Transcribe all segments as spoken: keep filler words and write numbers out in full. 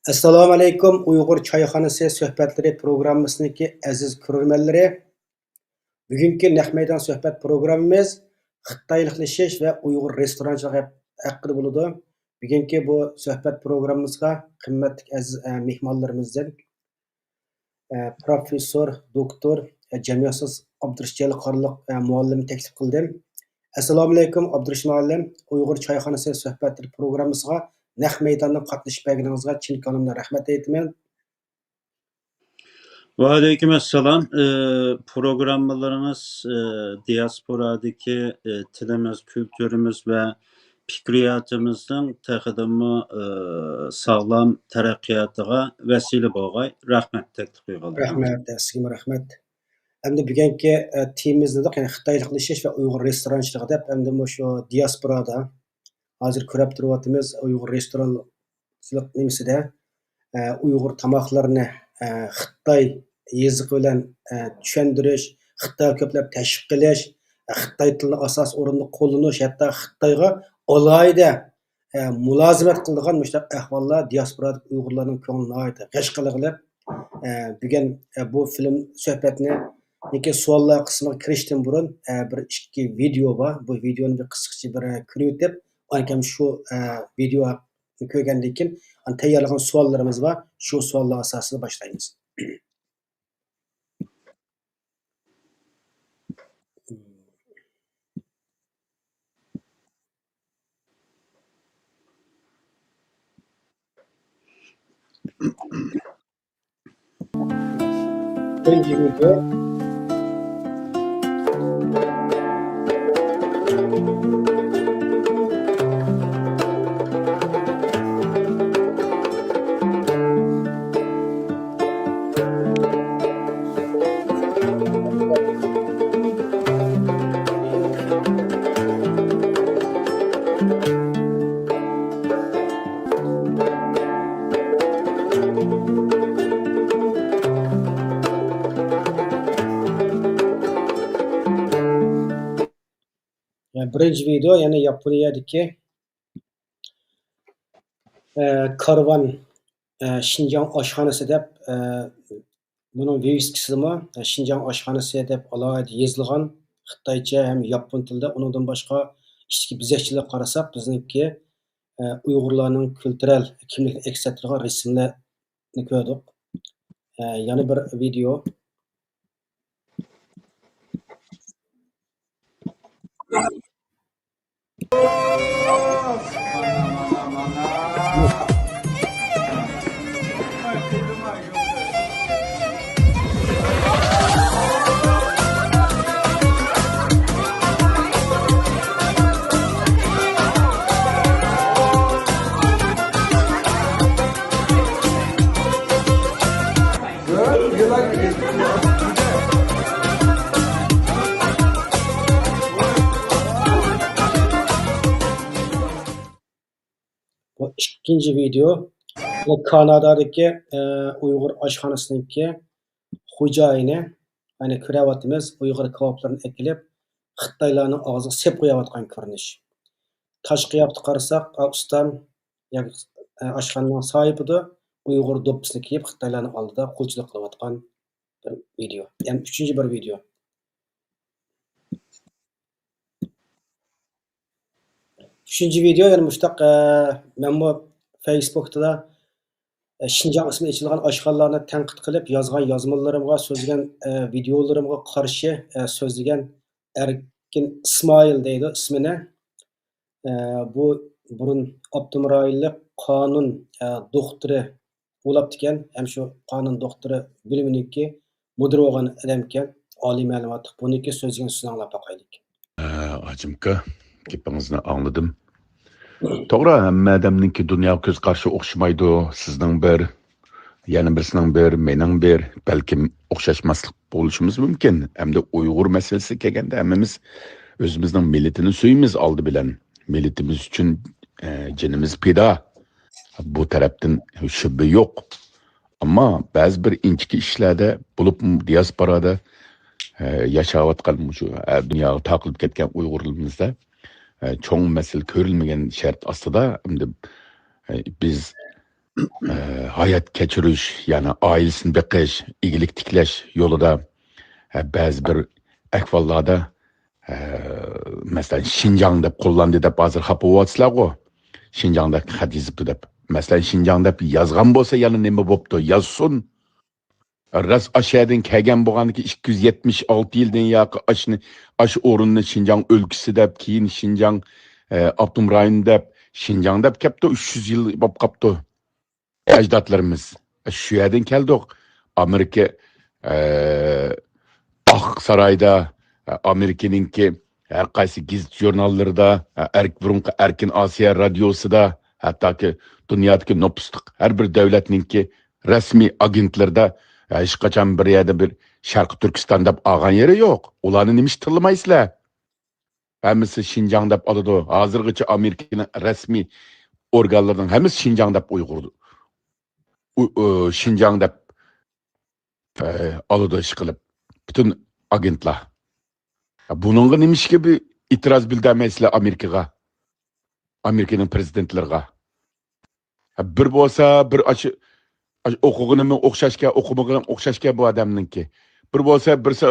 ئەسسالامۇئەلەيكۇم، ئۇيغۇر چايخانىسى سۆھبەتلىرى پروگراممىسىنىڭكى ئەزىز كۆرۈرمەنلىرى. بۈگۈنكى نەق مەيدان سۆھبەت پروگراممىمىز خىتايلىقلىشىش ۋە ئۇيغۇر رېستورانچىلىقى ھەق-، ھەققىدە بولىدۇ. بۈگۈنكى بۇ سۆھبەت پروگراممىمىزغا قىممەتلىك ئەزىز، ئە، مېھمانلىرىمىزدىن، ئە، پروفېسسور، دوكتور، ئە، جەمئىيەتشۇناس ئابدۇرېشىت جەلىل قارلىق، ئە، مۇئەللىمنى تەكلىپ قىلدىم. ئەسسالامۇئەلەيكۇم، ئابدۇرېشىت مۇئەللىم. ئۇيغۇر چايخانىسى سۆھبەتلىرى پروگراممىسىغا نەق مەيداندىن قاتنىشىپ بەرگىنىڭىزگە چىن كۆڭلۈمدىن رەھمەت ئېيتىمەن. ۋەئەلەيكۇم ئەسسالام. ئى، پروگراممىلىرىڭىز، ئى، دىياسپورادىكى، ئى، تىلىمىز، كۈلتۈرىمىز ۋە پىكرىياتىمىزنىڭ تېخىدىنمۇ، ئى، ساغلام تەرەققىياتىغا ۋەسىلە بولغاي. رەھمەت تەكلىپ قىلغانلىقىڭىز. رەھمەت، سىزگىمۇ رەھمەت. ئەمدى بۈگۈنكى، ئە، تېمىمىز دېدۇق، يەنى خىتايلىقلىشىش ۋە ئۇيغۇر رېستورانچىلىقى دەپ، ئەمدى مۇشۇ دىياسپورادا ھازىر كۆرۈپ تۇرۇۋاتىمىز، ئۇيغۇر رېستورانچىلىق نېمىسىدە، ئە، ئۇيغۇر تاماقلىرىنى، ئە، خىتاي يېزىقى بىلەن، ئە، چۈشەندۈرۈش، خىتايغا كۆپلەپ تەشۋىق قىلىش، ئە، خىتاي تىلىنى ئاساسىي ئورۇندا قوللىنىش، ھەتتا خىتايغا ئالاھىدە ئە، مۇلازىمەت قىلىدىغان مۇشۇنداق ئەھۋاللار دىياسپورادىكى ئۇيغۇرلارنىڭ كۆڭلىنى ناھايىتى غەش قىلغىلى، ئە، بۈگۈن، ئە، بۇ فىلىم سۆھبەتنىڭكى سوئاللار قىسمىغا كىرىشتىن بۇرۇن، ئە، بىر ئىككى ۋىدېئو بار. بۇ ۋىدېئونى بىر قىسقىچە بىر، ئە، كۆرۈۋېتىپ، ئاندىن كېيىن شۇ، ئە، ۋىدېئونى كۆرگەندىن كېيىن، ئاندىن تەييارلىغان سوئاللىرىمىز بار. شۇ سوئاللار ئاساسىدا باشلايمىز. بىرىنچى ۋىدېئو، يەنى ياپونىيەدىكى، ئە، كارۋان، ئە، شىنجاڭ ئاشخانىسى دەپ، ئە، بۇنىڭ ۋىۋىسكىسىدىمۇ، ئە، شىنجاڭ ئاشخانىسى دەپ ئالاھىدە يېزىلغان خىتايچە ھەم ياپون تىلىدا. ئۇنىڭدىن باشقا ئىچكى بېزەكچىلىككە قارىساق، بىزنىڭكى، ئە، ئۇيغۇرلارنىڭ كۈلتۈرەل كىملىكىنى ئەكس ئەتتۈرىدىغان رەسىملەرنى كۆردۇق. ئە، يەنە بىر ۋىدېئو. بۇ ئىككىنچى ۋىدېئو. بۇ كانادادىكى، ئە، ئۇيغۇر ئاشخانىسىنىڭكى خوجايىنى، يەنى كۆرۈۋاتىمىز، ئۇيغۇر كاۋاپلىرىنى ئەكېلىپ، خىتايلارنىڭ ئاغزىغا سېلىپ قويۇۋاتقان كۆرۈنۈش. تاشقى قىياپىتىگە قارىساق، ئا، ئۇستام ياكى، ئە، ئاشخانىنىڭ ساھىبىدۇر، ئۇيغۇر دوپپىسىنى كىيىپ، خىتايلارنىڭ ئالدىدا قۇلچىلىق قىلىۋاتقان بىر ۋىدېئو. يەنى ئۈچىنچى بىر ۋىدېئو. ئۈچىنچى ۋىدېئو يەنە مۇشۇنداق، ئە، مەنمۇ فېيسبۇكتا، ئە، شىنجاڭ ئىسمى ئېچىلغان ئاشخانىلارنى تەنقىد قىلىپ يازغان يازمىلىرىمغا، سۆزلىگەن، ئە، ۋىدېئولىرىمغا قارشى، ئە، سۆزلىگەن ئەركىن ئىسمائىل دەيدۇ ئىسمىنى. ئە، بۇ بۇرۇن ئاپتونوم رايونلۇق قانۇن، ئە، دوختۇرى بولاپتىكەن، ھەم شۇ قانۇن دوختۇرى بۆلۈمىنىڭكى مۇدىرى بولغان ئادەمكەن، ئالىي مەلۇماتلىق. بۇنىڭكى سۆزلىگەن سۆزىنى ئاڭلاپ باقايلىك. ئە، ھاجىمكا، گېپىڭىزنى ئاڭلىدىم. توغرا، ھەممە ئادەمنىڭكى دۇنياغا كۆز قارىشى ئوخشىمايدۇ. سىزنىڭ بىر، يەنە بىرسىنىڭ بىر، مېنىڭ بىر، بەلكىم ئوخشاشماسلىق بولۇشىمىز مۇمكىن. ئەمدى ئۇيغۇر مەسىلىسىگە كەلگەندە، ھەممىمىز ئۆزىمىزنىڭ مىللىتىنى سۆيىمىز ئالدى بىلەن. مىللىتىمىز ئۈچۈن، ئە، جېنىمىز پىدا. بۇ تەرەپتىن شۈبھە يوق. ئەمما بەزى بىر ئىنچىكە ئىشلاردا، بولۇپمۇ دىياسپورادا، ئە، ياشاۋاتقان، مۇشۇ، ئە، دۇنياغا تارقىلىپ كەتكەن ئۇيغۇرلىرىمىزدا، ئە، چوڭ مەسىلە كۆرۈلمىگەن شەرت ئاستىدا، ئەمدى، ئە، بىز ئە، ھايات كەچۈرۈش، يەنى ئائىلىسىنى بېقىش، ئىگىلىك تىكلەش يولىدا، ئە، بەزى بىر ئەھۋاللاردا، ئە، مەسىلەن، شىنجاڭ دەپ قوللاندى دەپ ھازىر خاپا بولۇۋاتىسىلەرغۇ. شىنجاڭ دەپ خەت يېزىپتۇ دەپ. مەسىلەن، شىنجاڭ دەپ يازغان بولسا يەنە نېمە بوپتۇ؟ يازسۇن. راست ئاشۇ يەردىن كەلگەن بولغاندىكىن ئىككى يۈز يەتمىش ئالتە يىلدىن ياقى ئاشۇنى، ئاشۇ ئورۇننى شىنجاڭ ئۆلكىسى دەپ، كېيىن شىنجاڭ، ئە، ئاپتونوم رايونى دەپ، شىنجاڭ دەپ كەپتۇ، ئۈچ يۈز يىل بولۇپ قاپتۇ. ئەجدادلىرىمىز. شۇ يەردىن كەلدۇق. ئامېرىكا، ئە، ئاق سارايدا، ئە، ئامېرىكىنىڭكى ھەر قايسى گېزىت ژۇرناللىرىدا، ئە، ئەرك-، بۇرۇنقى ئەركىن ئاسىيا رادىيوسىدا، ھەتتاكى دۇنيادىكى نوپۇسلۇق ھەر بىر دۆلەتنىڭكى رەسمىي ئاگېنتلىرىدا، ئە، ھېچقاچان بىر يەردە بىر شەرقىي تۈركىستان دەپ ئالغان يېرى يوق. ئۇلارنى نېمىشقا تىللىمايسىلەر؟ ھەممىسى شىنجاڭ دەپ ئالىدۇ. ھازىرغىچە ئامېرىكىنىڭ رەسمىي ئورگانلىرىنىڭ ھەممىسى شىنجاڭ دەپ ئۇيغۇر، ئۇ-، ئۇ-، شىنجاڭ دەپ، ئە، ئالىدۇ ئىشقىلىپ. پۈتۈن ئاگېنتلار. بۇنىڭغا نېمىشقا بىر ئېتىراز بىلدۈرمەيسىلەر ئامېرىكىغا؟ ئامېرىكىنىڭ پرېزىدېنتلىرىغا. بىر بولسا، بىر ئاشۇ، ئاشۇ ئوقۇغىنىمۇ ئوخشاشكەن، ئوقۇمىغىنىمۇ ئوخشاشكەن بۇ ئادەمنىڭكى. بىر بولسا، بىرسى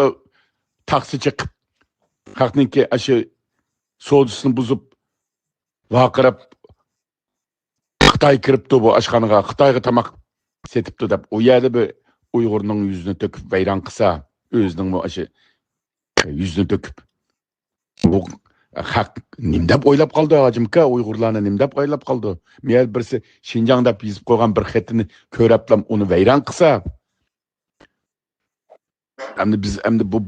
تاخسا چېقىپ، خەقنىڭكى ئاشۇ سودىسىنى بۇزۇپ، ۋارقىراپ، «خىتاي كىرىپتۇ بۇ ئاشخانىغا، خىتايغا تاماق سېتىپتۇ» دەپ، ئۇ يەردە بىر ئۇيغۇرنىڭ يۈزىنى تۆكۈپ ۋەيران قىلسا، ئۆزىنىڭمۇ ئاشۇ يۈزىنى تۆكۈپ، بۇ خەق نېمە دەپ ئويلاپ قالدى، ھاجىمكا؟ ئۇيغۇرلارنى نېمە دەپ ئويلاپ قالدى؟ مەيەر بىرسى شىنجاڭ دەپ يېزىپ قويغان بىر خېتىنى كۆرەپلا ئۇنى ۋەيران قىلسا، ئەمدى بىز، ئەمدى بۇ،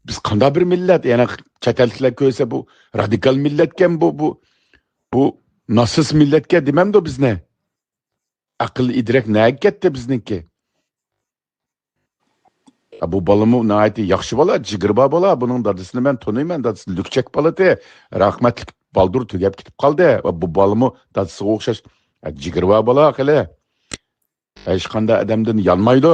بىز قانداق بىر مىللەت؟ يەنە چەت ئەللىكلەر كۆرسە، بۇ رادىكال مىللەتكەن، بۇ، بۇ، بۇ ناتسىست مىللەتكەن دېمەمدۇ بىزنى؟ ئەقىل ئىدراك نەگە كەتتى بىزنىڭكى؟ بۇ بالىمۇ ناھايىتى ياخشى بالا، جىگىرى بار بالا. بۇنىڭ دادىسىنى مەن تونۇيمەن، دادىسى لۈكچەك بالا ئىدى. رەھمەتلىك بالدۇر تۈگەپ كېتىپ قالدى. بۇ بالىمۇ دادىسىغا ئوخشاش جىگىرى بار بالا خېلى. ھېچقانداق ئادەمدىن يانمايدۇ.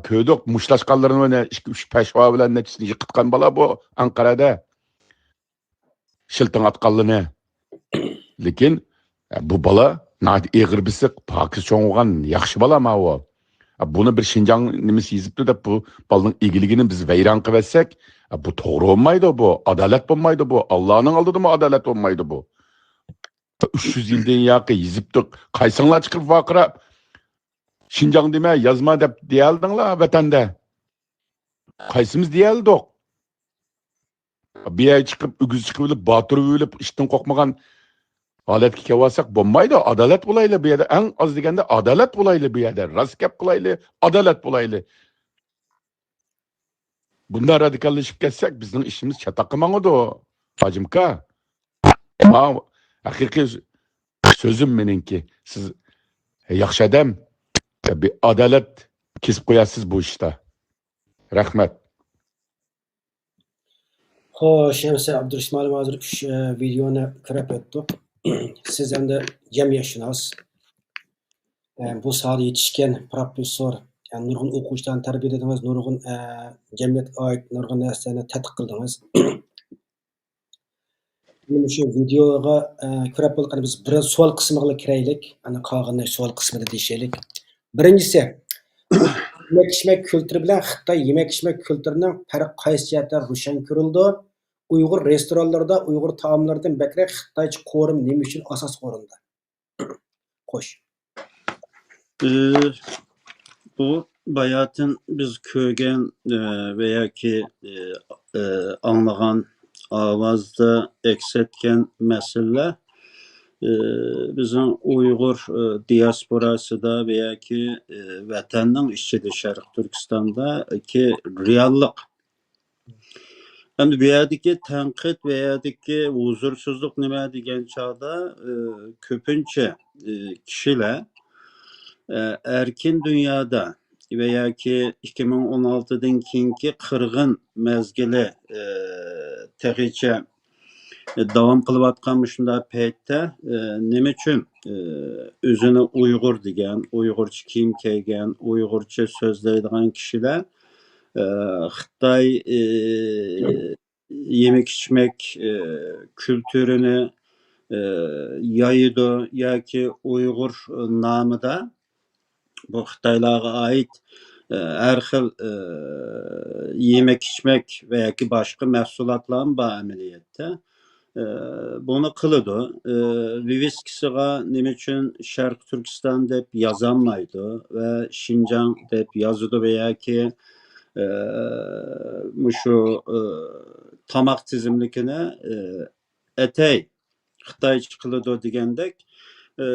كۆردۇق، مۇشتلاشقانلىرىنى ئىككى، ئۈچ پەشۋا بىلەن نەچچىسىنى يىقىتقان بالا بۇ ئەنقەرەدە. شىلتىڭ ئاتقانلىرىنى. لېكىن، بۇ بالا ناھايىتى ئېغىر بېسىق، پاكىز چوڭ بولغان ياخشى بالا ماۋۇ. بۇنى بىر شىنجاڭ نېمىسى يېزىپتۇ دەپ، بۇ بالىنىڭ ئىگىلىكىنى بىز ۋەيران قىلىۋەتسەك، بۇ توغرا بولمايدۇ، بۇ ئادالەت بولمايدۇ، بۇ ئاللانىڭ ئالدىدىمۇ ئادالەت بولمايدۇ بۇ. ئۈچ يۈز يىلدىن ياقى يېزىپتۇق. قايسىڭلار چىقىپ ۋارقىراپ، «شىنجاڭ دېمە، يازما» دەپ دېيەلدىڭلار ۋەتەندە؟ قايسىمىز دېيەلدۇق؟ بۇ يەرگە چىقىپ، ئۆگزە چىقىۋېلىپ، باتۇر ئۆلۈپ، ئىشتىن قورقمىغان ھالەتكە كېلىۋالساق بولمايدۇ. ئادالەت بولايلى بۇ يەردە. ئەڭ ئاز دېگەندە ئادالەت بولايلى بۇ يەردە. راست گەپ قىلايلى، ئادالەت بولايلى. بۇنداق رادىكاللىشىپ كەتسەك، بىزنىڭ ئىشىمىز چاتاققا ماڭىدۇ، ھاجىمكا. ماۋۇ ھەقىقىي سۆزۈم مېنىڭكى. سىز ياخشى ئادەم، بىر ئادالەت كېسىپ قويارسىز بۇ ئىشتا. رەھمەت. خوش، ئەمسە ئابدۇرېھىم ئالىم ھازىر ئۈچ، ئە، ۋىدېئونى كۆرۈپ ئۆتتۇق. سىز ئەمدى جەمئىيەتشۇناس، ئە، بۇ ساھەدە يېتىشكەن پروفېسسور، ئە، نۇرغۇن ئوقۇغۇچىلارنى تەربىيەلىدىڭىز، نۇرغۇن، ئە، جەمئىيەتكە ئائىت نۇرغۇن نەرسىلەرنى تەتقىق قىلدىڭىز. مۇشۇ ۋىدېئوغا، ئە، كۆرۈپ بولغان بىز بىر سوئال قىسمىغىلا كىرەيلىك. ئانا قالغىنىنى سوئال قىسمىدا دېيىشەيلىك. بىرىنچىسى، يېمەك ئىچمەك كۈلتۈرى بىلەن خىتاي يېمەك ئىچمەك كۈلتۈرىنىڭ پەرقى قايسى جەھەتتە روشەن كۆرۈلىدۇ؟ ئۇيغۇر رېستورانلىرىدا ئۇيغۇر تائاملىرىدىن بەكرەك خىتايچە قورۇما نېمە ئۈچۈن ئاساسىي ئورۇندا؟ خوش. ئى، بۇ باياتىن بىز كۆرگەن، ئى، ۋە ياكى، ئى، ئى، ئاڭلىغان ئاۋازدا ئەكس ئەتكەن مەسىلىلەر، ئى، بىزنىڭ ئۇيغۇر، ئى، دىياسپوراسىدا ۋە ياكى، ئى، ۋەتەننىڭ ئىچىدە، شەرقىي تۈركىستاندىكى رېئاللىق. ئەمدى بۇ يەردىكى تەنقىد، بۇ يەردىكى ھۇزۇرسىزلىق نېمە دېگەن چاغدا، ئى، كۆپىنچە، ئى، كىشىلەر، ئى، ئەركىن دۇنيادا ۋە ياكى ئىككى مىڭ ئون ئالتىدىن كېيىنكى قىرغىن مەزگىلى، ئى، تېخىچە داۋام قىلىۋاتقان مۇشۇنداق پەيتتە، ئى، نېمە ئۈچۈن، ئى، ئۆزىنى ئۇيغۇر دېگەن، ئۇيغۇرچە كىيىم كىيگەن، ئۇيغۇرچە سۆزلەيدىغان كىشىلەر، ئى، خىتاي، ئى، يېمەك-ئىچمەك، ئى، كۈلتۈرىنى، ئە، يايىدۇ ياكى ئۇيغۇر نامىدا بۇ خىتايلارغا ئائىت، ئە، ھەر خىل، ئە، يېمەك-ئىچمەك ۋە ياكى باشقا مەھسۇلاتلارمۇ بار ئەمەلىيەتتە. ئە، بۇنى قىلىدۇ. ئە، ۋىۋىسكىسىغا نېمە ئۈچۈن شەرقىي تۈركىستان دەپ يازالمايدۇ ۋە شىنجاڭ دەپ يازىدۇ ۋە ياكى، ئە، مۇشۇ، ئە، تاماق تىزىملىكىنى، ئە، ئەتەي خىتايچە قىلىدۇ دېگەندەك، ئە،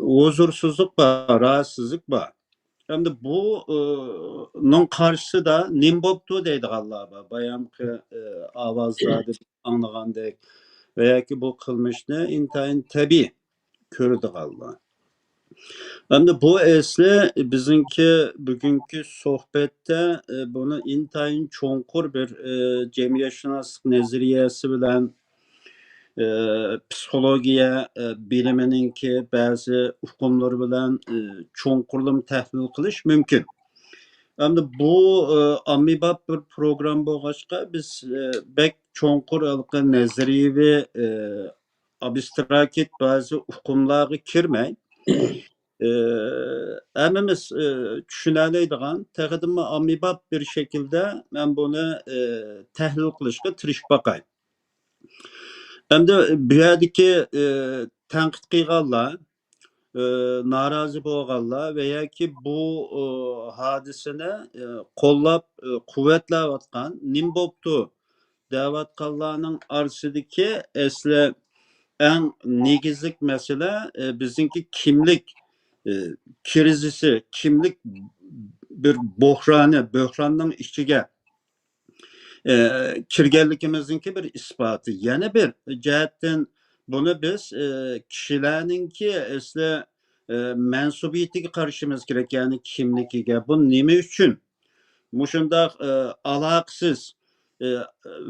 ھۇزۇرسىزلىق بار، راھەتسىزلىك بار. ئەمدى بۇ، ئە، نىڭ قارشىسىدا نېمە بوپتۇ دەيدىغانلار بار. بايامقى، ئە، ئاۋازلاردا ئاڭلىغاندەك ۋە ياكى بۇ قىلمىشنى ئىنتايىن تەبىئىي كۆرىدىغانلار. ئەمدى بۇ ئەسلى بىزنىڭكى بۈگۈنكى سۆھبەتتە، ئە، بۇنى ئىنتايىن چوڭقۇر بىر، ئە، جەمئىيەتشۇناسلىق نەزەرىيەسى بىلەن، ئە، پسىخولوگىيە، ئە، بىلىمىنىڭكى بەزى ئۇقۇملىرى بىلەن، ئە، چوڭقۇرلىما تەھلىل قىلىش مۇمكىن. ئەمدى بۇ، ئە، ئاممىباب بىر پروگرامما بولغاچقا، بىز، ئە، بەك چوڭقۇر ھېلىقى نەزەرىيەۋى، ئە، ئابستراكت بەزى ئۇقۇملارغا كىرمەي، ئى، ھەممىمىز، ئى، چۈشىنەلەيدىغان، تېخىدىنمۇ ئاممىباب بىر شەكىلدە مەن بۇنى، ئى، تەھلىل قىلىشقا تىرىشىپ باقاي. ئەمدى بۇ يەردىكى، ئى، تەنقىد قىلغانلار، ئى، نارازى بولغانلار ۋە ياكى بۇ، ئى، ھادىسىنى، ئى، قوللاپ، ئى، قۇۋۋەتلەۋاتقان، نېمە بوپتۇ دەۋاتقانلارنىڭ ئارىسىدىكى ئەسلى ئەڭ نېگىزلىك مەسىلە، ئى، بىزنىڭكى كىملىك، ئى، كىرىزىسى، كىملىك بىر بوھرانى، بۆھراننىڭ ئىچىگە، ئى، كىرگەنلىكىمىزنىڭكى بىر ئىسپاتى. يەنە بىر جەھەتتىن بۇنى بىز، ئى، كىشىلەرنىڭكى ئەسلى، ئى، مەنسۇبىيىتىگە قارىشىمىز كېرەك، يەنى كىملىكىگە. بۇ نېمە ئۈچۈن مۇشۇنداق، ئى، ئالاقىسىز، ئى،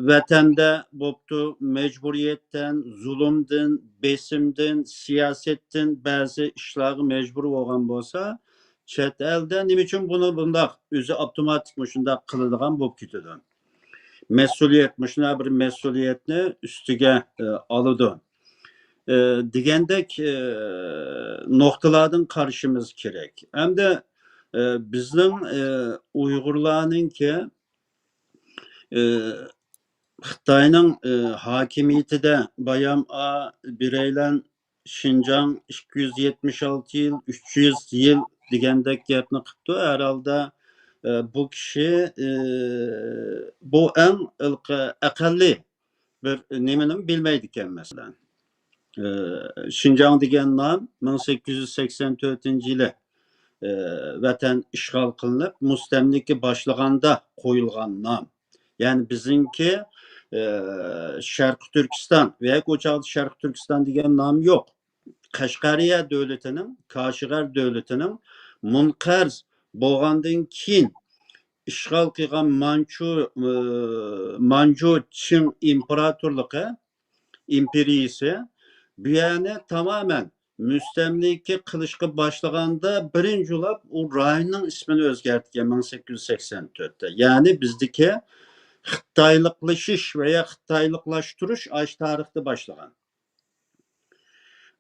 ۋەتەندە بوپتۇ، مەجبۇرىيەتتىن، زۇلۇمدىن، بېسىمدىن، سىياسەتتىن بەزى ئىشلارغا مەجبۇر بولغان بولسا، چەت ئەلدە نېمە ئۈچۈن بۇنى بۇنداق ئۆزى ئاپتوماتىك مۇشۇنداق قىلىدىغان بولۇپ كېتىدۇ؟ مەسئۇلىيەت، مۇشۇنداق بىر مەسئۇلىيەتنى ئۈستىگە، ئى، ئالىدۇ. ئى، دېگەندەك، ئى، نۇقتىلاردىن قارىشىمىز كېرەك. ئەمدى، ئى، بىزنىڭ، ئى، ئۇيغۇرلارنىڭكى، ئى، خىتاينىڭ، ئى، ھاكىمىيىتىدە بايام ئا بىرەيلەن شىنجاڭ ئىككى يۈز يەتمىش ئالتە يىل، ئۈچ يۈز يىل دېگەندەك گەپنى قىپتۇ. ھەر ھالدا، ئى، بۇ كىشى، ئى، بۇ ئەڭ ئەقەللىي بىر نېمىنىمۇ بىلمەيدىكەن، مەسىلەن. ئى، شىنجاڭ دېگەن نام مىڭ سەككىز يۈز سەكسەن تۆتىنچى يىلى، ئى، ۋەتەن ئىشغال قىلىنىپ، مۇستەملىكە باشلىغاندا قويۇلغان نام. يەنى بىزنىڭكى، ئى، شەرقىي تۈركىستان ۋە ياكى ئۇ چاغدا شەرقىي تۈركىستان دېگەن نام يوق. قەشقەرىيە دۆلىتىنىڭ، كاشغەر دۆلىتىنىڭ مۇنقەرز بولغاندىن كېيىن ئىشغال قىلغان مانچۇ، ئى، مانجۇ چىڭ ئىمپېراتورلۇقى، ئىمپېرىيىسى بۇ يەرنى تامامەن مۇستەملىكە قىلىشقا باشلىغاندا، بىرىنچى بولۇپ ئۇ رايوننىڭ ئىسمىنى ئۆزگەرتكەن مىڭ سەككىز يۈز سەكسەن تۆتتە. يەنى بىزدىكى خىتايلىقلىشىش ۋە يا خىتايلىقلاشتۇرۇش ئاشۇ تارىختا باشلىغان.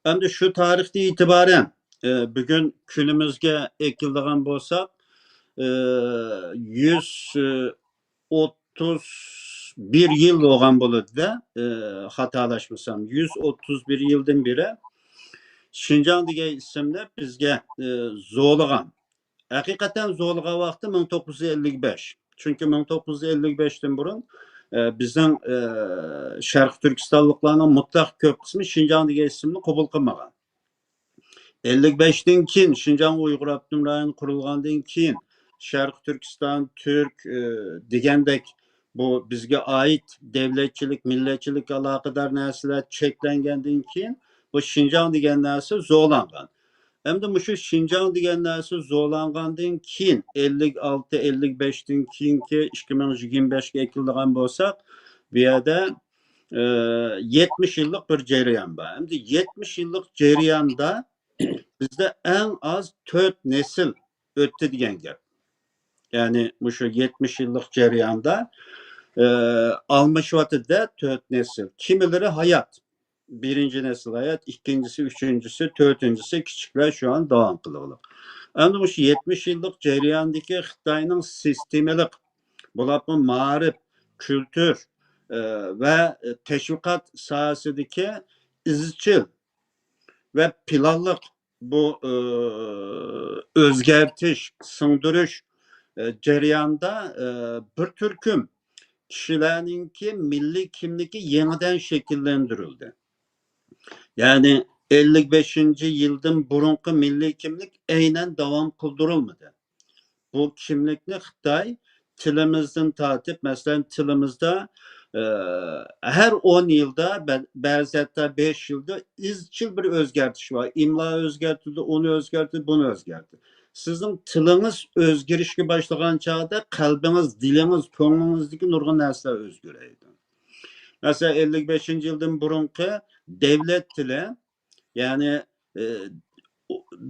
ئەمدى شۇ تارىختىن ئېتىبارەن، ئى، بۈگۈن كۈنىمىزگە ئەكېلىدىغان بولساق، ئى، يۈز ئوتتۇز بىر يىل بولغان بولىدۇ-دە، ئى، خاتالاشمىسام، يۈز ئوتتۇز بىر يىلدىن بېرى شىنجاڭ دېگەن ئىسىمنى بىزگە، ئى، زورلىغان. ھەقىقەتەن زورلىغان ۋاقتى مىڭ توققۇز يۈز ئەللىك بەش. چۈنكى مىڭ توققۇز يۈز ئەللىك بەشتىن بۇرۇن، ئە، بىزنىڭ، ئە، شەرقىي تۈركىستانلىقلارنىڭ مۇتلەق كۆپ قىسمى شىنجاڭ دېگەن ئىسىمنى قوبۇل قىلمىغان. ئەللىك بەشتىن كېيىن شىنجاڭ ئۇيغۇر ئاپتونوم رايونى قۇرۇلغاندىن كېيىن، شەرقىي تۈركىستان، تۈرك، ئە، دېگەندەك بۇ بىزگە ئائىت دەۋلەتچىلىك، مىللەتچىلىككە ئالاقىدار نەرسىلەر چەكلەنگەندىن كېيىن، بۇ شىنجاڭ دېگەن نەرسە زورلانغان. ئەمدى مۇشۇ شىنجاڭ دېگەن نەرسە زورلانغاندىن كېيىن، ئەللىك ئالتە، ئەللىك بەشتىن كېيىنكى ئىككى مىڭ يىگىرمە بەشكە ئەكېلىدىغان بولساق، بۇ يەردە، ئى، يەتمىش يىللىق بىر جەريان بار. ئەمدى يەتمىش يىللىق جەرياندا بىزدە ئەڭ ئاز تۆت نەسىل ئۆتتى دېگەن گەپ. يەنى مۇشۇ يەتمىش يىللىق جەرياندا، ئى، ئالمىشىۋاتىدۇ-دە تۆت نەسىل. كىملىرى ھايات. بىرىنچى نەسىل ھايات، ئىككىنچىسى، ئۈچىنچىسى، تۆتىنچىسى، كىچىكلەر شۇ ئان داۋام قىلغۇلۇق. ئەمدى مۇشۇ يەتمىش يىللىق جەرياندىكى خىتاينىڭ سىستېمىلىق، بولۇپمۇ مائارىپ، كۈلتۈر، ئە، ۋە تەشۋىقات ساھەسىدىكى ئىزچىل ۋە پىلانلىق بۇ، ئە، ئۆزگەرتىش، سىڭدۈرۈش، ئە، جەريانىدا، ئە، بىر تۈركۈم كىشىلەرنىڭكى مىللىي كىملىكى يېڭىدىن شەكىللەندۈرۈلدى. يەنى ئەللىك بەشىنچى يىلدىن بۇرۇنقى مىللىي كىملىك ئەينەن داۋام قىلدۇرۇلمىدى. بۇ كىملىكنى خىتاي تىلىمىزدىن تارتىپ، مەسىلەن، تىلىمىزدا، ئە، ھەر ئون يىلدا، بە-، بەزى ھەتتا بەش يىلدا ئىزچىل بىر ئۆزگەرتىش بار. ئىملا ئۆزگەرتىلدى، ئۇنى ئۆزگەرتتى، بۇنى ئۆزگەرتتى. سىزنىڭ تىلىڭىز ئۆزگىرىشكە باشلىغان چاغدا قەلبىڭىز، دىلىڭىز، كۆڭلىڭىزدىكى نۇرغۇن نەرسىلەر ئۆزگىرەيدۇ. مەسىلەن، ئەللىك بەشىنچى يىلدىن بۇرۇنقى دەۋلەت تىلى، يەنى، ئە،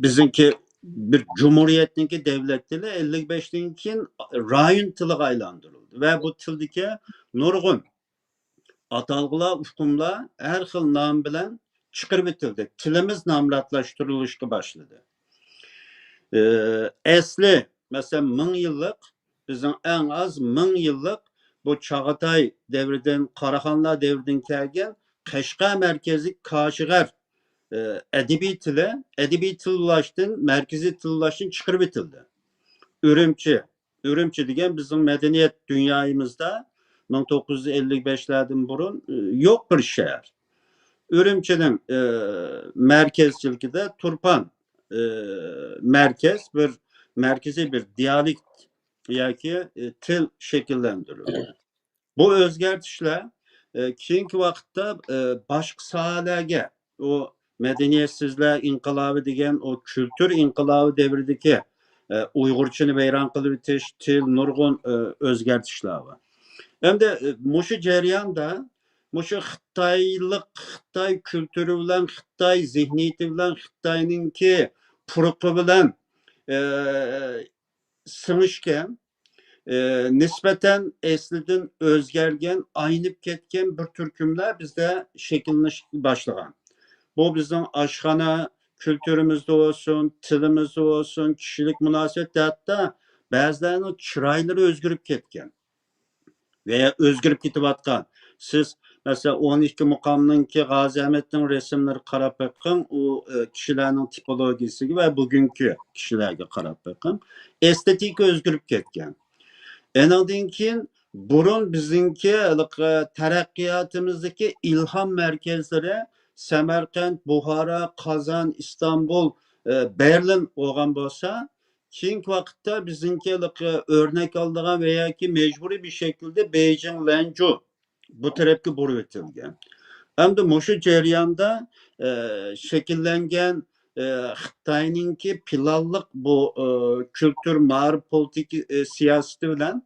بىزنىڭكى بىر جۇمھۇرىيەتنىڭكى دەۋلەت تىلى ئەللىك بەشتىن كېيىن رايون تىلىغا ئايلاندۇرۇلدى ۋە بۇ تىلدىكى نۇرغۇن ئاتالغۇلار، ئۇقۇملار ھەر خىل نام بىلەن چىقىرىۋېتىلدى. تىلىمىز نامراتلاشتۇرۇلۇشقا باشلىدى. ئە، ئەسلى، مەسىلەن، مىڭ يىللىق، بىزنىڭ ئەڭ ئاز مىڭ يىللىق بۇ چاغاتاي دەۋرىدىن، قاراخانلار دەۋرىدىن كەلگەن قەشقەر مەركەزلىك كاشغەر، ئە، ئەدەبىي تىلى، ئەدەبىي تىللاشتىن، مەركىزىي تىللاشتىن چىقىرىۋېتىلدى. ئۈرۈمچى، ئۈرۈمچى دېگەن بىزنىڭ مەدەنىيەت دۇنيايىمىزدا مىڭ توققۇز يۈز ئەللىك بەشلەردىن بۇرۇن، ئە، يوق بىر شەھەر. ئۈرۈمچىنىڭ، ئە، مەركەزچىلىكىدە تۇرپان، ئە، مەركەز، بىر مەركىزىي بىر دىيالېكت ياكى، ئە، تىل شەكىللەندۈرۈلدى. بۇ ئۆزگەرتىشلەر، ئە، كېيىنكى ۋاقىتتا، ئە، باشقا ساھەلەرگە، ئۇ مەدەنىيەتسىزلەر ئىنقىلابى دېگەن ئۇ كۈلتۈر ئىنقىلابى دەۋرىدىكى، ئە، ئۇيغۇرچىنى ۋەيران قىلىۋېتىش، تىل، نۇرغۇن، ئە، ئۆزگەرتىشلەر بار. ئەمدى، ئە، مۇشۇ جەرياندا مۇشۇ خىتايلىق، خىتاي كۈلتۈرى بىلەن، خىتاي زېھنىيىتى بىلەن، خىتاينىڭكى پۇرىقى بىلەن، ئە، سىڭىشكەن، ئە، نىسبەتەن ئەسلىدىن ئۆزگەرگەن، ئاينىپ كەتكەن بىر تۈركۈملەر بىزدە شەكىللىنىشكە باشلىغان. بۇ بىزنىڭ ئاشخانا كۈلتۈرىمىزدە بولسۇن، تىلىمىزدا بولسۇن، كىشىلىك مۇناسىۋەتتە ھەتتا بەزىلەرنىڭ چىرايلىرى ئۆزگىرىپ كەتكەن. ۋە ئۆزگىرىپ كېتىۋاتقان. سىز، مەسىلەن، ئون ئىككى مۇقامنىڭكى غازى ئەمەتنىڭ رەسىملىرىگە قاراپ بېقىڭ، ئۇ، ئە، كىشىلەرنىڭ تىپولوگىيىسىگە ۋە بۈگۈنكى كىشىلەرگە قاراپ بېقىڭ. ئېستېتىكا ئۆزگىرىپ كەتكەن. ئېنىڭدىن كېيىن بۇرۇن بىزنىڭكى ھېلىقى تەرەققىياتىمىزدىكى ئىلھام مەركەزلىرى سەمەرقەنت، بۇخارا، قازان، ئىستانبۇل، ئە، بەرلىن بولغان بولسا، كېيىنكى ۋاقىتتا بىزنىڭكى ھېلىقى ئۆرنەك ئالىدىغان ۋە ياكى مەجبۇرىي بىر شەكىلدە بېيجىڭ، لەنجۇ بۇ تەرەپكە بۇرۇۋېتىلگەن. ئەمدى مۇشۇ جەرياندا، ئە، شەكىللەنگەن، ئە، خىتاينىڭكى پىلانلىق بۇ، ئە، كۈلتۈر، مائارىپ پولىتىكا، ئە، سىياسىتى بىلەن،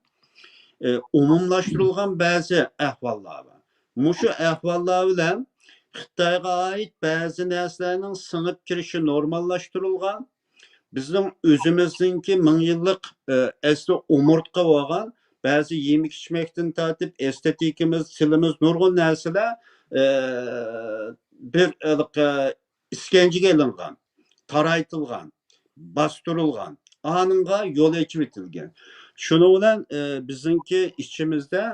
ئە، ئومۇملاشتۇرۇلغان بەزى ئەھۋاللار بار. مۇشۇ ئەھۋاللار بىلەن خىتايغا ئائىت بەزى نەرسىلەرنىڭ سىڭىپ كىرىشى نورماللاشتۇرۇلغان. بىزنىڭ ئۆزىمىزنىڭكى مىڭ يىللىق، ئە، ئەسلى ئومۇرتقا بولغان بەزى يېمەك-ئىچمەكتىن تارتىپ، ئېستېتىكىمىز، تىلىمىز، نۇرغۇن نەرسىلەر، ئە، بىر، ئە، ئىسكەنجىگە ئېلىنغان، تارايتىلغان، باستۇرۇلغان، ئانىڭغا يول ئېچىۋېتىلگەن. شۇنىڭ بىلەن، ئە، بىزنىڭكى ئىچىمىزدە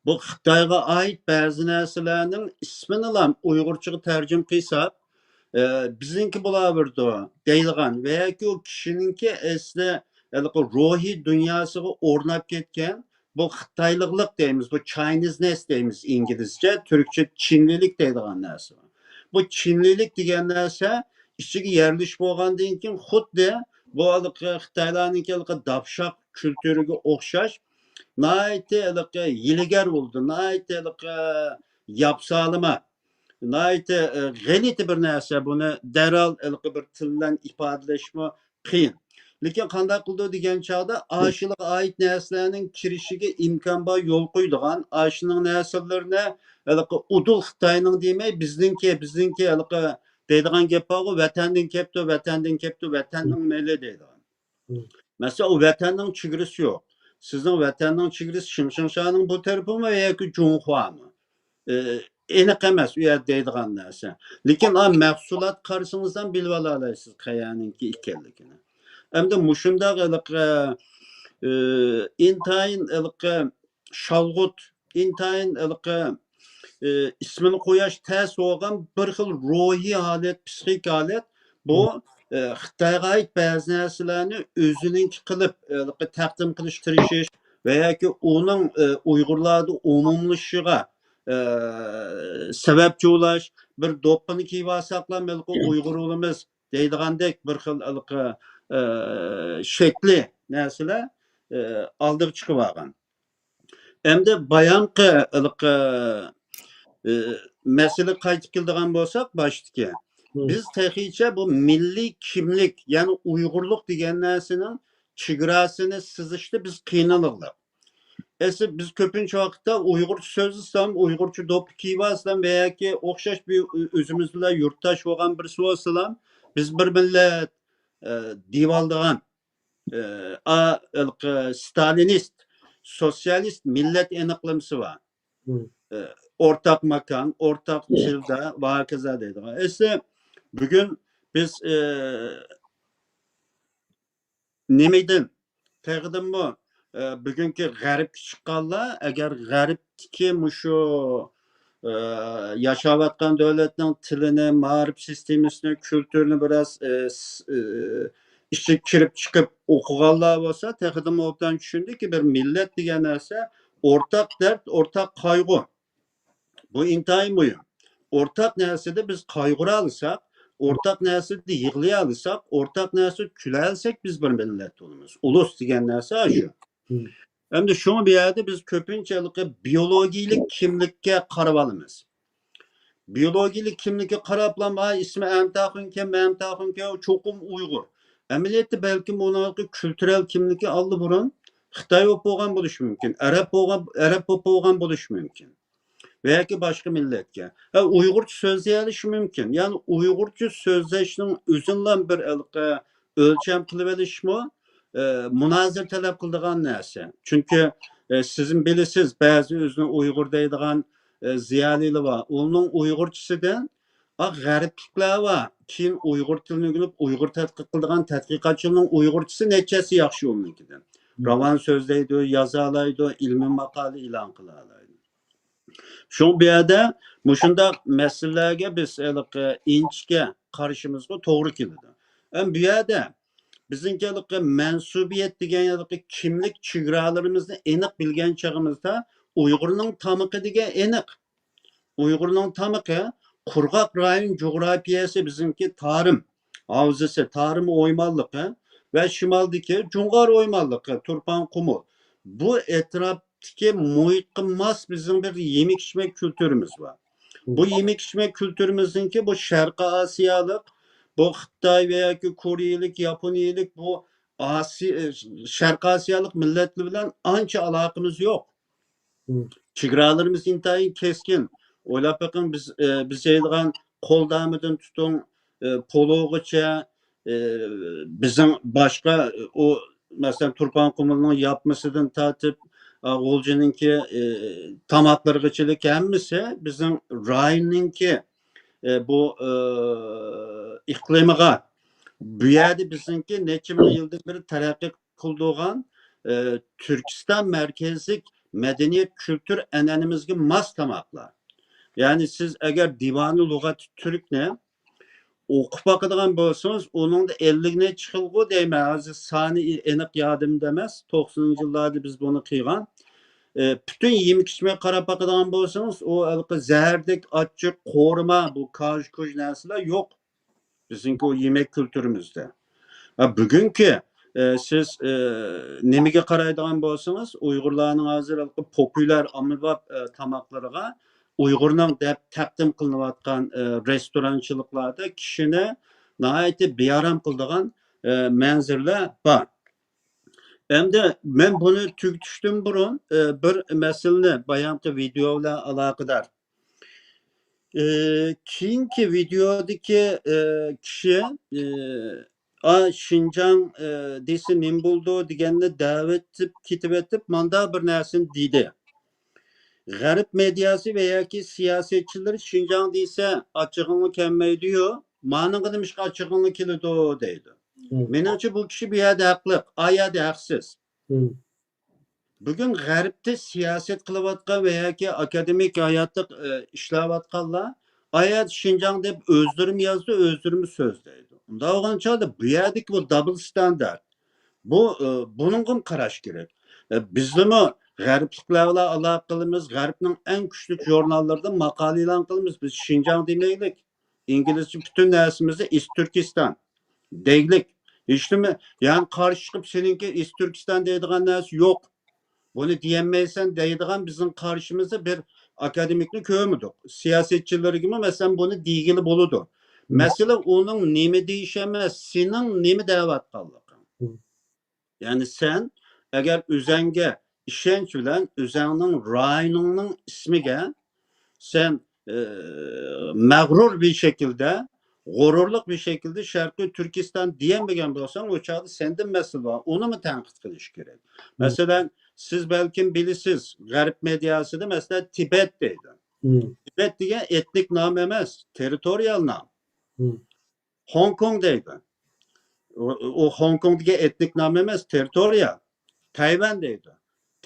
بۇ خىتايغا ئائىت بەزى نەرسىلەرنىڭ ئىسمىنىلا ئۇيغۇرچىغا تەرجىمە قىلساق، ئە، بىزنىڭكى بولۇۋېرىدۇ دەيدىغان ۋە ياكى ئۇ كىشىنىڭكى ئەسلى ھېلىقى روھىي دۇنياسىغا ئورناپ كەتكەن بۇ خىتايلىقلىق دەيمىز، بۇ چاينىزنېس دەيمىز ئىنگلىزچە، تۈركچە چىنلىلىك دەيدىغان نەرسە بار. بۇ چىنلىلىك دېگەن نەرسە ئىچىگە يەرلىشىپ بولغاندىن كېيىن خۇددى بۇ ھېلىقى خىتايلارنىڭكى ھېلىقى داپشاق كۈلتۈرىگە ئوخشاش ناھايىتى ھېلىقى ھىيلىگەر بولىدۇ، ناھايىتى ھېلىقى ياپسالىما، ناھايىتى، ئە، غەلىتە بىر نەرسە. بۇنى دەرھال ھېلىقى بىر تىل بىلەن ئىپادىلەشمۇ قىيىن. لېكىن قانداق قىلىدۇ دېگەن چاغدا، ئاشۇلارغا ئائىت نەرسىلەرنىڭ كىرىشىگە ئىمكان بار يول قويىدىغان، ئاشۇنىڭ نەرسىلىرىنى ھېلىقى ئۇدۇل خىتاينىڭ دېمەي، بىزنىڭكى، بىزنىڭكى ھېلىقى دەيدىغان گەپ بارغۇ، ۋەتەندىن كەپتۇ، ۋەتەندىن كەپتۇ، ۋەتەننىڭ مېلى دەيدىغان. مەسىلەن، ئۇ ۋەتەننىڭ چېگرىسى يوق. سىزنىڭ ۋەتەننىڭ چېگرىسى شىڭشىڭشانىڭ بۇ تەرىپىمۇ ياكى جۇڭخۇامۇ؟ ئى، ئېنىق ئەمەس ئۇ يەردە دەيدىغان نەرسە. لېكىن ئا، مەھسۇلات قارىسىڭىز ھەم بىلىۋالالايسىز قەيەرنىڭكى ئىكەنلىكىنى. ئەمدى مۇشۇنداق ھېلىقى، ئە، ئىنتايىن ھېلىقى شالغۇت، ئىنتايىن ھېلىقى، ئە، ئىسمىنى قوياش تەس بولغان بىر خىل روھىي ھالەت، پسىخىك ھالەت. بۇ، ئە، خىتايغا ئائىت بەزى نەرسىلەرنى ئۆزىنىڭكى قىلىپ، ھېلىقى تەقدىم قىلىش تىرىشىش ۋە ياكى ئۇنىڭ، ئە، ئۇيغۇرلاردا ئومۇملىشىشىغا، ئە، سەۋەبچى بولاش، بىر دوپپىنى كىيىۋالساقلا، ھېلىقى ئۇيغۇر بولىمىز دەيدىغاندەك بىر خىل ھېلىقى، ئە، شەكلى نەرسىلەر، ئە، ئالدىغا چىقىۋالغان. ئەمدى بايامقى ھېلىقى، ئە، مەسىلىگە قايتىپ كېلىدىغان بولساق، باشتىكى، بىز تېخىچە بۇ مىللىي كىملىك، يەنى ئۇيغۇرلۇق دېگەن نەرسىنىڭ چېگراسىنى سىزىشتا بىز قىينىلىغلىق. ئەسلى بىز كۆپىنچە ۋاقىتتا ئۇيغۇرچە سۆزلىسەم، ئۇيغۇرچە دوپپا كىيىۋالسام ۋە ياكى ئوخشاش بىر ئۆ-، ئۆزىمىز بىلەن يۇرتداش بولغان بىرسى بولسىلا، بىز بىر مىللەت، ئە، دېيىۋالىدىغان، ئە، ئا، ھېلىقى ستالىنىست، سوتسىيالىست مىللەت ئېنىقلىمىسى بار. ئە، ئورتاق ماكان، ئورتاق تىلدا ۋە ھاكازا دەيدىغان. ئەسلى بۈگۈن بىز، ئە، نېمىدىن؟ تېخىدىنمۇ، ئە، بۈگۈنكى غەربكە چىققانلار، ئەگەر غەربتىكى مۇشۇ، ئە، ياشاۋاتقان دۆلەتنىڭ تىلىنى، مائارىپ سىستېمىسىنى، كۈلتۈرىنى بىراز، ئە، س-، ئە، ئىچىگە كىرىپ چىقىپ ئوقۇغانلار بولسا، تېخىدىنمۇ ئوبدان چۈشىنىدۇكى، بىر مىللەت دېگەن نەرسە ئورتاق دەرد، ئورتاق قايغۇ. بۇ ئىنتايىن مۇھىم. ئورتاق نەرسىدە بىز قايغۇرالىساق، ئورتاق نەرسىدە يىغلىيالىساق، ئورتاق نەرسىدە كۈلەلىسەك، بىز بىر مىللەت بولىمىز. ئۇلۇس دېگەن نەرسە شۇ. ئەمدى شۇڭا بۇ يەردە بىز كۆپىنچە ھېلىقى بىيولوگىيىلىك كىملىككە قارىۋالىمىز. بىيولوگىيىلىك كىملىككە قاراپلا، ئا، ئىسمى ئەمتاخۇنكەن، مەمتاخۇنكەن، چوقۇم ئۇيغۇر. ئەمەلىيەتتە بەلكىم ئۇنىڭ كۈلتۈرەل كىملىكى ئاللىبۇرۇن خىتاي بولۇپ بولغان بولۇشى مۇمكىن، ئەرەب بولغان، ئەرەب بولۇپ بولغان بولۇشى مۇمكىن. ۋە ياكى باشقا مىللەتكە. ھە، ئۇيغۇرچە سۆزلىيەلىشى مۇمكىن. يەنى ئۇيغۇرچە سۆزلەشنىڭ ئۆزىنىلا بىر ھېلىقى ئۆلچەم قىلىۋېلىشمۇ، ئە، مۇنازىرە تەلەپ قىلىدىغان نەرسە. چۈنكى، ئە، سىزمۇ بىلىسىز، بەزى ئۆزىنى ئۇيغۇر دەيدىغان، ئە، زىيالىيلار بار. ئۇنىڭ ئۇيغۇرچىسىدىن، ئا، غەربلىكلەر بار. كېيىن ئۇيغۇر تىلىنى ئۆگىنىپ، ئۇيغۇر تەتقىق قىلىدىغان تەتقىقاتچىنىڭ ئۇيغۇرچىسى نەچچە ھەسسە ياخشى ئۇنىڭكىدىن. راۋان سۆزلەيدۇ، يازالايدۇ، ئىلمىي ماقالە ئېلان قىلالايدۇ. شۇڭا بۇ يەردە مۇشۇنداق مەسىلىلەرگە بىز ھېلىقى ئىنچىكە قارىشىمىزغا توغرا كېلىدۇ. ئەمما بۇ يەردە بىزنىڭكى ھېلىقى مەنسۇبىيەت دېگەن ھېلىقى كىملىك چېگرالىرىمىزنى ئېنىق بىلگەن چېغىمىزدا ئۇيغۇرنىڭ تامىقى دېگەن ئېنىق. ئۇيغۇرنىڭ تامىقى قۇرغاق رايون جۇغراپىيەسى بىزنىڭكى تارىم ھاۋزىسى، تارىم ئويمانلىقى ۋە شىمالدىكى جۇڭغار ئويمانلىقى، تۇرپان قۇمۇل. بۇ ئەتراپتىكى مۇھىتقا ماس بىزنىڭ بىر يېمەك ئىچمەك كۈلتۈرىمىز بار. بۇ يېمەك ئىچمەك كۈلتۈرىمىزنىڭكى بۇ شەرقىي ئاسىيالىق، بۇ خىتاي ۋە ياكى كورېيىلىك، ياپونىيىلىك، بۇ ئاسىي-، شەرقىي ئاسىيالىق مىللەتلەر بىلەن ئانچە ئالاقىمىز يوق. چېگرالىرىمىز ئىنتايىن كەسكىن. ئويلاپ بېقىڭ، بىز، ئە، بىز يەيدىغان قولدامىدىن تۇتۇڭ، ئە، پولۇغىچە، ئە، بىزنىڭ باشقا، ئۇ، مەسىلەن، تۇرپان قۇمۇلنىڭ ياپمىسىدىن تارتىپ، ئا، غۇلجىنىڭكى، ئە، تاماقلىرىغىچىلىك ھەممىسى بىزنىڭ رايوننىڭكى، ئە، بۇ، ئە، ئىقلىمىغا. بۇ يەردە بىزنىڭكى نەچچە مىڭ يىلدىن بېرى تەرەققىي قىلدۇرغان، ئە، تۈركىستان مەركەزلىك مەدەنىيەت، كۈلتۈر ئەنئەنىمىزگە ماس تاماقلار. يەنى سىز ئەگەر دىۋانۇ لۇغەتى تۈركنى ئوقۇپ باقىدىغان بولسىڭىز، ئۇنىڭدا ئەللىك نەچچە خىلغۇ دەيمەن، ھازىر سانى ئېنىق يادىمدا ئەمەس، توقسىنىنچى يىللاردا بىز بۇنى قىلغان. ئە، پۈتۈن يېمەك ئىچمەككە قاراپ باقىدىغان بولسىڭىز، ئۇ ھېلىقى زەھەردەك ئاچچىق، قورۇما، بۇ كاژ-كۇژ نەرسىلەر يوق. بىزنىڭكى ئۇ يېمەك كۈلتۈرىمىزدە. ھە، بۈگۈنكى، ئە، سىز، ئە، نېمىگە قارايدىغان بولسىڭىز، ئۇيغۇرلارنىڭ ھازىر ھېلىقى پوپۇليار، ئاممىباب، ئە، تاماقلىرىغا ئۇيغۇرنىڭ دەپ تەقدىم قىلىنىۋاتقان، ئە، رېستورانچىلىقلاردا كىشىنى ناھايىتى بىئارام قىلىدىغان، ئە، مەنزىرىلەر بار. ئەمدى مەن بۇنى تۈگىتىشتىن بۇرۇن، ئە، بىر مەسىلىنى بايامقى ۋىدېئو بىلەن ئالاقىدار. ئى، كېيىنكى ۋىدېئودىكى، ئى، كىشى، ئى، ئا، شىنجاڭ، ئى، دېسە نېمە بولىدۇ دېگەننى دەۋېتىپ كېتىۋېتىپ، ماندا بىر نەرسىنى دېدى. غەرب مېدىياسى ۋە ياكى سىياسەتچىلىرى شىنجاڭ دېسە ئاچچىقىڭلار كەلمەيدۇ-يۇ، مانىڭغا نېمىشقا ئاچچىقىڭلار كېلىدۇ دەيدۇ. مېنىڭچە بۇ كىشى بۇ يەردە ھەقلىق، ئا يەردە ھەقسىز. بۈگۈن غەربتە سىياسەت قىلىۋاتقان ۋە ياكى ئاكادېمىك ھاياتلىق، ئە، ئىشلەۋاتقانلار ئا يەردە شىنجاڭ دەپ ئۆزلىرىمۇ يازىدۇ، ئۆزلىرىمۇ سۆزلەيدۇ. ئۇنداق بولغان چاغدا بۇ يەردىكى بۇ دابل ستاندارت، بۇ، ئە، بۇنىڭغىمۇ قاراش كېرەك. ئە، بىزلىمۇ غەربلىكلەر بىلەن ئالاقە قىلىمىز، غەربنىڭ ئەڭ كۈچلۈك ژۇرناللىرىدا ماقالە ئېلان قىلىمىز، بىز شىنجاڭ دېمەيلىك. ئىنگلىزچە پۈتۈن نەرسىمىزنى ئىست تۈركىستان دەيلىك. ھېچنېمە، يەنى قارشى چىقىپ سېنىڭكى ئىست تۈركىستان دەيدىغان نەرسە يوق. بۇنى دېيەلمەيسەن دەيدىغان بىزنىڭ قارشىمىزدا بىر ئاكادېمىكنى كۆرمىدۇق. سىياسەتچىلىرىگىمۇ مەسىلەن بۇنى دېگىلى بولىدۇ. مەسىلە ئۇنىڭ نېمە دېيىشى ئەمەس، سېنىڭ نېمە دەۋاتقانلىقىڭ. يەنى سەن ئەگەر ئۆزەڭگە ئىشەنچ بىلەن ئۆزەڭنىڭ رايونۇڭنىڭ ئىسمىگە سەن، ئى، مەغرۇر بىر شەكىلدە، غۇرۇرلۇق بىر شەكىلدە شەرقىي تۈركىستان دېيەلمىگەن بولساڭ، ئۇ چاغدا سەندىن مەسىلە بار، ئۇنىمۇ تەنقىد قىلىش كېرەك. مەسىلەن، سىز بەلكىم بىلىسىز، غەرب مېدىياسىدا مەسىلەن تىبەت دەيدۇ. تىبەت دېگەن ئېتنىك نام ئەمەس، تېررىتورىيال نام. خوڭكوڭ دەيدۇ. ئۇ، ئۇ خوڭكوڭ دېگەن ئېتنىك نام ئەمەس، تېررىتورىيال. تەيۋەن دەيدۇ.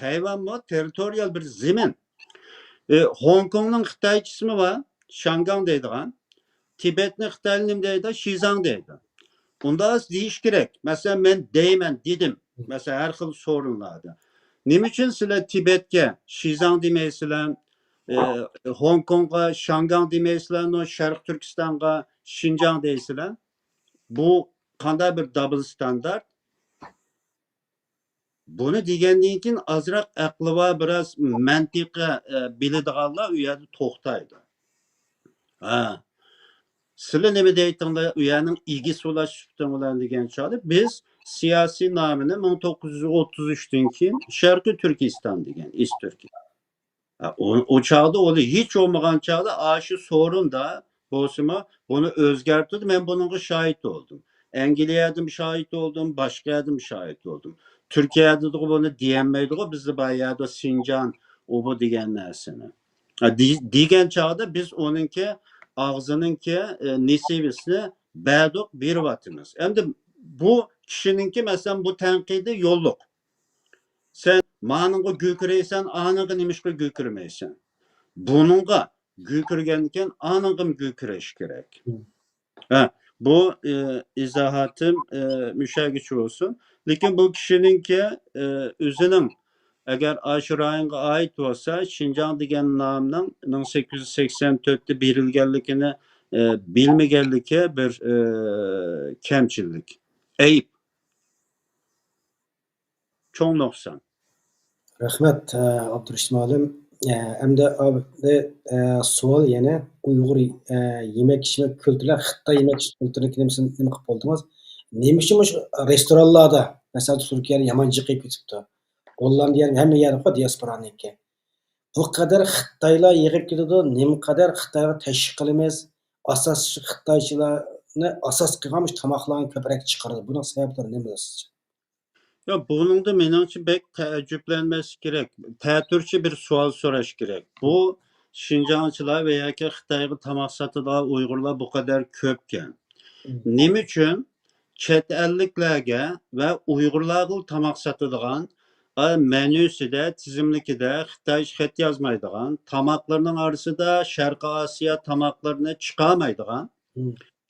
تەيۋەنمۇ تېررىتورىيال بىر زېمىن. ئى، خوڭكوڭنىڭ خىتايچىسىمۇ بار، شاڭگاڭ دەيدىغان. تىبەتنى خىتايلار نېمە دەيدۇ؟ شىزاڭ دەيدۇ. ئۇنداق دېيىش كېرەك. مەسىلەن، مەن دەيمەن، دېدىم. مەسىلەن، ھەر خىل سورۇنلاردا. نېمە ئۈچۈن سىلەر تىبەتكە شىزاڭ دېمەيسىلەر؟ ئى، خوڭكوڭغا شاڭگاڭ دېمەيسىلەر، شەرقىي تۈركىستانغا شىنجاڭ دەيسىلەر؟ بۇ قانداق بىر دابل ستاندارت؟ بۇنى دېگەندىن كېيىن ئازراق ئەقلى بار، بىراز مەنتىقە، ئە، بىلىدىغانلار ئۇ يەردە توختايدۇ. ھە. سىلەر نېمە دەيتىڭلار، ئۇ يەرنىڭ ئىگىسى بولۇش سۈپىتىڭ بىلەن دېگەن چاغدا، بىز سىياسىي نامىنى مىڭ توققۇز يۈز ئوتتۇز ئۈچتىن كېيىن شەرقىي تۈركىستان دېگەن، ئىست تۈركىي. ئۇ، ئۇ چاغدا ئۇنى ھېچ بولمىغان چاغدا ئاشۇ سورۇندا بولسىمۇ، بۇنى ئۆزگەرتىدۇ. مەن بۇنىڭغا شاھىت بولدۇم. ئەنگلىيەدىمۇ شاھىت بولدۇم، باشقا يەردىمۇ شاھىت بولدۇم. تۈركىيەدىغۇ بۇنى دېيەلمەيدىغۇ، بىزدە بار يەردە سىنجان، ئۇ بۇ دېگەن نەرسىنى. ھە، دې-، دېگەن چاغدا بىز ئۇنىڭكى ئاغزىنىڭكى، ئە، نېسىۋىسىنى بەردۇق، بېرىۋاتىمىز. ئەمدى بۇ كىشىنىڭكى، مەسىلەن، بۇ تەنقىدى يوللۇق. سەن مانىڭغا گۈكۈرەيسەن، ئانىڭغا نېمىشقا گۈكۈرمەيسەن؟ بۇنىڭغا گۈكۈرگەندىكىن ئانىڭغىمۇ گۈكۈرەش كېرەك. ھە، بۇ، ئى، ئىزاھاتىم، ئى، مۇشەگىچە بولسۇن. لېكىن بۇ كىشىنىڭكى، ئى، ئۆزىنىڭ ئەگەر ئاشۇ رايونغا ئائىت بولسا، شىنجاڭ دېگەن نامنىڭ مىڭ سەككىز يۈز سەكسەن تۆتتە بېرىلگەنلىكىنى، ئى، بىلمىگەنلىكى بىر، ئى، كەمچىللىك، ئەيىب. چوڭ نۇقسان. رەھمەت، ئە، ئابدۇرېشىت مۇئەللىم. ئە، ئەمدى، ئە، ئە، سوئال يەنە ئۇيغۇر، ئە، يېمەك ئىچمەك كۈلتۈرى، خىتاي يېمەك ئىچمەك كۈلتۈرىنى نېمىسىنى، نېمە قىلىپ بولدىڭىز؟ نېمە ئۈچۈن مۇشۇ رېستورانلاردا، مەسىلەن، تۈركىيەدە يامان جىقىيىپ كېتىپتۇ. ھوللاندىيە ھەممە يەردىكۇ دىياسپورانىڭكى. بۇ قەدەر خىتايلار يىغىپ كېتىدۇ، نېمە قەدەر خىتايغا تەشۋىق قىلىمىز؟ ئاساس خىتايچىلارنى ئاساس قىلغان مۇشۇ تاماقلارنى كۆپرەك چىقىرىدۇ. بۇنىڭ سەۋەبلىرى نېمە سىزچە؟ يا، بۇنىڭدا مېنىڭچە بەك تەئەججۈپلەنمەسلىك كېرەك. تەتۈرچە بىر سوئال سوراش كېرەك. بۇ شىنجاڭچىلار ۋە ياكى خىتايغا تاماق ساتىدىغان ئۇيغۇرلار بۇ قەدەر كۆپكەن. نېمە ئۈچۈن چەت ئەللىكلەرگە ۋە ئۇيغۇرلارغا تاماق ساتىدىغان، ئا، مېنيۇسىدە، تىزىملىكىدە خىتايچە خەت يازمايدىغان، تاماقلىرىنىڭ ئارىسىدا شەرقىي ئاسىيا تاماقلىرىنى چىقارمايدىغان،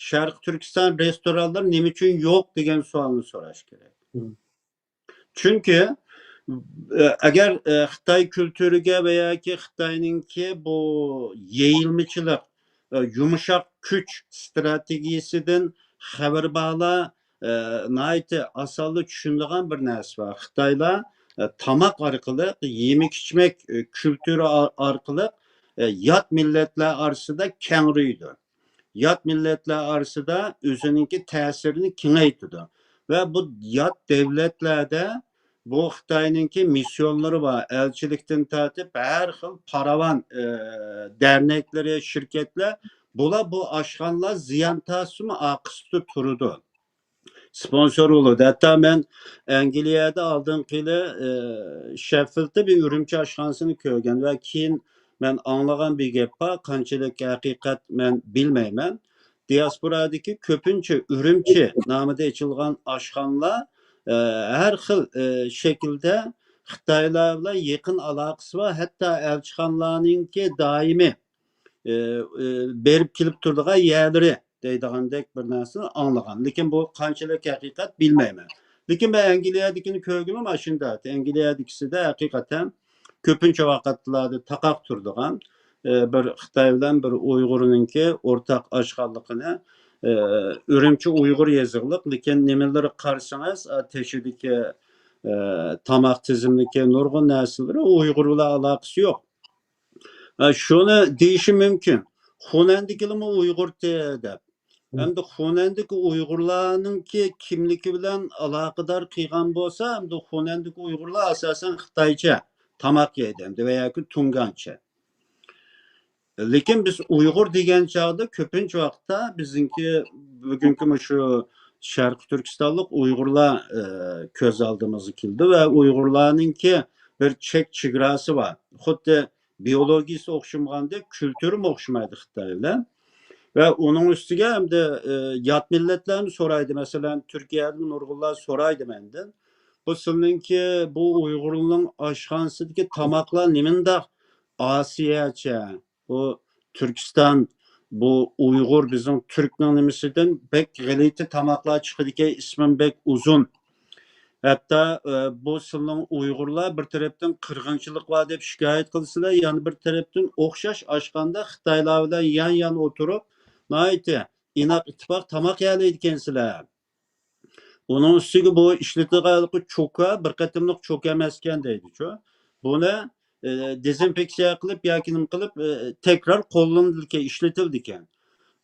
شەرقىي تۈركىستان رېستورانلىرى نېمە ئۈچۈن يوق دېگەن سوئالنى سوراش كېرەك. چۈنكى، ئە، ئەگەر، ئە، خىتاي كۈلتۈرىگە ۋە ياكى خىتاينىڭكى بۇ يېيىلمىچىلىق، ئە، يۇمشاق كۈچ ئىستراتېگىيىسىدىن خەۋىرى بارلار، ئە، ناھايىتى ئاسانلا چۈشىنىدىغان بىر نەرسە بار. خىتايلار، ئە، تاماق ئارقىلىق، يېمەك ئىچمەك، ئە، كۈلتۈرى ئار-، ئارقىلىق، ئە، يات مىللەتلەر ئارىسىدا كەڭرىيىدۇ. يات مىللەتلەر ئارىسىدا ئۆزىنىڭكى تەسىرىنى كېڭەيتىدۇ. ۋە بۇ يات دەۋلەتلەردە بۇ خىتاينىڭكى مىسسىيونلىرى بار، ئەلچىلىكتىن تارتىپ ھەر خىل پاراۋان، ئە، دەرنەكلىرى، شىركەتلەر، بۇلار بۇ ئاشخانىلار زىيان تارتسىمۇ ئارقىسىدا تۇرىدۇ. سپونسور بولىدۇ. ھەتتا مەن ئەنگلىيەدە ئالدىنقى يىلى، ئى، شېففىلدتا بىر ئۈرۈمچى ئاشخانىسىنى كۆرگەن ۋە كېيىن مەن ئاڭلىغان بىر گەپ بار، قانچىلىك ھەقىقەت مەن بىلمەيمەن. دىياسپورادىكى كۆپىنچە ئۈرۈمچى نامىدا ئېچىلغان ئاشخانىلار، ئى، ھەر خىل، ئى، شەكىلدە خىتايلار بىلەن يېقىن ئالاقىسى بار، ھەتتا ئەلچىخانىلارنىڭكى دائىمىي، ئى، ئى، بېرىپ كېلىپ تۇرىدىغان يەرلىرى دەيدىغاندەك بىر نەرسىنى ئاڭلىغان. لېكىن بۇ قانچىلىك ھەقىقەت بىلمەيمەن. لېكىن مەن ئەنگلىيەدىكىنى كۆرگىنىم ئاشۇنداق. ئەنگلىيەدىكىسىدە ھەقىقەتەن كۆپىنچە ۋاقىتلاردا تاقاق تۇرىدىغان، ئى، بىر خىتاي بىلەن بىر ئۇيغۇرنىڭكى ئورتاق ئاشخانىلىقىنى، ئى، ئۈرۈمچى ئۇيغۇر يېزىقلىق، لېكىن نېمىلىرى قارىسىڭىز، ئا، تېشىدىكى، ئى، تاماق تىزىملىكى، نۇرغۇن نەرسىلىرى ئۇيغۇر بىلەن ئالاقىسى يوق. ئە، شۇنى دېيىشى مۇمكىن. خۇنەندىكىلىمۇ ئۇيغۇرتى دەپ. ئەمدى خۇنەندىكى ئۇيغۇرلارنىڭكى كىملىكى بىلەن ئالاقىدار قىلغان بولسا، ئەمدى خۇنەندىكى ئۇيغۇرلار ئاساسەن خىتايچە تاماق يەيدۇ ئەمدى ۋە ياكى تۇڭگانچە. لېكىن بىز ئۇيغۇر دېگەن چاغدا كۆپىنچە ۋاقىتتا بىزنىڭكى بۈگۈنكى مۇشۇ شەرقىي تۈركىستانلىق ئۇيغۇرلار، ئە، كۆز ئالدىمىزغا كېلىدۇ ۋە ئۇيغۇرلارنىڭكى بىر چەك چېگراسى بار. خۇددى بىيولوگىيىسى ئوخشىمىغاندەك، كۈلتۈرىمۇ ئوخشىمايدۇ خىتاي بىلەن. ۋە ئۇنىڭ ئۈستىگە ئەمدى، ئە، يات مىللەتلەرمۇ سورايدۇ. مەسىلەن، تۈركىيەدىن نۇرغۇنلار سورايدۇ مەندىن. بۇ سىلىنىڭكى، بۇ ئۇيغۇرنىڭ ئاشخانىسىدىكى تاماقلار نېمانداق ئاسىياچە؟ بۇ تۈركىستان، بۇ ئۇيغۇر، بىزنىڭ تۈركنىڭ نېمىسىدىن بەك غەلىتە تاماقلار چىقىدىكەن، ئىسمىم بەك ئۇزۇن. ھەتتا، ئە، بۇ سىلىنىڭ ئۇيغۇرلار بىر تەرەپتىن قىرغىنچىلىق بار دەپ شىكايەت قىلىسىلەر، يەنە بىر تەرەپتىن ئوخشاش ئاشخانىدا خىتايلار بىلەن يان-يان ئولتۇرۇپ، ناھايىتى ئىناق ئىتتىپاق تاماق يەيدىكەنسىلەر. ئۇنىڭ ئۈستىگە بۇ ئىشلىتىدىغان چوكا بىر قېتىملىق چوكا ئەمەسكەن دەيدىچۇ. بۇنى، ئى، دېزىنفېكسىيە قىلىپ ياكى نېمە قىلىپ، ئى، تەكرار قوللىنىدىكەن، ئىشلىتىلىدىكەن.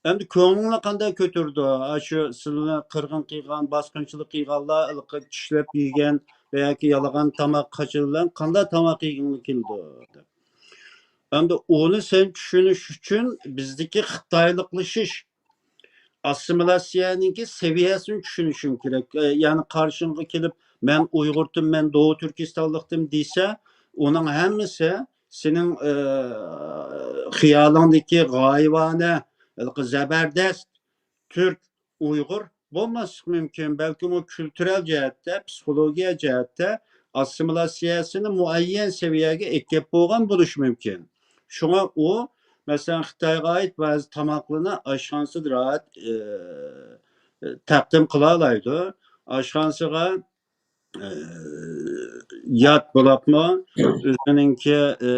ئەمدى كۆڭلۈڭلار قانداق كۆتۈرىدۇ؟ ئاشۇ سىلىنى قىرغىن قىلغان، باسقۇنچىلىق قىلغانلار ھېلىقى چىشلەپ يېگەن ۋە ياكى يالىغان تاماق قاچىلىرى بىلەن قانداق تاماق يېگۈڭلار كېلىدۇ؟ دەپ. ئەمدى ئۇنى سەن چۈشىنىش ئۈچۈن بىزدىكى خىتايلىقلىشىش، ئاسسىمىلياتسىيەنىڭكى سەۋىيەسىنى چۈشىنىشىڭ كېرەك. ئە، يەنى قارشىڭغا كېلىپ، «مەن ئۇيغۇرتىم، مەن دوغۇ تۈركىستانلىقتىم» دېسە، ئۇنىڭ ھەممىسى سېنىڭ، ئە، خىيالىڭدىكى غايىۋانە، ھېلىقى زەبەردەست تۈرك، ئۇيغۇر بولماسلىقى مۇمكىن. بەلكىم ئۇ كۈلتۈرەل جەھەتتە، پسىخولوگىيە جەھەتتە ئاسسىمىلياتسىيەسىنى مۇئەييەن سەۋىيەگە ئەكەپ بولغان بولۇشى مۇمكىن. شۇڭا ئۇ، مەسىلەن، خىتايغا ئائىت بەزى تاماقلارنى ئاشخانىسىدا راھەت، ئى، تەقدىم قىلالايدۇ. ئاشخانىسىغا، ئى، يات بولۇپمۇ، ئۆزىنىڭكى، ئى،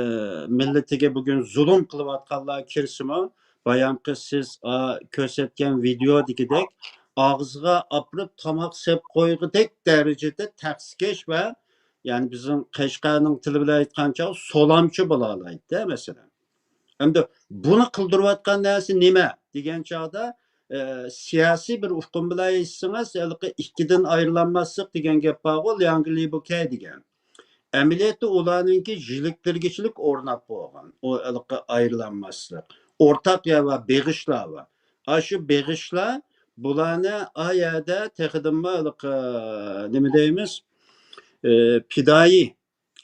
مىللىتىگە بۈگۈن زۇلۇم قىلىۋاتقانلار كىرسىمۇ، بايامقى سىز، ئا، كۆرسەتكەن ۋىدېئودىكىدەك ئاغزىغا ئاپىرىپ تاماق سېلىپ قويغۇدەك دەرىجىدە تەخسىكەش ۋە، يەنى بىزنىڭ قەشقەرنىڭ تىلى بىلەن ئېيتقان چاغدا سولامچى بولالايدۇ، مەسىلەن. ئەمدى بۇنى قىلدۇرۇۋاتقان نەرسە نېمە دېگەن چاغدا، ئە، سىياسىي بىر ئۇقۇم بىلەن ئېيتسىڭىز، ھېلىقى ئىككىدىن ئايرىلالماسلىق دېگەن گەپ بارغۇ، لياڭگې لىبۇكەي دېگەن. ئەمەلىيەتتە ئۇلارنىڭكى يىلىكلىگۈچىلىك ئورناپ بولغان، ئۇ ھېلىقى ئايرىلالماسلىق. ئورتاق يەر بار، بېغىشلار بار. ئاشۇ بېغىشلار بۇلارنى ئا يەردە تېخىدىنمۇ ھېلىقى، نېمە دەيمىز، ئى، پىدائىي،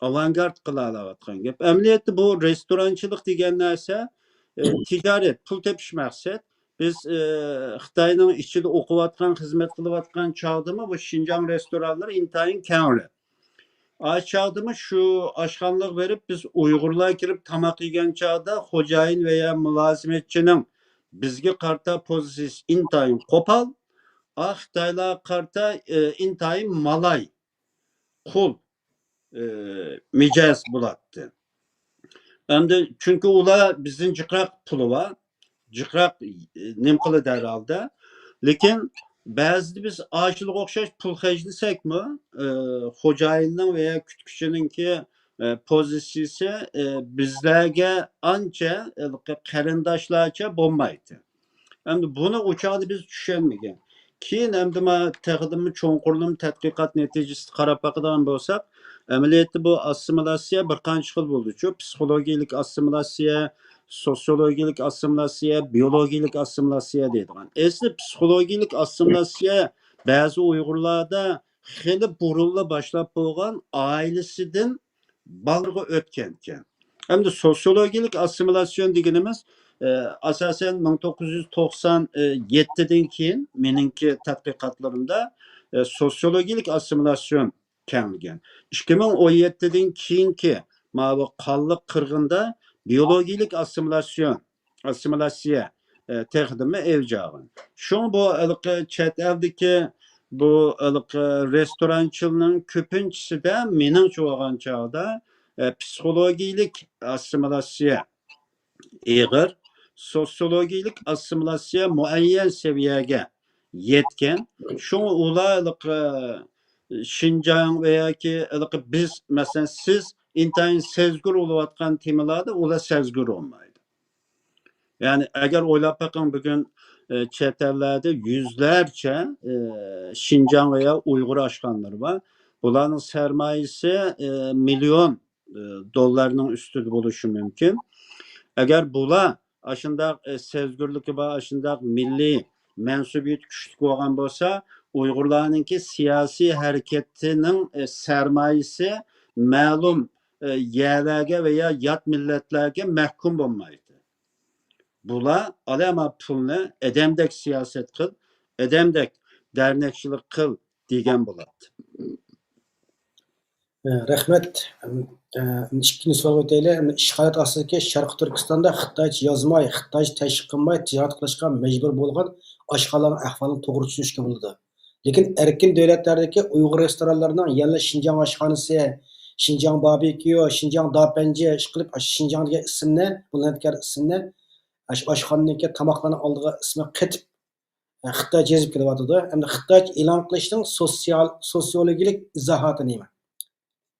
ئاۋانگارد قىلالاۋاتقان گەپ. ئەمەلىيەتتە بۇ رېستورانچىلىق دېگەن نەرسە، ئى، تىجارەت، پۇل تېپىش مەقسەت. بىز، ئى، خىتاينىڭ ئىچىدە ئوقۇۋاتقان، خىزمەت قىلىۋاتقان چاغدىمۇ بۇ شىنجاڭ رېستورانلىرى ئىنتايىن كەڭرى. ئاشۇ چاغدىمۇ شۇ ئاشخانىلارغا بېرىپ، بىز ئۇيغۇرلار كىرىپ تاماق يېگەن چاغدا خوجايىن ۋەيا مۇلازىمەتچىنىڭ بىزگە قارىتا پوزىتسىيىسى ئىنتايىن قوپال، ئا، خىتايلارغا قارىتا، ئى، ئىنتايىن مالاي، قۇل، ئى، مىجەز بولاتتى. ئەمدى چۈنكى ئۇلار بىزدىن جىقراق پۇلى بار، جىقراق، ئى، نېمە قىلىدۇ ھەر ھالدا. لېكىن بەزىدە بىز ئاشۇلىغا ئوخشاش پۇل خەجلىسەكمۇ، ئى، خوجايىننىڭ ۋەيا كۈتكۈچىنىڭكى، ئى، پوزىتسىيىسى، ئى، بىزلەرگە ئانچە، ھېلىقى قېرىنداشلارچە بولمايتتى. ئەمدى بۇنى ئۇ چاغدا بىز چۈشەنمىگەن. كېيىن ئەمدى ما تېخىدىنمۇ چوڭقۇرلىما تەتقىقات نەتىجىسىدە قاراپ باقىدىغان بولساق، ئەمەلىيەتتە بۇ ئاسسىمىلياتسىيە بىر قانچە خىل بولىدۇچۇ. پسىخولوگىيەلىك ئاسسىمىلياتسىيە، سوتسىيولوگىيەلىك ئاسسىمىلياتسىيە، بىيولوگىيەلىك ئاسسىمىلياتسىيە دەيدىغان. ئەسلى پسىخولوگىيەلىك ئاسسىمىلياتسىيە بەزى ئۇيغۇرلاردا خېلى بۇرۇنلا باشلاپ بولغان ئائىلىسىدىن بالىغا ئۆتكەنكەن. ئەمدى سوسىيولوگىيەلىك ئاسسىمىلياتسىيون دېگىنىمىز، ئە، ئاساسەن مىڭ توققۇز يۈز توقسان يەتتىدىن كېيىن مېنىڭكى تەتقىقاتلىرىمدا، ئە، سوسىيولوگىيەلىك ئاسسىمىلياتسىيون كەڭلىگەن. ئىككى مىڭ ئون يەتتىدىن كېيىنكى ماۋۇ قانلىق قىرغىندا بىيولوگىيەلىك ئاسسىمىلياتسىيون، ئاسسىمىلياتسىيە، ئە، تېخىدىنمۇ ئەۋج ئالغان. شۇڭا بۇ ھېلىقى چەت ئەلدىكى بۇ ھېلىقى رېستورانچىلارنىڭ كۆپىنچىسىدە مېنىڭچە بولغان چاغدا، ئە، پسىخولوگىيەلىك ئاسسىمىلياتسىيە ئېغىر، سوسىيولوگىيەلىك ئاسسىمىلياتسىيە مۇئەييەن سەۋىيەگە يەتكەن. شۇڭا ئۇلار ھېلىقى شىنجاڭ ۋە ياكى ھېلىقى بىز، مەسىلەن، سىز ئىنتايىن سەزگۈر بولۇۋاتقان تېمىلاردا ئۇلار سەزگۈر بولمايدۇ. يەنى ئەگەر ئويلاپ بېقىڭ، بۈگۈن، ئە، چەت ئەللەردە يۈزلەرچە، ئە، شىنجاڭ ۋە يا ئۇيغۇر ئاشخانىلىرى بار. بۇلارنىڭ سەرمايىسى، ئە، مىليون، ئە، دوللارنىڭ ئۈستىدە بولۇشى مۇمكىن. ئەگەر بۇلار ئاشۇنداق، ئە، سەزگۈرلۈكى بار، ئاشۇنداق مىللىي مەنسۇبىيىتى كۈچلۈك بولغان بولسا، ئۇيغۇرلارنىڭكى سىياسىي ھەرىكىتىنىڭ، ئە، سەرمايىسى مەلۇم، ئە، يەرلەرگە ۋە يا يات مىللەتلەرگە مەھكۇم بولمايتتى. بۇلار ئالەما پۇلنى ئادەمدەك سىياسەت قىل، ئادەمدەك دەرنەكچىلىك قىل دېگەن بولاتتى. ئە، رەھمەت. ئە، ئىككىنچى سوئالغا ئۆتەيلى. ئىشغالىيەت ئاستىدىكى شەرقىي تۈركىستاندا خىتايچە يازماي، خىتايچە تەشۋىق قىلماي تىجارەت قىلىشقا مەجبۇر بولغان ئاشخانىلارنىڭ ئەھۋالىنى توغرا چۈشىنىشكە بولىدۇ. لېكىن ئەركىن دۆلەتلەردىكى ئۇيغۇر رېستورانلىرىنىڭ يەنىلا شىنجاڭ ئاشخانىسى، شىنجاڭ باربېكيۇ، شىنجاڭ داپەنجى، ئىشقىلىپ، ئاشۇ شىنجاڭ دېگەن ئىسىمنى، بۇلغار ئىسىمنى، ئاشۇ ئاشخانىنىڭكى تاماقلارنىڭ ئالدىغا ئىسمى قېتىپ، خىتايچە يېزىپ كېلىۋاتىدۇ. ئەمدى خىتايچە ئېلان قىلىشنىڭ سوسىيال-، سوسىيولوگىيەلىك ئىزاھاتى نېمە؟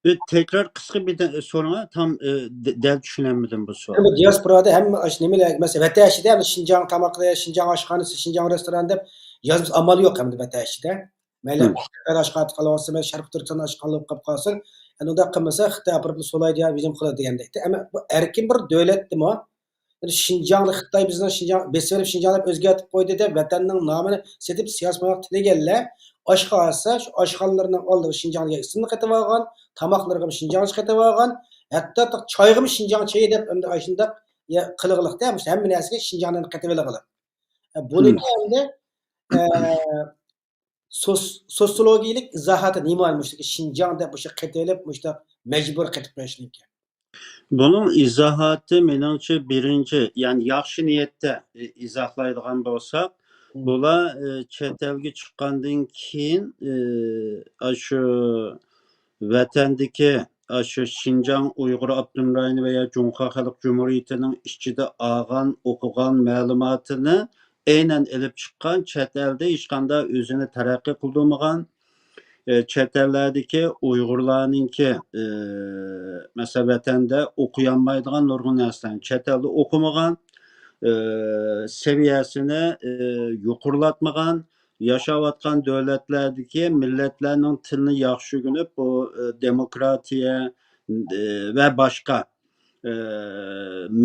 بىر تەكرار قىسقا بىر دە-، سورىڭا، تام، ئە، دە-، دەل چۈشىنەلمىدىم بۇ سوئالنى. ئەمدى دىياسپورادا ھەممە ئاشۇ نېمىلەر، مەسىلەن، ۋەتەن ئىچىدە ھەمدە شىنجاڭ تاماقلىرى، شىنجاڭ ئاشخانىسى، شىنجاڭ رېستوران دەپ يازمىسا ئامال يوق ئەمدى ۋەتەن ئىچىدە. مەيلى، خىتاي ئاشخانا قىلىۋالسا، مەيلى شەرقىي تۈركىستان ئاشخانا بولۇپ قاپقالسۇن. ئەمدى ئۇنداق قىلمىسا، خىتاي ئاپىرىپ سولايدۇ يا، بىزنى قىلىدۇ دېگەندەك. ئەمما بۇ ئەركىن بىر دۆلەتتىمۇ، يەنى شىنجاڭنى خىتاي بىزنىڭ شىنجاڭ بېسىۋېلىپ، شىنجاڭ دەپ ئۆزگەرتىپ قويدى دەپ، ۋەتەننىڭ نامىنى سېتىپ، سىياسىي مۇناپىق تىلىگەنلەر ئاشخانا ئاچسا، شۇ ئاشخانىلىرىنىڭ ئالدىغا شىنجاڭ دېگەن ئىسىمنى قېتىۋالغان، تاماقلىرىغا شىنجاڭچە قېتىۋالغان، ھەتتا چايغىمۇ شىنجاڭ چېيى دەپ، ئەمدى ئاشۇنداق قىلغىلىقتا، مۇشۇ ھەممە نەرسىگە شىنجاڭنى قېتىۋېلىغىلى. بۇنىڭ ئەمدى، ئە، سوس-، سوسىيولوگىيەلىك ئىزاھاتى نېمە؟ مۇشۇ شىنجاڭ دەپ مۇشۇ قېتىۋېلىپ، مۇشۇنداق مەجبۇر قېتىپ قويۇشنىڭكى. بۇنىڭ ئىزاھاتى، مېنىڭچە، بىرىنچى، يەنى ياخشى نىيەتتە ئى-، ئىزاھلايدىغان بولساق، بۇلار، ئى، چەت ئەلگە چىققاندىن كېيىن، ئى، ئاشۇ ۋەتەندىكى، ئاشۇ شىنجاڭ ئۇيغۇر ئاپتونوم رايونى ۋە يا جۇڭخۇا خەلق جۇمھۇرىيىتىنىڭ ئىچىدە ئالغان، ئوقۇغان مەلۇماتىنى ئەينەن ئېلىپ چىققان، چەت ئەلدە ھېچقانداق ئۆزىنى تەرەققىي قىلدۇرمىغان، ئى، چەت ئەللەردىكى ئۇيغۇرلارنىڭكى، ئى، مەسىلەن، ۋەتەندە ئوقۇيالمايدىغان نۇرغۇن نەرسىلەرنى، چەت ئەلدە ئوقۇمىغان، ئى، سەۋىيەسىنى، ئى، يۇقىرىلاتمىغان، ياشاۋاتقان دۆلەتلەردىكى مىللەتلەرنىڭ تىلىنى ياخشى ئۆگىنىپ، بۇ، ئى، دېموكراتىيە، ئى، ۋە باشقا ئى،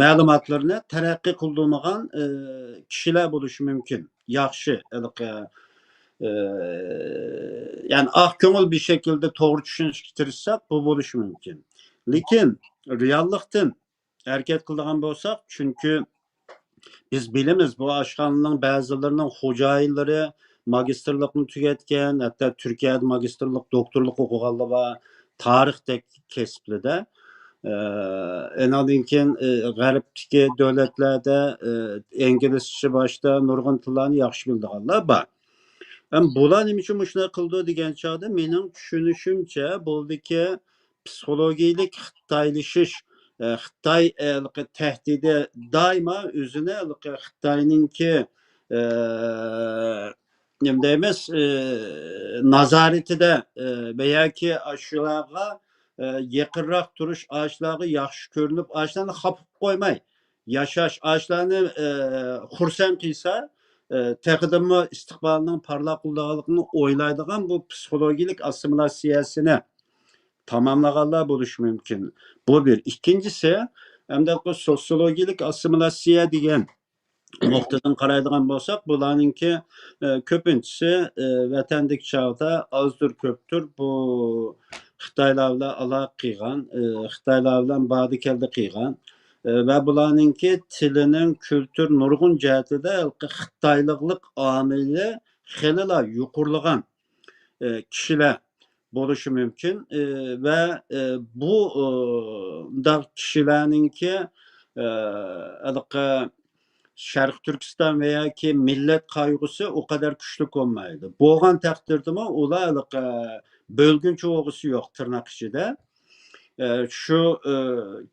مەلۇماتلىرىنى تەرەققىي قىلدۇرمىغان، ئى، كىشىلەر بولۇشى مۇمكىن. ياخشى، ھېلىقى، ئى، يەنى ئاق كۆڭۈل بىر شەكىلدە توغرا چۈشىنىشكە تىرىشساق، بۇ بولۇشى مۇمكىن. لېكىن رېئاللىقتىن ھەرىكەت قىلىدىغان بولساق، چۈنكى بىز بىلىمىز، بۇ ئاشخانىنىڭ بەزىلىرىنىڭ خوجايىنلىرى ماگىستىرلىقنى تۈگەتكەن، ھەتتا تۈركىيەدە ماگىستىرلىق، دوكتورلۇق ئوقۇغانلار بار، تارىختەك كەسىپلىدە. ئە، ئېنىڭدىن كېيىن، ئە، غەربتىكى دۆلەتلەردە، ئە، ئىنگلىزچە باشتا نۇرغۇن تىللارنى ياخشى بىلىدىغانلار بار. ئەمما بۇلار نېمە ئۈچۈن مۇشۇنداق قىلىدۇ دېگەن چاغدا، مېنىڭ چۈشىنىشىمچە، بۇلدىكى پسىخولوگىيەلىك خىتايلىشىش، ئە، خىتاي، ئە، ھېلىقى تەھدىتى دائىما ئۆزىنى ھېلىقى خىتاينىڭكى، ئە، نېمە دەيمىز، ئە، نازارىتىدە، ئە، ۋە ياكى ئاشۇلارغا، ئە، يېقىنراق تۇرۇش، ئاشۇلارغا ياخشى كۆرۈنۈپ، ئاشۇلارنى خاپا قىلىپ قويماي ياشاش، ئاشۇلارنى، ئە، خۇرسەن قىلسا، ئە، تېخىدىنمۇ ئىستىقبالىنىڭ پارلاق بولىدىغانلىقىنى ئويلايدىغان بۇ پسىخولوگىيەلىك ئاسسىمىلياتسىيەسىنى تاماملىغانلار بولۇشى مۇمكىن. بۇ بىر. ئىككىنچىسى، ئەمدى بۇ سوسىيولوگىيەلىك ئاسسىمىلياتسىيە دېگەن نۇقتىدىن قارايدىغان بولساق، بۇلارنىڭكى، ئە، كۆپىنچىسى، ئە، ۋەتەندىكى چاغدا ئازدۇر كۆپتۇر بۇ خىتايلار بىلەن ئالاقە قىلغان، ئە، خىتايلار بىلەن باردى كەلدى قىلغان، ئە، ۋە بۇلارنىڭكى تىلىنىڭ كۈلتۈر نۇرغۇن جەھەتتە خىتايلىقلىق ئامىلى خېلىلا يۇقىرىلىغان، ئە، كىشىلەر بولۇشى مۇمكىن. ئە، ۋە، ئە، بۇ، ئە، مۇنداق كىشىلەرنىڭكى، ئە، ھېلىقى شەرقىي تۈركىستان ۋە ياكى مىللەت قايغۇسى ئۇ قەدەر كۈچلۈك بولمايدۇ. بولغان تەقدىردىمۇ ئۇلار ھېلىقى بۆلگۈنچى بولغۇسى يوق، تىرناق ئىچىدە. ئە، شۇ، ئە،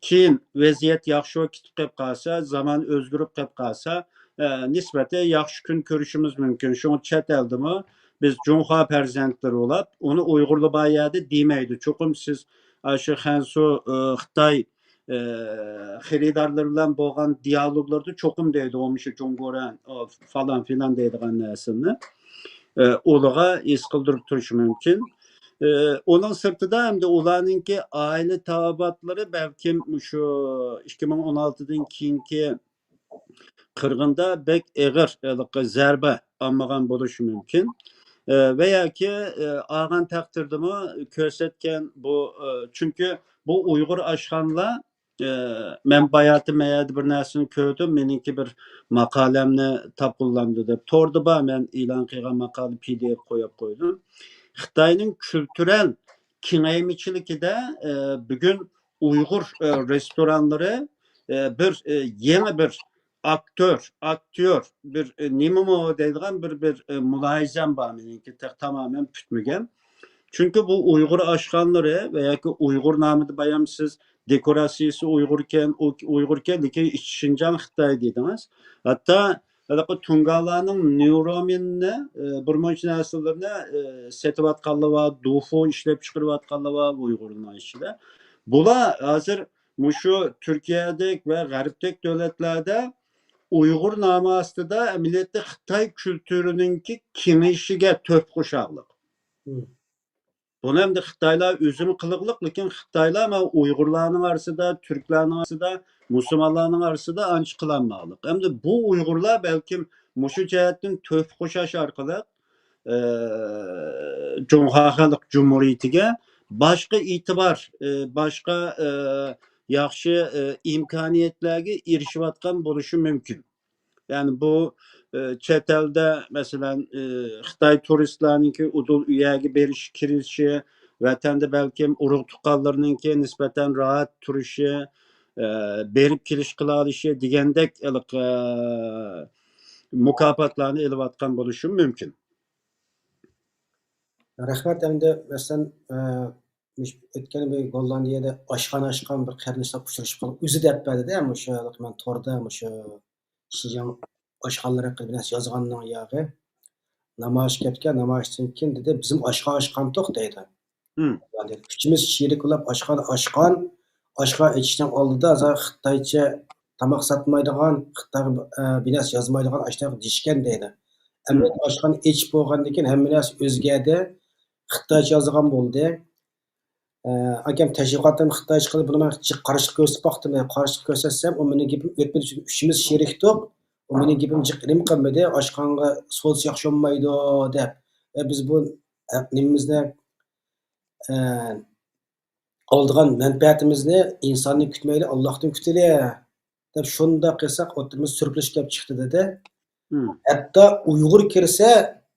كېيىن ۋەزىيەت ياخشى بولۇپ كېتىپ قېلىپ قالسا، زامان ئۆزگىرىپ قېلىپ قالسا، ئە، نىسبەتەن ياخشى كۈن كۆرۈشىمىز مۇمكىن. شۇڭا چەت ئەلدىمۇ بىز جۇڭخۇا پەرزەنتلىرى بولاپ، ئۇنى ئۇيغۇرلار بار يەردە دېمەيدۇ. چوقۇم سىز، ئاشۇ خەنسۇ، ئە، خىتاي، ئە، خېرىدارلىرى بىلەن بولغان دىيالوگلىرىدا چوقۇم دەيدۇ، ئۇ مۇشۇ جۇڭگورەن، ئۇ فالان فىلان دەيدىغان نەرسىنى، ئە، ئۇلىغا ھېس قىلدۇرۇپ تۇرۇشى مۇمكىن. ئە، ئۇنىڭ سىرتىدا ئەمدى ئۇلارنىڭكى ئائىلە تاۋابىئاتلىرى بەلكىم مۇشۇ ئىككى مىڭ ئون ئالتىدىن كېيىنكى قىرغىندا بەك ئېغىر ھېلىقى زەربە ئالمىغان بولۇشى مۇمكىن. ئە، ۋە ياكى، ئە، ئالغان تەقدىردىمۇ كۆرسەتكەن بۇ، ئە، چۈنكى بۇ ئۇيغۇر ئاشخانىلار، ئە، مەن باياتىن مەيەردە بىر نەرسىنى كۆردۈم، مېنىڭكى بىر ماقالەمنى تاپقۇنلامدۇ دەپ توردا بار، مەن ئېلان قىلغان ماقالە پى دى ئېف قويۇپ قويدۇم. خىتاينىڭ كۈلتۈرەل كېڭەيمىچىلىكىدە، ئە، بۈگۈن ئۇيغۇر، ئە، رېستورانلىرى، ئە، بىر، ئە، يېڭى بىر ئاكتور، ئاكتيور، بىر، ئە، نېمىمۇ دەيدىغان بىر، بىر، ئە، مۇلاھىزەم بار مېنىڭكى، تېخى تامامەن پۈتمىگەن. چۈنكى بۇ ئۇيغۇر ئاشخانىلىرى ۋە ياكى ئۇيغۇر نامىدا بايام سىز دېكوراتسىيىسى ئۇيغۇركەن، ئۇ، ئۇيغۇركەن، لېكىن ئىچى شىنجاڭ خىتاي دېدىڭىز. ھەتتا ھېلىقى تۇڭگانلارنىڭ نيۇرومىننى، ئە، بىر مۇنچە نەرسىلىرىنى، ئە، سېتىۋاتقانلار بار، دۇفۇ ئىشلەپ چىقىرىۋاتقانلار بار ئۇيغۇرنىڭ ئىچىدە. بۇلار ھازىر مۇشۇ تۈركىيەدەك ۋە غەربتەك دۆلەتلەردە ئۇيغۇر نامى ئاستىدا ئەمەلىيەتتە خىتاي كۈلتۈرىنىڭكى كېڭىيىشىگە تۆھپە قوشارلىق. مم. بۇنى ئەمدى خىتايلار ئۆزىمۇ قىلىقلىق، لېكىن خىتايلار مانا ئۇيغۇرلارنىڭ ئارىسىدا، تۈركلەرنىڭ ئارىسىدا، مۇسۇلمانلارنىڭ ئارىسىدا ئانچە قىلالماقلىق. ئەمدى بۇ ئۇيغۇرلار بەلكىم مۇشۇ جەھەتتىن تۆھپە قوشاش ئارقىلىق، ئە، جۇڭخۇا خەلق جۇمھۇرىيىتىگە باشقا ئېتىبار، ئە، باشقا، ئە، ياخشى، ئە، ئىمكانىيەتلەرگە ئېرىشىۋاتقان بولۇشى مۇمكىن. يەنى بۇ، ئە، چەت ئەلدە، مەسىلەن، ئە، خىتاي تۇرىستلارنىڭكى ئۇدۇل ئۇ يەرگە بېرىش، كىرىشى، ۋەتەندە بەلكىم ئۇرۇق تۇغقانلىرىنىڭكى نىسبەتەن راھەت تۇرۇشى، ئە، بېرىپ كېلىش قىلالىشى دېگەندەك ھېلىقى، ئە، مۇكاپاتلارنى ئېلىۋاتقان بولۇشى مۇمكىن. رەھمەت. ئەمدى مەسىلەن، ئە، مۇشۇ ئۆتكەن بىر گوللاندىيەدە ئاشخانا ئاچقان بىر قېرىنداشلار ئۇچرىشىپ قالدۇق. ئۆزى دەپ بەردى-دە، مۇشۇ مەن توردا مۇشۇ شىنجاڭ ئاشخانىلىرى ھەققىدە بىر نەرسە يازغاننىڭ ياغى. نامايىش كەپتىكەن، نامايىشتىن كېيىن دېدى، بىزمۇ ئاشخانا ئاچقانتۇق دەيدۇ. مم. ئۈچىمىز شېرىك بولۇپ ئاشخانا ئاچقان، ئاشخانا ئېچىشنىڭ ئالدىدا ھازىر خىتايچە تاماق ساتمايدىغان، خىتايغا، ئە، بىر نەرسە يازمايدىغان ئاشۇنداق دېيىشكەن دەيدۇ. ئەمدى مم. ئاشخانا ئېچىپ بولغاندىن كېيىن ھەممە نەرسە ئۆزگەردى. خىتايچە يازغان بولدى. ئە، ئاكام تەشۋىقاتتىن خىتايچە قىلىپ، بۇنى مەن جىق قارشىلىق كۆرسىتىپ باقتىم. قارشىلىق كۆرسەتسەم، ئۇ مېنىڭ گېپىمنى ئۆتمىدى، چۈنكى ئۈچىمىز شېرىكتۇق. ئۇ مېنىڭ گېپىمنى جىق نېمە قىلمىدى، ئاشخانىغا سودىسى ياخشى بولمايدۇ دەپ. ئە، بىز بۇ، ئە، نېمىمىزنى، ئە، ئالىدىغان مەنپەئەتىمىزنى ئىنساندىن كۈتمەيلى، ئاللاھتىن كۈتىلى دەپ شۇنداق قىلساق، ئوتتۇرىمىز سۈرۈكلىشىپ كېلىپ چىقتى دېدى. مم. ھەتتا ئۇيغۇر كىرسە،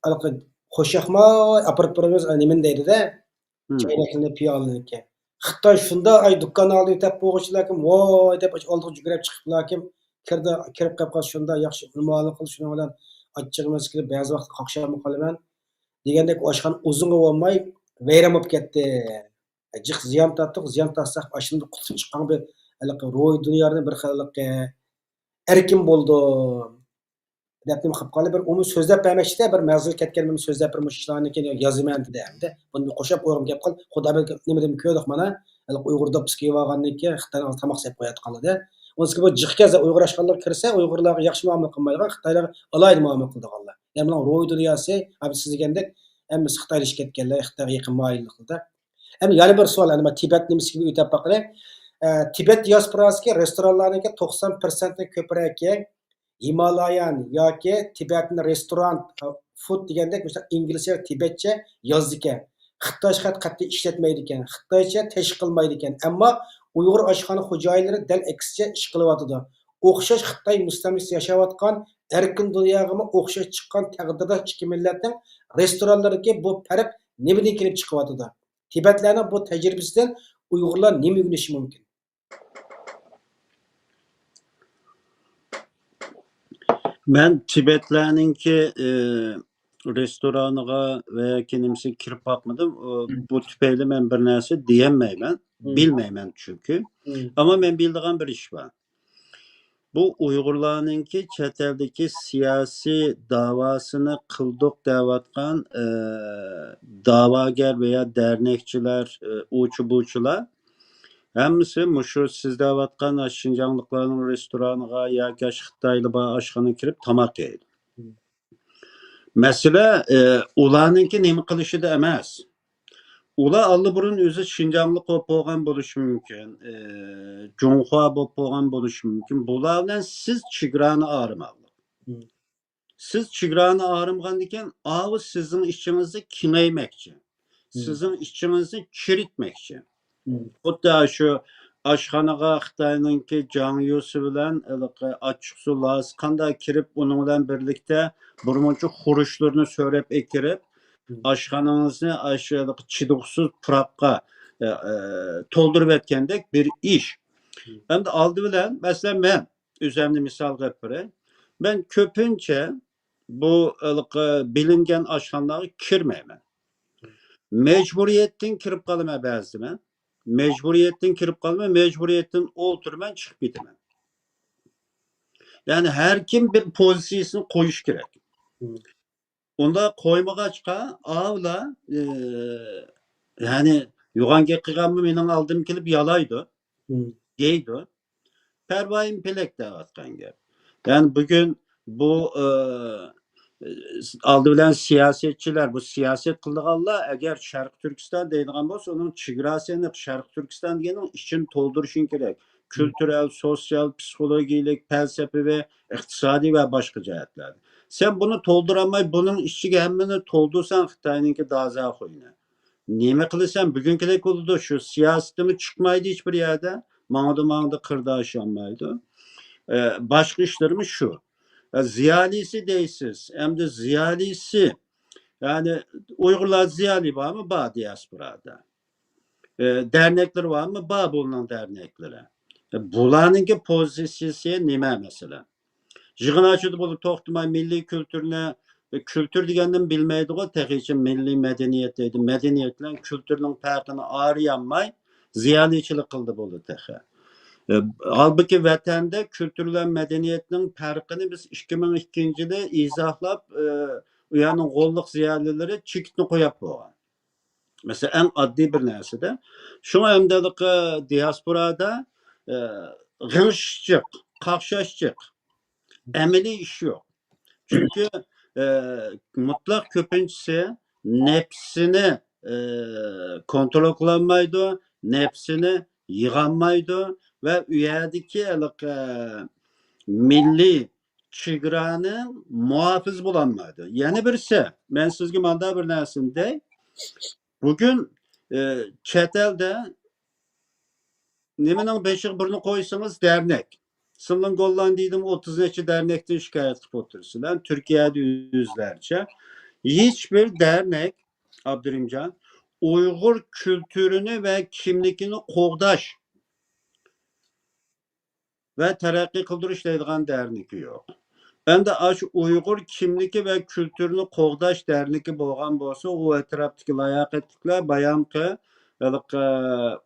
ھېلىقى خۇشياقماي ئاپىرىپ بېرىمىز، نېمىنى دەيدۇ-دە، مم. چەينەكلىرىنى، پىيالىنىكى. خىتاي شۇنداق، ئاي، دۇكان ئالدىغا يېتىپ بولغۇچىلاركىم، ۋاي دەپ ئالدىغا جۈگرەپ چىقىپلاركىم، كىردى، كىرىپ قېلىپ قالسا شۇنداق ياخشى مۇئامىلە قىلدى، شۇنىڭ بىلەن ئاچچىقىمىز كېلىپ، بەزى ۋاقىتتا قاقشاپمۇ قالىمەن. دېگەندەك، ئاشخانا ئۇزۇنغا بولماي ۋەيران بولۇپ كەتتى. جىق زىيان تارتتۇق، زىيان تارتساق، ئاشۇندىن قۇتۇلۇپ چىققان بىر ھېلىقى روھىي دۇنيادىن بىر خىل ھېلىقى ئەركىن بولدۇم دەپ نېمە قىلىپ قالدى. بىر ئۇمۇ سۆزلەپ بەرمەكچىدە، بىر مەزگىل كەتكەندىن سۆزلەپ بىر مۇشۇ ئىشلارنى كېيىن يازىمەن دېدى. ئەمدى بۇنى بىر قوشۇپ ئويغىم كەپ قالدى. خۇدا بىلىپ نېمىدىن كۆردۇق مانا. ھېلىقى ئۇيغۇر دوپپىسى كىيىۋالغاندىن كېيىن خىتاينىڭ تاماق سېلىپ قويۇۋاتقانلىرى. ئۇنىڭ ئۈستىگە بۇ جىق كەلسە ئۇيغۇر ئاشخانىلىرىغا كىرسە، ئۇيغۇرلارغا ياخشى مۇئامىلە قىلمايدىغان، خىتايلارغا ئالاھىدە مۇئامىلە قىلىدىغانلار. يەنى بۇنىڭ روھىي دۇنياسى، ھەم سىز دېگەندەك، ھەممىسى خىتايلىشىپ كەتكەنلەر، خىتايغا يېقىن مايىللىقتا. ئەمدى يەنە بىر سوئال، يەنە تىبەت نېمىسىگە ئۆتۈپ باقىلى. ئە، تىبەت دىياسپوراسىدىكى رېستورانلارنىڭكى توقسان پىرسەنتتىن كۆپرەكى ھىمالايان ياكى تىبەتىن رېستوران، فۇد دېگەندەك، مىسال، ئىنگلىزچە، تىبەتچە يازىدىكەن. خىتايچە خەت قەتئىي ئىشلەتمەيدىكەن. خىتايچە تەشۋىق قىلمايدىكەن. ئەمما ئۇيغۇر ئاشخانا خوجايىنلىرى دەل ئەكسىچە ئىش قىلىۋاتىدۇ. ئوخشاش خىتاي مۇستەملىكىسىدە ياشاۋاتقان، ئەركىن دۇنياغىمۇ ئوخشاش چىققان تەقدىردە ئىككى مىللەتنىڭ رېستورانلىرىدىكى بۇ پەرق نېمىدىن كېلىپ چىقىۋاتىدۇ؟ تىبەتلەرنىڭ بۇ تەجرىبىسىدىن ئۇيغۇرلار نېمە ئۆگىنىشى مۇمكىن؟ مەن تىبەتلەرنىڭكى، ئى، رېستورانىغا ۋە ياكى نېمىسىگە كىرىپ باقمىدىم. ئۇ، مم. بۇ تۈپەيلى مەن بىر نەرسە دېيەلمەيمەن، مم. بىلمەيمەن چۈنكى. مم. ئەمما مەن بىلىدىغان بىر ئىش بار. بۇ ئۇيغۇرلارنىڭكى چەت ئەلدىكى سىياسىي داۋاسىنى قىلدۇق دەۋاتقان، ئى، داۋاگەر ۋە يا دەرنەكچىلەر، ئى، ئۇچۇ-بۇچۇلار ھەممىسى مۇشۇ سىز دەۋاتقان شىنجاڭلىقلارنىڭ رېستورانىغا ياكى خىتايلار بار ئاشخانىغا كىرىپ تاماق يەيدۇ. مم. مەسىلە، ئى، ئۇلارنىڭكى نېمە قىلىشىدا ئەمەس. ئۇلار ئاللىبۇرۇن ئۆزى شىنجاڭلىق بولۇپ بولغان بولۇشى مۇمكىن، ئى، جۇڭخۇا بولۇپ بولغان بولۇشى مۇمكىن. بۇلار بىلەن سىز چېگرانى ئايرىماقلىق. مم. سىز چېگرانى ئايرىمىغاندىكىن، ئاۋۇ سىزنىڭ ئىچىڭىزنى كېڭەيمەكچى. مم. سىزنىڭ ئىچىڭىزنى چىرىتمەكچى. مم. خۇددى شۇ ئاشخانىغا خىتاينىڭكى جاڭيۇسى بىلەن ھېلىقى ئاچچىقسۇ لاسى قانداق كىرىپ، ئۇنىڭ بىلەن بىرلىكتە بىر مۇنچە خۇرۇچلىرىنى سۆرەپ ئەكىرىپ، مم. ئاشخانىڭىزنى ئاشۇ ھېلىقى چىدىغۇسىز پۇراققا، ئە، ئە، تولدۇرۇۋەتكەندەك بىر ئىش. مم. ئەمدى ئالدى بىلەن، مەسىلەن، مەن ئۆزەمنى مىسالغا ئېلىپ بېرەي. مەن كۆپىنچە بۇ ھېلىقى بىلىنگەن ئاشخانىلارغا كىرمەيمەن. مەجبۇرىيەتتىن كىرىپ قالىمەن بەزىدە مەن. مەجبۇرىيەتتىن كىرىپ قالىمەن، مەجبۇرىيەتتىن ئولتۇرىمەن، چىقىپ كېتىمەن. يەنى ھەر كىم بىر پوزىتسىيىسىنى قويۇشى كېرەك. مم. ئۇنداق قويمىغاچقا، ئاۋۇلار، ئى، يەنى يوغان گەپ قىلغانمۇ مېنىڭ ئالدىمغا كېلىپ يالايدۇ، مم. دەيدۇ. پەرۋايىم پېلەك دەۋاتقان گەپ. يەنى بۈگۈن بۇ، ئى، ئالدى بىلەن سىياسەتچىلەر، بۇ سىياسەت قىلىدىغانلار ئەگەر شەرقىي تۈركىستان دەيدىغان بولسا، ئۇنىڭ چېگراسى ئېنىق. شەرقىي تۈركىستان دېگەننىڭ ئىچىنى تولدۇرۇشۇڭ كېرەك. مم. كۈلتۈرەل، سوتسىيال، پسىخولوگىيەلىك، پەلسەپىۋى، ئىقتىسادىي ۋە باشقا جەھەتلەردە. سەن بۇنى تولدۇرالماي، بۇنىڭ ئىچىگە ھەممىنى تولدۇرساڭ، خىتاينىڭكى دازاخۇينى. نېمە قىلىسەن؟ بۈگۈنكىدەك بولىدۇ، شۇ سىياسىتىمۇ چىقمايدۇ ھېچ بىر يەردە. ماڭىدۇ، ماڭىدۇ، قىردا ئاشالمايدۇ. ئە، باشقا ئىشلىرىمۇ شۇ. ئە، زىيالىيسى دەيسىز. ئەمدى زىيالىيسى، يەنى ئۇيغۇرلار زىيالىي بارمۇ؟ بار دىياسپورادا. ئە، دەرنەكلىرى بارمۇ؟ بار بۇلارنىڭ دەرنەكلىرى. ئە، بۇلارنىڭكى پوزىتسىيىسى نېمە مەسىلەن؟ يىغىن ئاچىدۇ بولۇپ توختىماي مىللىي كۈلتۈرنى، كۈلتۈر دېگەندىن بىلمەيدىغۇ، تېخىچە مىللىي مەدەنىيەت دەيدۇ. مەدەنىيەت بىلەن كۈلتۈرنىڭ پەرقىنى ئايرىيالماي زىيالىيچىلىك قىلدى بولدى تېخى. ئە، ھالبۇكى ۋەتەندە كۈلتۈر بىلەن مەدەنىيەتنىڭ پەرقىنى بىز ئىككى مىڭ ئىككىنچى يىلى ئىزاھلاپ، ئە، ئۇ يەرنىڭ غوللۇق زىيالىيلىرى چېكىتنى قويۇپ بولغان. مەسىلەن، ئەڭ ئاددىي بىر نەرسىدە. شۇڭا ئەمدى ھېلىقى دىياسپورادا، ئە، غىڭشىشچىق، قاقشاشچىق، ئەمەلىي ئىش يوق. چۈنكى، ئە، مۇتلەق كۆپىنچىسى نەپسىنى، ئە، كونترول قىلالمايدۇ، نەپسىنى يىغالمايدۇ ۋە ئۇ يەردىكى ھېلىقى مىللىي چېگرانى مۇھاپىزە بولالمايدۇ. يەنە بىرسى، مەن سىزگە مانداق بىر نەرسىنى دەي. بۈگۈن، ئە، چەت ئەلدە نېمىنىڭ بېشىغا بىرنى قويسىڭىز، دەرنەك. سىلىڭ گوللاندىيىدىمۇ ئوتتۇز نەچچە دەرنەكتىن شىكايەت قىلىپ ئولتۇرىسىلەر. تۈركىيەدە يۈزلەرچە. ھېچبىر دەرنەك، ئابدۇرېھىمجان، ئۇيغۇر كۈلتۈرىنى ۋە كىملىكىنى قوغداش ۋە تەرەققىي قىلدۇرۇش دەيدىغان دەرنىكى يوق. ئەمدى ئاشۇ ئۇيغۇر كىملىكى ۋە كۈلتۈرىنى قوغداش دەرنىكى بولغان بولسا، ئۇ ئەتراپتىكى لاياقەتلىكلەر بايامقى ھېلىقى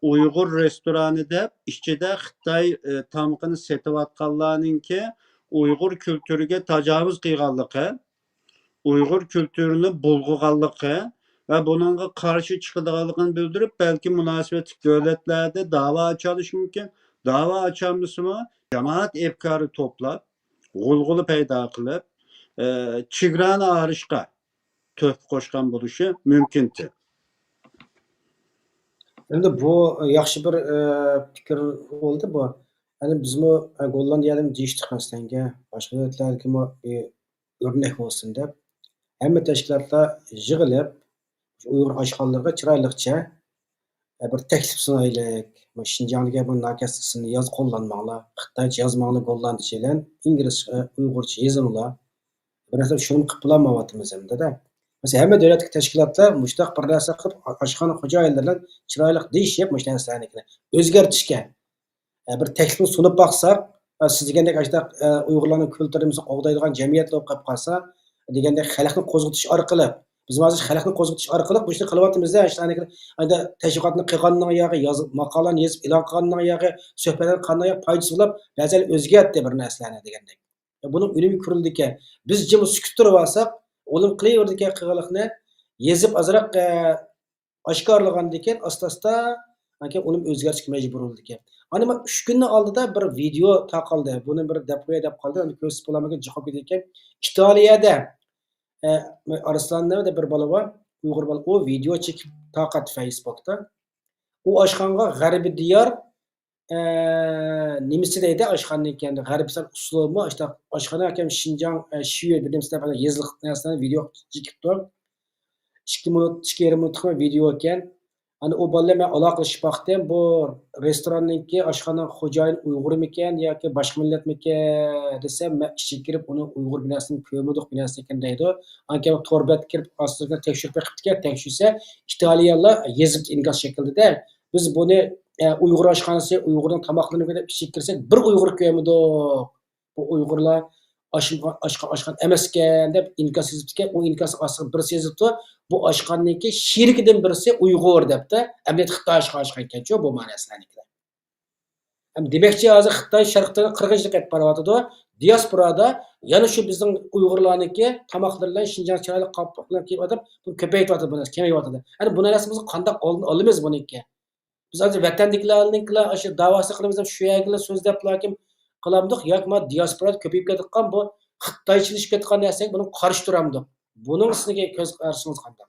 ئۇيغۇر رېستورانى دەپ ئىچىدە خىتاي، ئى، تامىقىنى سېتىۋاتقانلارنىڭكى ئۇيغۇر كۈلتۈرىگە تاجاۋۇز قىلغانلىقى، ئۇيغۇر كۈلتۈرىنى بۇلغىغانلىقى ۋە بۇنىڭغا قارشى چىقىدىغانلىقىنى بىلدۈرۈپ، بەلكى مۇناسىۋەتلىك دۆلەتلەردە داۋا ئاچالىشى مۇمكىن. داۋا ئاچالمىسىمۇ، جامائەت ئەپكارى توپلاپ، غۇلغۇلا پەيدا قىلىپ، ئە، چېگرانى ئايرىشقا تۆھپە قوشقان بولۇشى مۇمكىنتى. ئەمدى بۇ ياخشى بىر، ئە، پىكىر بولدى بۇ. يەنى بىزمۇ، ئە، گوللاندىيەدىن دېيىشتۇق مەسىلەنگە، باشقا دۆلەتلەرگىمۇ بىر ئۆرنەك بولسۇن دەپ، ھەممە تەشكىلاتلار يىغىلىپ، ئۇيغۇر ئاشخانىلىرىغا چىرايلىقچە، ئە، بىر تەكلىپ سۇنايلىك. شىنجاڭدىكى بۇ ناكەستىسىنى ياز، قوللانماڭلار. خىتايچە يازماڭلار، گوللاندىچە بىلەن ئىنگلىزچە، ئۇيغۇرچە يېزىڭلار. بىر نەرسە شۇنى قىلىپ بولالمايۋاتىمىز ئەمدىدە. مەسىلەن، ھەممە دۆلەتتىكى تەشكىلاتلار مۇشۇنداق بىر نەرسە قىلىپ، ئاشخانا خوجايىنلىرى بىلەن چىرايلىق دېيىشىپ، مۇشۇ نەرسىلەرنى ئۆزگەرتىشكە، ئە، بىر تەكلىپنى سۇنۇپ باقساق، ئە، سىز دېگەندەك ئاشۇنداق، ئە، ئۇيغۇرلارنىڭ كۈلتۈرىمىزنى قوغدايدىغان جەمئىيەت بولۇپ قېلىپ قالسا، دېگەندەك خەلقنى قوزغىتىش ئارقىلىق، بىز ھازىر خەلقنى قوزغىتىش ئارقىلىق مۇشۇنى قىلىۋاتىمىز-دە، ئاشۇنداق تەشۋىقاتنى قىلغاننىڭ ياغى، يازىپ، ماقالىنى يېزىپ ئېلان قىلغاننىڭ ياغى، سۆھبەتلەرنى قىلغاننىڭ ياغى پايدىسى بولۇپ، بەزىلەر ئۆزگەرتتى بىر نەرسىلەرنى دېگەندەك. بۇنىڭ ئۈنۈمى كۆرۈلىدىكەن. بىز جىم سۈكۈت تۇرۇۋالساق، ئۇلۇم قىلىۋېرىدىكەن قىلغانلىقنى، يېزىپ ئازراق، ئە، ئاشكارىلىغاندىكىن ئاستا-ئاستا، ئانكەن ئۇلۇم ئۆزگەرتىشكە مەجبۇر بولىدىكەن. ئانا مانا ئۈچ كۈننىڭ ئالدىدا بىر ۋىدېئو تارقالدى. بۇنى بىر دەپ قوياي دەپ قالدىم، ئەمدى كۆرسىتىپ بولالمىغان جىق بولۇپ كېتىدىكەن. ئىتالىيەدە، ئە، ئارسلان دەپ بىر بالا بار، ئۇيغۇر بالا، ئۇ ۋىدېئو چېكىپ تارقاتتى فەيسبۇكتا. ئۇ ئاشخانىغا غەربىي دىيار، ئە، نېمىسى دەيدۇ، ئاشخانىنىڭكى غەربىي ئۇسلۇبىمۇ، ئاشتا-، ئاشخانا ئاكام شىنجاڭ، ئە، شىۋې بىر نېمىسى دەپ يېزىلغان نەرسىلەرنى ۋىدېئو چېكىپتۇ. ئىككى مىنۇت، ئىككى يېرىم مىنۇتلۇق ۋىدېئو ئىكەن. ئانا ئۇ بالا بىلەن مەن ئالاقىلىشىپ باقتىم. بۇ رېستوراننىڭكى، ئاشخانىنىڭ خوجايىنى ئۇيغۇرمىكەن ياكى باشقا مىللەتمىكەن دېسەم، مەن ئىچىگە كىرىپ ئۇنى ئۇيغۇر بىناسىنى كۆرمىدۇق، بىناسى ئىكەن دەيدۇ. ئانكەن تور بەتكە كىرىپ ئاستىغا تەكشۈرۈپ بېقىپتىكەن، تەكشۈرسە ئىتالىيەلەر يېزىپتۇ ئىنكاس شەكلىدە. بىز بۇنى، ئە، ئۇيغۇر ئاشخانىسى، ئۇيغۇرنىڭ تاماقلىرىنى دەپ ئىچىگە كىرسەك، بىر ئۇيغۇر كۆرمىدۇق. بۇ ئۇيغۇرلار ئاشخانا، ئاشخانا ئەمەسكەن دەپ ئىنكاس يېزىپتىكەن. ئۇ ئىنكاسنىڭ ئاستىغا بىرسى يېزىپتۇ، بۇ ئاشخانىنىڭكى شېرىكىدىن بىرسى ئۇيغۇر دەپتۇ. ئەمەلىيەتتە خىتاي ئاشخانا ئاچقان ئىكەنچۇ بۇ مەسىلىنىڭكىلەر. ھەم دېمەكچى، ھازىر خىتاي شەرقتە قىرغىنچىلىق ئېلىپ بارىۋاتىدۇ. دىياسپورادا يەنە شۇ بىزنىڭ ئۇيغۇرلارنىڭكى تاماقلىرى بىلەن شىنجاڭ چىرايلىق قاپلىقلار كىيىۋاتىدۇ، بۇنى كۆپەيتىۋاتىدۇ، بۇ نەرسە كېمەيتىۋاتىدۇ. يەنى بۇ نەرسىمىزنى قانداق ئالدىنى ئالىمىز بۇنىڭكى؟ بىز ھازىر ۋەتەندىكىلەرنىڭكىلا ئاشۇ داۋاسى قىلىمىز دەپ شۇ يەرگىلا سۆزلەپلا كىم قىلامدۇق ياكى ما دىياسپورادا كۆپىيىپ كېتىدىغان بۇ خىتايچىلىشىپ كېتىدىغان نەرسىگە بۇنىڭغا قارشى تۇرامدۇق؟ بۇنىڭ ئۈستىگە كۆز قارىشىڭىز قانداق؟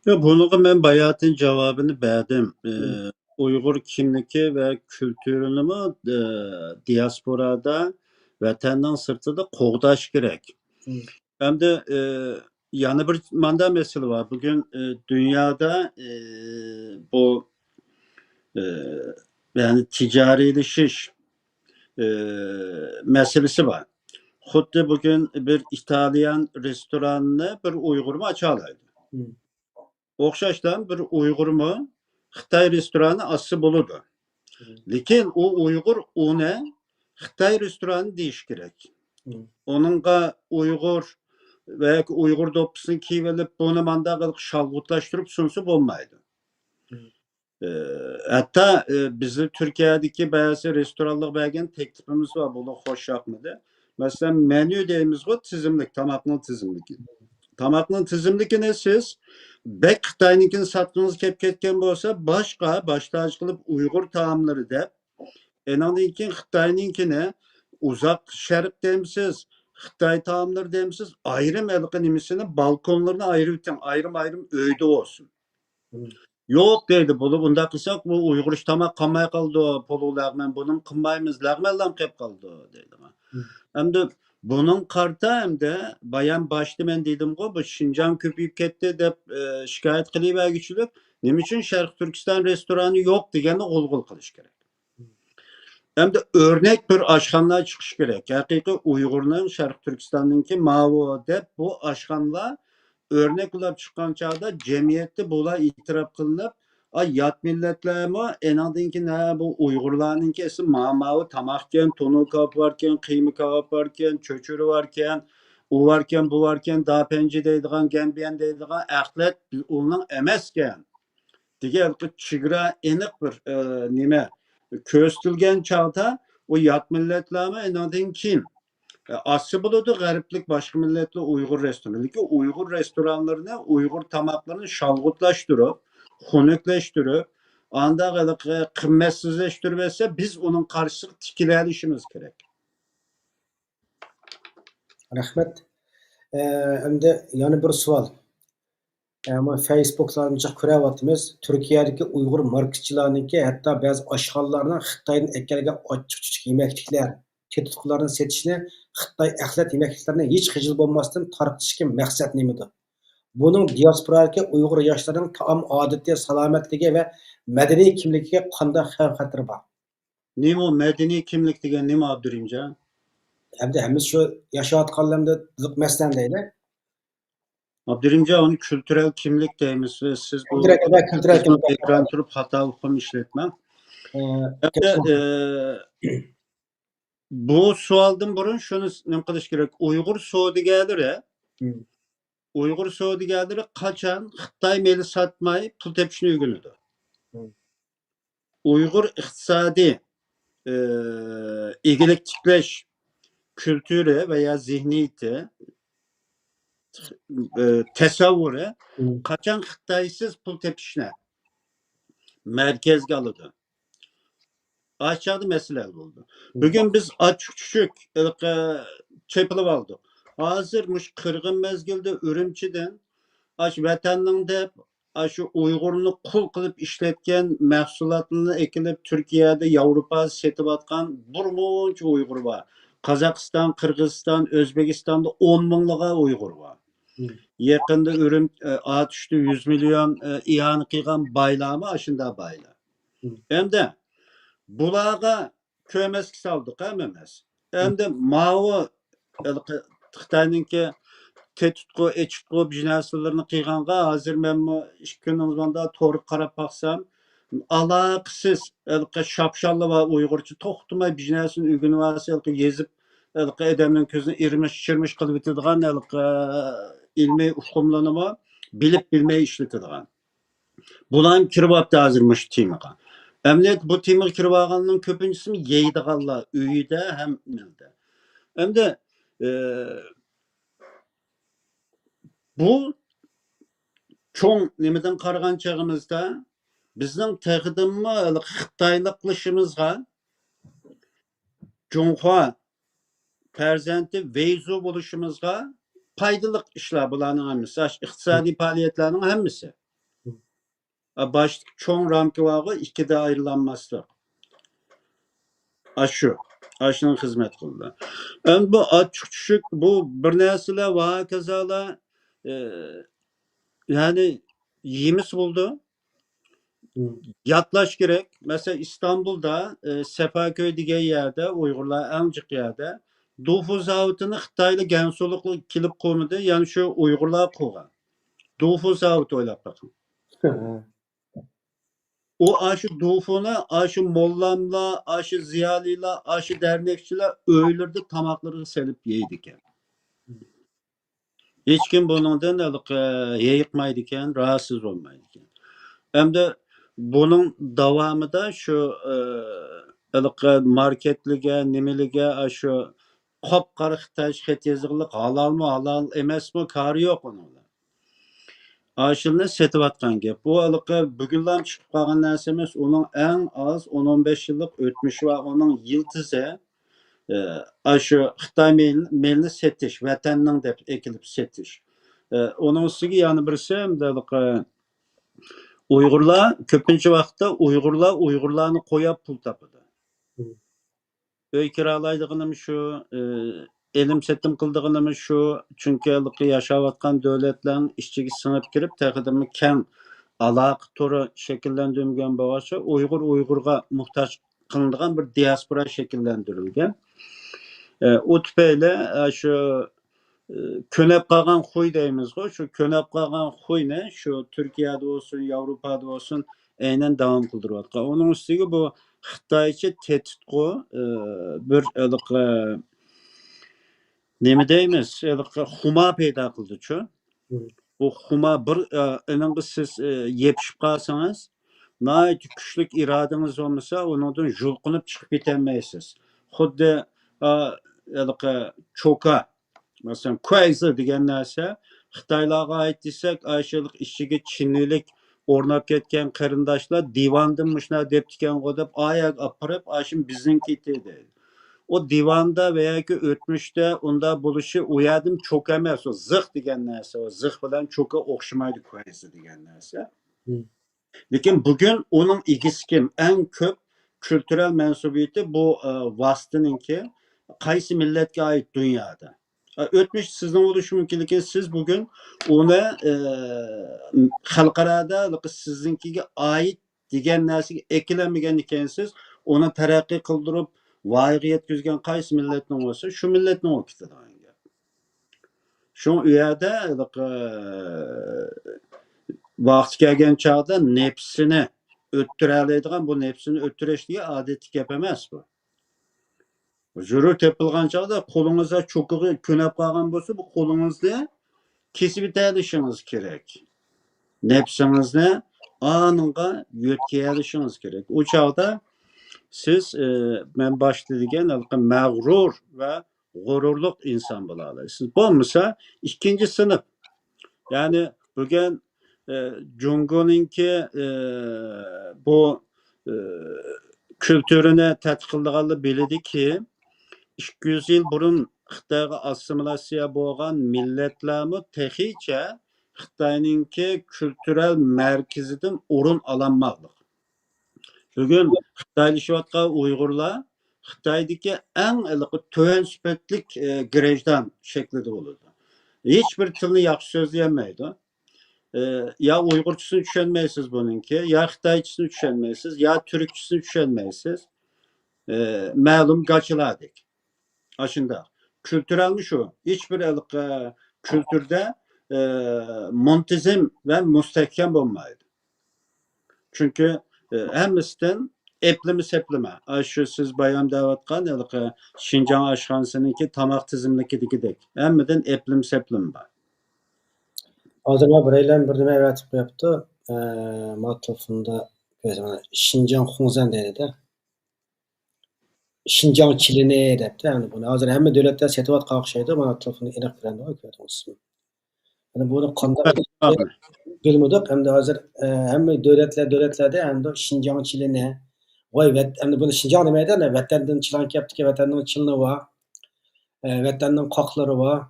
ياق، بۇنىڭغا مەن باياتىن جاۋابىنى بەردىم. ئى، ئۇيغۇر كىملىكى ۋە كۈلتۈرىنىمۇ، ئى، دىياسپورادا، ۋەتەننىڭ سىرتىدا قوغداش كېرەك. ئەمدى، ئى، يەنە بىر ماندا مەسىلە بار. بۈگۈن، ئى، دۇنيادا، ئى، بۇ، ئى، يەنى تىجارىيلىشىش، ئى، مەسىلىسى بار. خۇددى بۈگۈن بىر ئىتالىيان رېستورانىنى بىر ئۇيغۇرمۇ ئاچالايدۇ. ئوخشاشلا بىر ئۇيغۇرمۇ خىتاي رېستورانى ئاچسا بولىدۇ. لېكىن ئۇ ئۇيغۇر ئۇنى خىتاي رېستورانى دېيىشى كېرەك. ئۇنىڭغا ئۇيغۇر ۋە ياكى ئۇيغۇر دوپپىسىنى كىيىۋېلىپ، بۇنى مانداق قىلىپ شالغۇتلاشتۇرۇپ سۇنسا بولمايدۇ. ئى، ھەتتا، ئى، بىزنىڭ تۈركىيەدىكى بەزى رېستورانلارغا بەرگەن تەكلىپىمىز بار، بۇلار خوش ياقمىدى. مەسىلەن، مېنيۇ دەيمىزغۇ، تىزىملىك، تاماقنىڭ تىزىملىكى. تاماقنىڭ تىزىملىكىنى سىز بەك خىتاينىڭكىنى ساتقىڭىز كەپ كەتكەن بولسا، باشقا، باش تاج قىلىپ ئۇيغۇر تائاملىرى دەپ، ئېنىڭدىن كېيىن خىتاينىڭكىنى ئۇزاق شەرق دەمسىز، خىتاي تائاملىرى دەمسىز، ئايرىم ھېلىقى نېمىسىنى، بالكونلىرىنى ئايرىۋېتىڭ، ئايرىم-ئايرىم ئۆيدە بولسۇن. يوق دەيدۇ، بۇلار ئۇنداق قىلساق، بۇ ئۇيغۇرچە تاماق قالماي قالىدۇ، پۇلۇ لەغمەن، بۇنىمۇ قىلمايمىز، لەغمەنلام قېلىپ قالىدۇ دەيدۇ. ئەمدى بۇنىڭغا قارىتا ئەمدى بايام باشتا مەن دېدىمغۇ، بۇ شىنجاڭ كۆپىيىپ كەتتى دەپ، ئى، شىكايەت قىلىۋەرگۈچىلىك، نېمە ئۈچۈن شەرقىي تۈركىستان رېستورانى يوق دېگەننى غۇلغۇلا قىلىش كېرەك. ئەمدى ئۆرنەك بىر ئاشخانىلار چىقىشى كېرەك. ھەقىقىي ئۇيغۇرنىڭ شەرقىي تۈركىستاننىڭكى ماۋۇ دەپ بۇ ئاشخانىلار ئۆرنەك بولاپ چىققان چاغدا جەمئىيەتتە بۇلار ئېتىراپ قىلىنىپ، ئاي، يات مىللەتلەرمۇ ئېنىڭدىن كېيىن، ھە، بۇ ئۇيغۇرلارنىڭكى ئەسلى ما-، ماۋۇ تاماقكەن، تونۇر كاۋاپى باركەن، قىيما كاۋاپى باركەن، چۆچۈرە باركەن، ئۇ باركەن، بۇ باركەن، داپەنجى دەيدىغان، گەنبىيەن دەيدىغان ئەخلەت بىز ئۇلنىڭ ئەمەسكەن دېگەن چېگرا ئېنىق بىر، ئە، نېمە كۆرسىتىلگەن چاغدا ئۇ يات مىللەتلەرمۇ ئېنىڭدىن كېيىن ئاچسا بولىدۇ، غەربلىك باشقا مىللەتلەر ئۇيغۇر رېستوران. لېكىن ئۇيغۇر رېستورانلىرىنى، ئۇيغۇر تاماقلىرىنى شالغۇتلاشتۇرۇپ، خۇنۈكلەشتۈرۈپ، ئانداق ھېلىقى قىممەتسىزلەشتۈرۈۋەتسە، بىز ئۇنىڭ قارشىسىغا تىكىلەلىشىمىز كېرەك. رەھمەت. ئە، ئەمدى يەنە بىر سوئال. ئەمما فېيسبۇكلارنى جىق كۆرۈۋاتىمىز. تۈركىيەدىكى ئۇيغۇر ماركېتچىلارنىڭكى ھەتتا بەزى ئاشخانىلارنىڭ خىتايدىن ئەكەلگەن ئاچچىق-چۈچۈك يېمەكلىكلەر، تېتىتقۇلارنى سېتىشنى خىتاي ئەخلەت يېمەكلىكلىرىنى ھېچ خىجىل بولماستىن تارقىتىشتىكى مەقسەت نېمىدۇر؟ بۇنىڭ دىياسپورادىكى ئۇيغۇر ياشلىرىنىڭ تائام ئادىتى، سالامەتلىكى ۋە مەدەنىي كىملىكىگە قانداق خەۋپ-خەتىرى بار؟ نېمە ئۇ مەدەنىي كىملىك دېگەن نېمە، ئابدۇرېھىمجان؟ ئەمدى ھەممىسى شۇ ياشاۋاتقانلىرىمدا مەسىلەن دەيلى. ئابدۇرېھىمجان، ئۇنى كۈلتۈرەل كىملىك دەيمىز. سىز بۇ كۈلتۈرەل، كۈلتۈرەل كىملىك. ئېكران تۇرۇپ خاتا ئۇقۇم ئىشلەتمەڭ. ئە، ئەمدى، ئە، بۇ سوئالدىن بۇرۇن شۇنى نېمە قىلىش كېرەك؟ ئۇيغۇر سودىگەرلىرى، مم. ئۇيغۇر سودىگەرلىرى قاچان خىتاي مېلى ساتماي پۇل تېپىشنى ئۆگىنىدۇ؟ مم. ئۇيغۇر ئىقتىسادىي، ئە، ئىگىلىك تىكلەش كۈلتۈرى ۋە يا زېھنىيىتى، ئە، تەسەۋۋۇرى مم. قاچان خىتايسىز پۇل تېپىشنى مەركەزگە ئالىدۇ؟ ئاشۇ چاغدا مەسىلە ھەل بولىدۇ. بۈگۈن بىز ئاچچىق-چۈچۈك، ھېلىقى چېپىلىۋالدۇق. ھازىر مۇشۇ قىرغىن مەزگىلدە ئۈرۈمچىدىن ئاشۇ ۋەتەننىڭ دەپ، ئاشۇ ئۇيغۇرنى قۇل قىلىپ ئىشلەتكەن مەھسۇلاتلىرىنى ئەكېلىپ تۈركىيەدە، ياۋروپادا سېتىۋاتقان بىر مۇنچە ئۇيغۇر بار. قازاقىستان، قىرغىزىستان، ئۆزبېكىستاندا ئون مىڭلىغان ئۇيغۇر بار. مم. يېقىندا ئۈرۈم-، ئە، ئاتۇشتا يۈز مىليون، ئە، ئىئانە قىلغان بايلارمۇ ئاشۇنداق بايلار. مم. ئەمدى بۇلارغا كۆرمەسكە سالدۇق ھەممىمىز. ئەمدى ماۋۇ ھېلىقى خىتاينىڭكى تېتىتقۇ، ئېچىتقۇ بىر نەرسىلىرىنى قىلغانغا ھازىر مەنمۇ ئىككى كۈندىن بۇرۇن تورغا قاراپ باقسام، ئالاقىسىز ھېلىقى شاپشاللا بار ئۇيغۇرچە توختىماي بىر نەرسىنى ئۆگىنىۋالسا، ھېلىقى يېزىپ، ھېلىقى ئادەمنىڭ كۆزىنى ئىرمىش-چىرمىش قىلىۋېتىدىغان ھېلىقى ئىلمىي ئۇقۇملىرىنىمۇ بىلىپ بىلمەي ئىشلىتىدىغان. بۇلارمۇ كىرىۋاپتۇ ھازىر مۇشۇ تېمىغا. ئەمەلىيەتتە بۇ تېمىغا كىرىۋالغاننىڭ كۆپىنچىسى يەيدىغانلار ئۆيىدە ھەم نېمىدە. ئەمدى، ئە، بۇ چوڭ نېمىدىن قارىغان چېغىمىزدا بىزنىڭ تېخىدىنمۇ ھېلىقى خىتايلىقلىشىمىزغا، جۇڭخۇا پەرزەنتى ۋېيزۇ بولۇشىمىزغا پايدىلىق ئىشلار بۇلارنىڭ ھەممىسى، ئىقتىسادىي پائالىيەتلەرنىڭ ھەممىسى. ئا، باشتىكى چوڭ رامكا بارغۇ، ئىككىدە ئايرىلالماسلىق. ئاشۇ، ئاشۇنىڭ خىزمەت قىلدى. ئەمدى بۇ ئاچچىق چۈچۈك، بۇ بىر نەرسىلەر ۋە ھاكازالار، ئە، يەنى يېمىسە بولىدۇ. مم. ياتلاش كېرەك. مەسىلەن، ئىستانبۇلدا، ئە، سەفاكۆي دېگەن يەردە، ئۇيغۇرلار ئەڭ جىق يەردە، دۇفۇ زاۋۇتىنى خىتايلار، گەنسۇلۇقلار كېلىپ قۇرمىدى، يەنى شۇ ئۇيغۇرلار قۇرغان. دۇفۇ زاۋۇتى ئويلاپ بېقىڭ. ئۇ ئاشۇ دۇفۇنى ئاشۇ موللاملار، ئاشۇ زىيالىيلار، ئاشۇ دەرنەكچىلەر ئۆيلىرىدە تاماقلىرىغا سېلىپ يەيدىكەن. ھېچكىم بۇنىڭدىن ھېلىقى ھېيىقمايدىكەن، راھەتسىز بولمايدىكەن. ئەمدى بۇنىڭ داۋامىدا شۇ، ئە، ھېلىقى ماركېتلىگە، نېمىلىگە، ئاشۇ قاپقارا خىتايچە خەت يېزىقلىق، ھالالمۇ، ھالال ئەمەسمۇ، كارى يوق ئۇنىڭ بىلەن. ئاشۇنى سېتىۋاتقان گەپ. بۇ ھېلىقى بۈگۈنلا چىقىپ قالغان نەرسە ئەمەس، ئۇنىڭ ئەڭ ئاز ئون، ئون بەش يىللىق ئۆتمۈشى بار، ئۇنىڭ يىلتىزى، ئە، ئاشۇ خىتاي مېل-، مېلىنى سېتىش، ۋەتەننىڭ دەپ ئېكىلىپ سېتىش. ئە، ئۇنىڭ ئۈستىگە يەنە بىرسى، ئەمدى ھېلىقى ئۇيغۇرلار، كۆپىنچە ۋاقىتتا ئۇيغۇرلار ئۇيغۇرلارنى قوياپ پۇل تاپىدۇ. ئۆي كىرالايدىغىنىمۇ شۇ، ئى، ئېلىم سېتىم قىلىدىغىنىمۇ شۇ. چۈنكى ھېلىقى ياشاۋاتقان دۆلەتلەرنىڭ ئىچىگە سىڭىپ كىرىپ، تېخىدىنمۇ كەڭ ئالاقە تورى شەكىللەندۈرمىگەن بولغاچقا، ئۇيغۇر ئۇيغۇرغا موھتاج قىلىنىدىغان بىر دىياسپورا شەكىللەندۈرۈلگەن. ئى، ئۇ تۈپەيلى، ئە، شۇ، ئى، كۆنەپ قالغان خۇي دەيمىزغۇ، شۇ كۆنەپ قالغان خۇينى شۇ تۈركىيەدە بولسۇن، ياۋروپادا بولسۇن، ئەينەن داۋام قىلدۇرۇۋاتقان. ئۇنىڭ ئۈستىگە بۇ خىتايچە تېتىتقۇ، ئى، بىر ھېلىقى، نېمە دەيمىز، ھېلىقى خۇما پەيدا قىلدىچۇ. بۇ خۇما بىر، ئى، ئېنىڭغا سىز، ئى، يېپىشىپ قالسىڭىز، ناھايىتى كۈچلۈك ئىرادىڭىز بولمىسا، ئۇنىڭدىن يۇلقۇنۇپ چىقىپ كېتەلمەيسىز. خۇددى، ئا، ھېلىقى چوكا، مەسىلەن، كۇەيزى دېگەن نەرسە خىتايلارغا ئائىت دېسەك، ئاشۇ ئىچىگە چىنلىك ئورناپ كەتكەن قېرىنداشلار دىۋاندىن مۇشۇنداق دەپتىكەنغۇ دەپ، ئاياغ ئاپىرىپ، ئاشۇ بىزنىڭكى دەيدۇ. ئۇ دىۋاندا ۋە ياكى ئۆتمۈشتە ئۇنداق بولۇشى، ئۇ يەردىن چوكا ئەمەس، ئۇ زىخ دېگەن نەرسە، ئۇ زىخ بىلەن چوكا ئوخشىمايدۇ، كويزا دېگەن نەرسە. لېكىن بۈگۈن ئۇنىڭ ئىگىسى كىم؟ ئەڭ كۆپ كۈلتۈرەل مەنسۇبىيىتى بۇ، ئە، ۋاسىتىنىڭكى، قايسى مىللەتكە ئائىت دۇنيادا؟ ئە، ئۆتمۈش سىزنىڭ بولۇشى مۇمكىن، لېكىن سىز بۈگۈن ئۇنى، ئە، خەلقئارادا سىزنىڭكىگە ئائىت دېگەن نەرسىگە ئەكېلەلمىگەن ئىكەنسىز، ئۇنى تەرەققىي قىلدۇرۇپ، ۋايىغا يەتكۈزگەن قايسى مىللەتنىڭ بولسا، شۇ مىللەتنىڭ بولۇپ كېتىدىغان گەپ. شۇڭا ئۇ يەردە ھېلىقى ۋاقتى كەلگەن چاغدا نەپسىنى ئۆتتۈرەلەيدىغان، بۇ نەپسىنى ئۆتتۈرۈش دېگەن ئادەتتىكى گەپ ئەمەس بۇ. زۆرۈر تېپىلغان چاغدا قولىڭىزدا چوكىغا كۆنەپ قالغان بولسا، بۇ قولىڭىزنى كېسىۋېتەلىشىڭىز كېرەك. نەپسىڭىزنى ئانىڭغا يۆتكىيەلىشىڭىز كېرەك. ئۇ چاغدا سىز، ئە، مەن باشتا دېگەن ھېلىقى مەغرۇر ۋە غۇرۇرلۇق ئىنسان بولالايسىز. بولمىسا ئىككىنچى سىنىپ. يەنى بۈگۈن، ئە، جۇڭگونىڭكى، ئە، بۇ، ئە، كۈلتۈرىنى تەتقىق قىلىدىغانلار بىلىدۇكى، ئىككى يۈز يىل بۇرۇن خىتايغا ئاسسىمىلياتسىيە بولغان مىللەتلەرمۇ تېخىچە خىتاينىڭكى كۈلتۈرەل مەركىزىدىن ئورۇن ئالالماغلىق. بۈگۈن خىتايلىشىۋاتقان ئۇيغۇرلار خىتايدىكى ئەڭ ھېلىقى تۆۋەن سۈپەتلىك، ئە، گرېژدان شەكلىدە بولىدۇ. ھېچ بىر تىلنى ياخشى سۆزلىيەلمەيدۇ. ئە، يا ئۇيغۇرچىسىنى چۈشەنمەيسىز بۇنىڭكى، يا خىتايچىسىنى چۈشەنمەيسىز، يا تۈركچىسىنى چۈشەنمەيسىز. ئە، مەلۇم گاچىلاردەك. ئاشۇنداق. كۈلتۈرەلمۇ شۇ. ھېچ بىر ھېلىقى كۈلتۈردە، ئە، مۇنتىزىم ۋە مۇستەھكەم بولمايدۇ. چۈنكى، ئە، ھەممىسىدىن ئەپلىمە سەپلىمە. ئاشۇ سىز بايان دەۋاتقان ھېلىقى شىنجاڭ ئاشخانىسىنىڭكى تاماق تىزىملىكىدىكىدەك. ھەممىدىن ئەپلىمە سەپلىمە بار. ھازىر مانا بىرەيلەن بىر نېمە ئەۋەتىپ قويۇپتۇ. ئە، ما تېلېفوندا كۆرسەم، شىنجاڭ خۇڭزەن دەيدۇ-دە. شىنجاڭ چىلىنى دەپتۇ. ئەمدى بۇنى ھازىر ھەممە دۆلەتلەر سېتىۋاتقان ئوخشايدۇ. مانا تېلېفوندا ئېنىق كۆرۈنىدۇ، كۆرۈۋاتىمىز. ئەمدى بۇنى قانداق بىلمىدۇق. ئەمدى ھازىر، ئە، ھەممە دۆلەتلەر، دۆلەتلەردە ئەمدى شىنجاڭ چىلىنى. ۋاي، ۋەت-، ئەمدى بۇنى شىنجاڭ دېمەيدۇ، ئەمدى ۋەتەندىن چىلان كەپتىكەن، ۋەتەننىڭ چىلىنى بار، ئە، ۋەتەننىڭ قاقلىرى بار،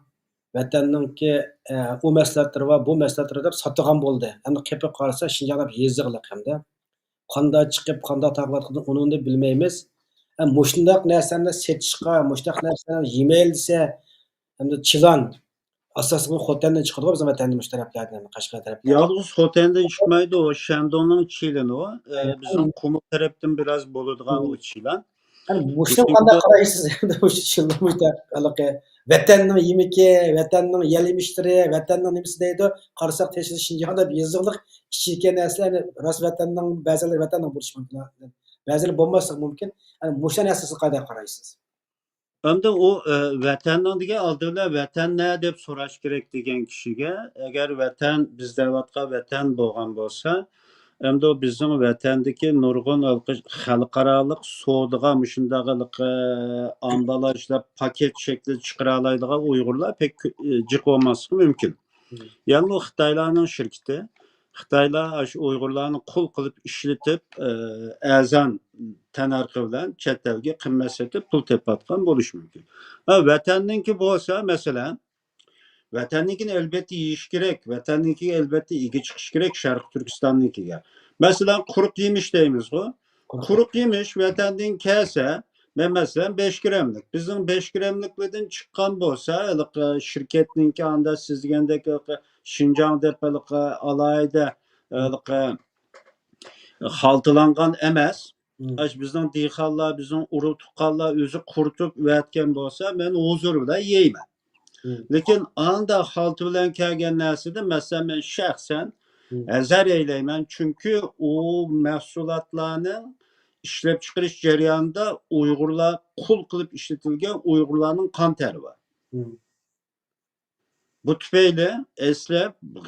ۋەتەننىڭكى، ئە، ئۇ مەھسۇلاتلىرى بار، بۇ مەھسۇلاتلىرى دەپ ساتىدىغان بولدى. ئەمدى قېپىپ قارىسا، شىنجاڭ دەپ يېزىقلىق ئەمدى. قانداق چىقىپ، قانداق تارقىلىۋاتقىنىنى ئۇنىڭدا بىلمەيمىز. ھەم مۇشۇنداق نەرسىلەرنى سېتىشقا، مۇشۇنداق نەرسىلەرنى يېمەيلىسە، ئەمدى چىلان ئاساسلىقى خوتەندىن چىقىدىغۇ بىزنىڭ ۋەتەندە، مۇشۇ تەرەپلەردىن، قەشقەر تەرەپلەردىن. يالغۇز خوتەندىن چىقمايدۇ، ئۇ شەندۇڭنىڭ چىلىنى ئۇ. ئە، بىزنىڭ قۇمۇل تەرەپتىن بىراز بولىدىغان ئۇ چىلان. يەنى مۇشۇنى قانداق قارايسىز؟ ئەمدى مۇشۇ چىلان، مۇشۇ ھېلىقى ۋەتەننىڭ يېمىكى، ۋەتەننىڭ يەل يېمىشلىرى، ۋەتەننىڭ نېمىسى دەيدۇ، قارىساق تېشىدا شىنجاڭ دەپ يېزىقلىق ئىچىدىكى نەرسىلەر، راست ۋەتەننىڭ، بەزىلىرى ۋەتەننىڭ بولۇشى مۇمكىن، بەزىلىرى بولماسلىقى مۇمكىن. يەنى مۇشۇ نەرسىگە قانداق قارايسىز؟ ئەمدى ئۇ، ئە، ۋەتەننىڭ دېگەن ئالدى بىلەن ۋەتەن نە دەپ سوراش كېرەك دېگەن كىشىگە، ئەگەر ۋەتەن، بىز دەۋاتقان ۋەتەن بولغان بولسا، ئەمدى ئۇ بىزنىڭ ۋەتەندىكى نۇرغۇن ھېلىقى خەلقئارالىق سودىغا مۇشۇنداق ھېلىقى ئامبالاژلاپ پاكېت شەكلىدە چىقىرالايدىغان ئۇيغۇرلار پەك كۆ-، جىق بولماسلىقى مۇمكىن. يەنى بۇ خىتايلارنىڭ شىركىتى. خىتايلار ئاشۇ ئۇيغۇرلارنى قۇل قىلىپ ئىشلىتىپ، ئە، ئەرزان تەننەرخى بىلەن چەت ئەلگە قىممەت سېتىپ پۇل تېپىۋاتقان بولۇشى مۇمكىن. ھە، ۋەتەننىڭكى بولسا، مەسىلەن، ۋەتەننىڭكىنى ئەلۋەتتە يېيىش كېرەك، ۋەتەننىڭكىگە ئەلۋەتتە ئىگە چىقىش كېرەك، شەرقىي تۈركىستاننىڭكىگە. مەسىلەن، قۇرۇق يېمىش دەيمىزغۇ، قۇرۇق يېمىش ۋەتەندىن كەلسە، مەن مەسىلەن، بەش گراملىق، بىزنىڭ بەش گراملىقلىرىدىن چىققان بولسا، ھېلىقى شىركەتنىڭكى ئاندا سىز دېگەندەك ھېلىقى شىنجاڭ دەپ ھېلىقى ئالاھىدە ھېلىقى خالتىلانغان ئەمەس. ئاشۇ بىزنىڭ دېھقانلار، بىزنىڭ ئۇرۇق تۇغقانلار ئۆزى قۇرۇتۇپ ئەۋەتكەن بولسا، مەن ھۇزۇر بىلەن يەيمەن. لېكىن ئاندا خالتا بىلەن كەلگەن نەرسىدىن، مەسىلەن، مەن شەخسەن ھەزەر ئەيلەيمەن، چۈنكى ئۇ مەھسۇلاتلارنىڭ ئىشلەپچىقىرىش جەريانىدا ئۇيغۇرلار قۇل قىلىپ ئىشلىتىلگەن ئۇيغۇرلارنىڭ قان تەرى بار. بۇ تۈپەيلى ئەسلى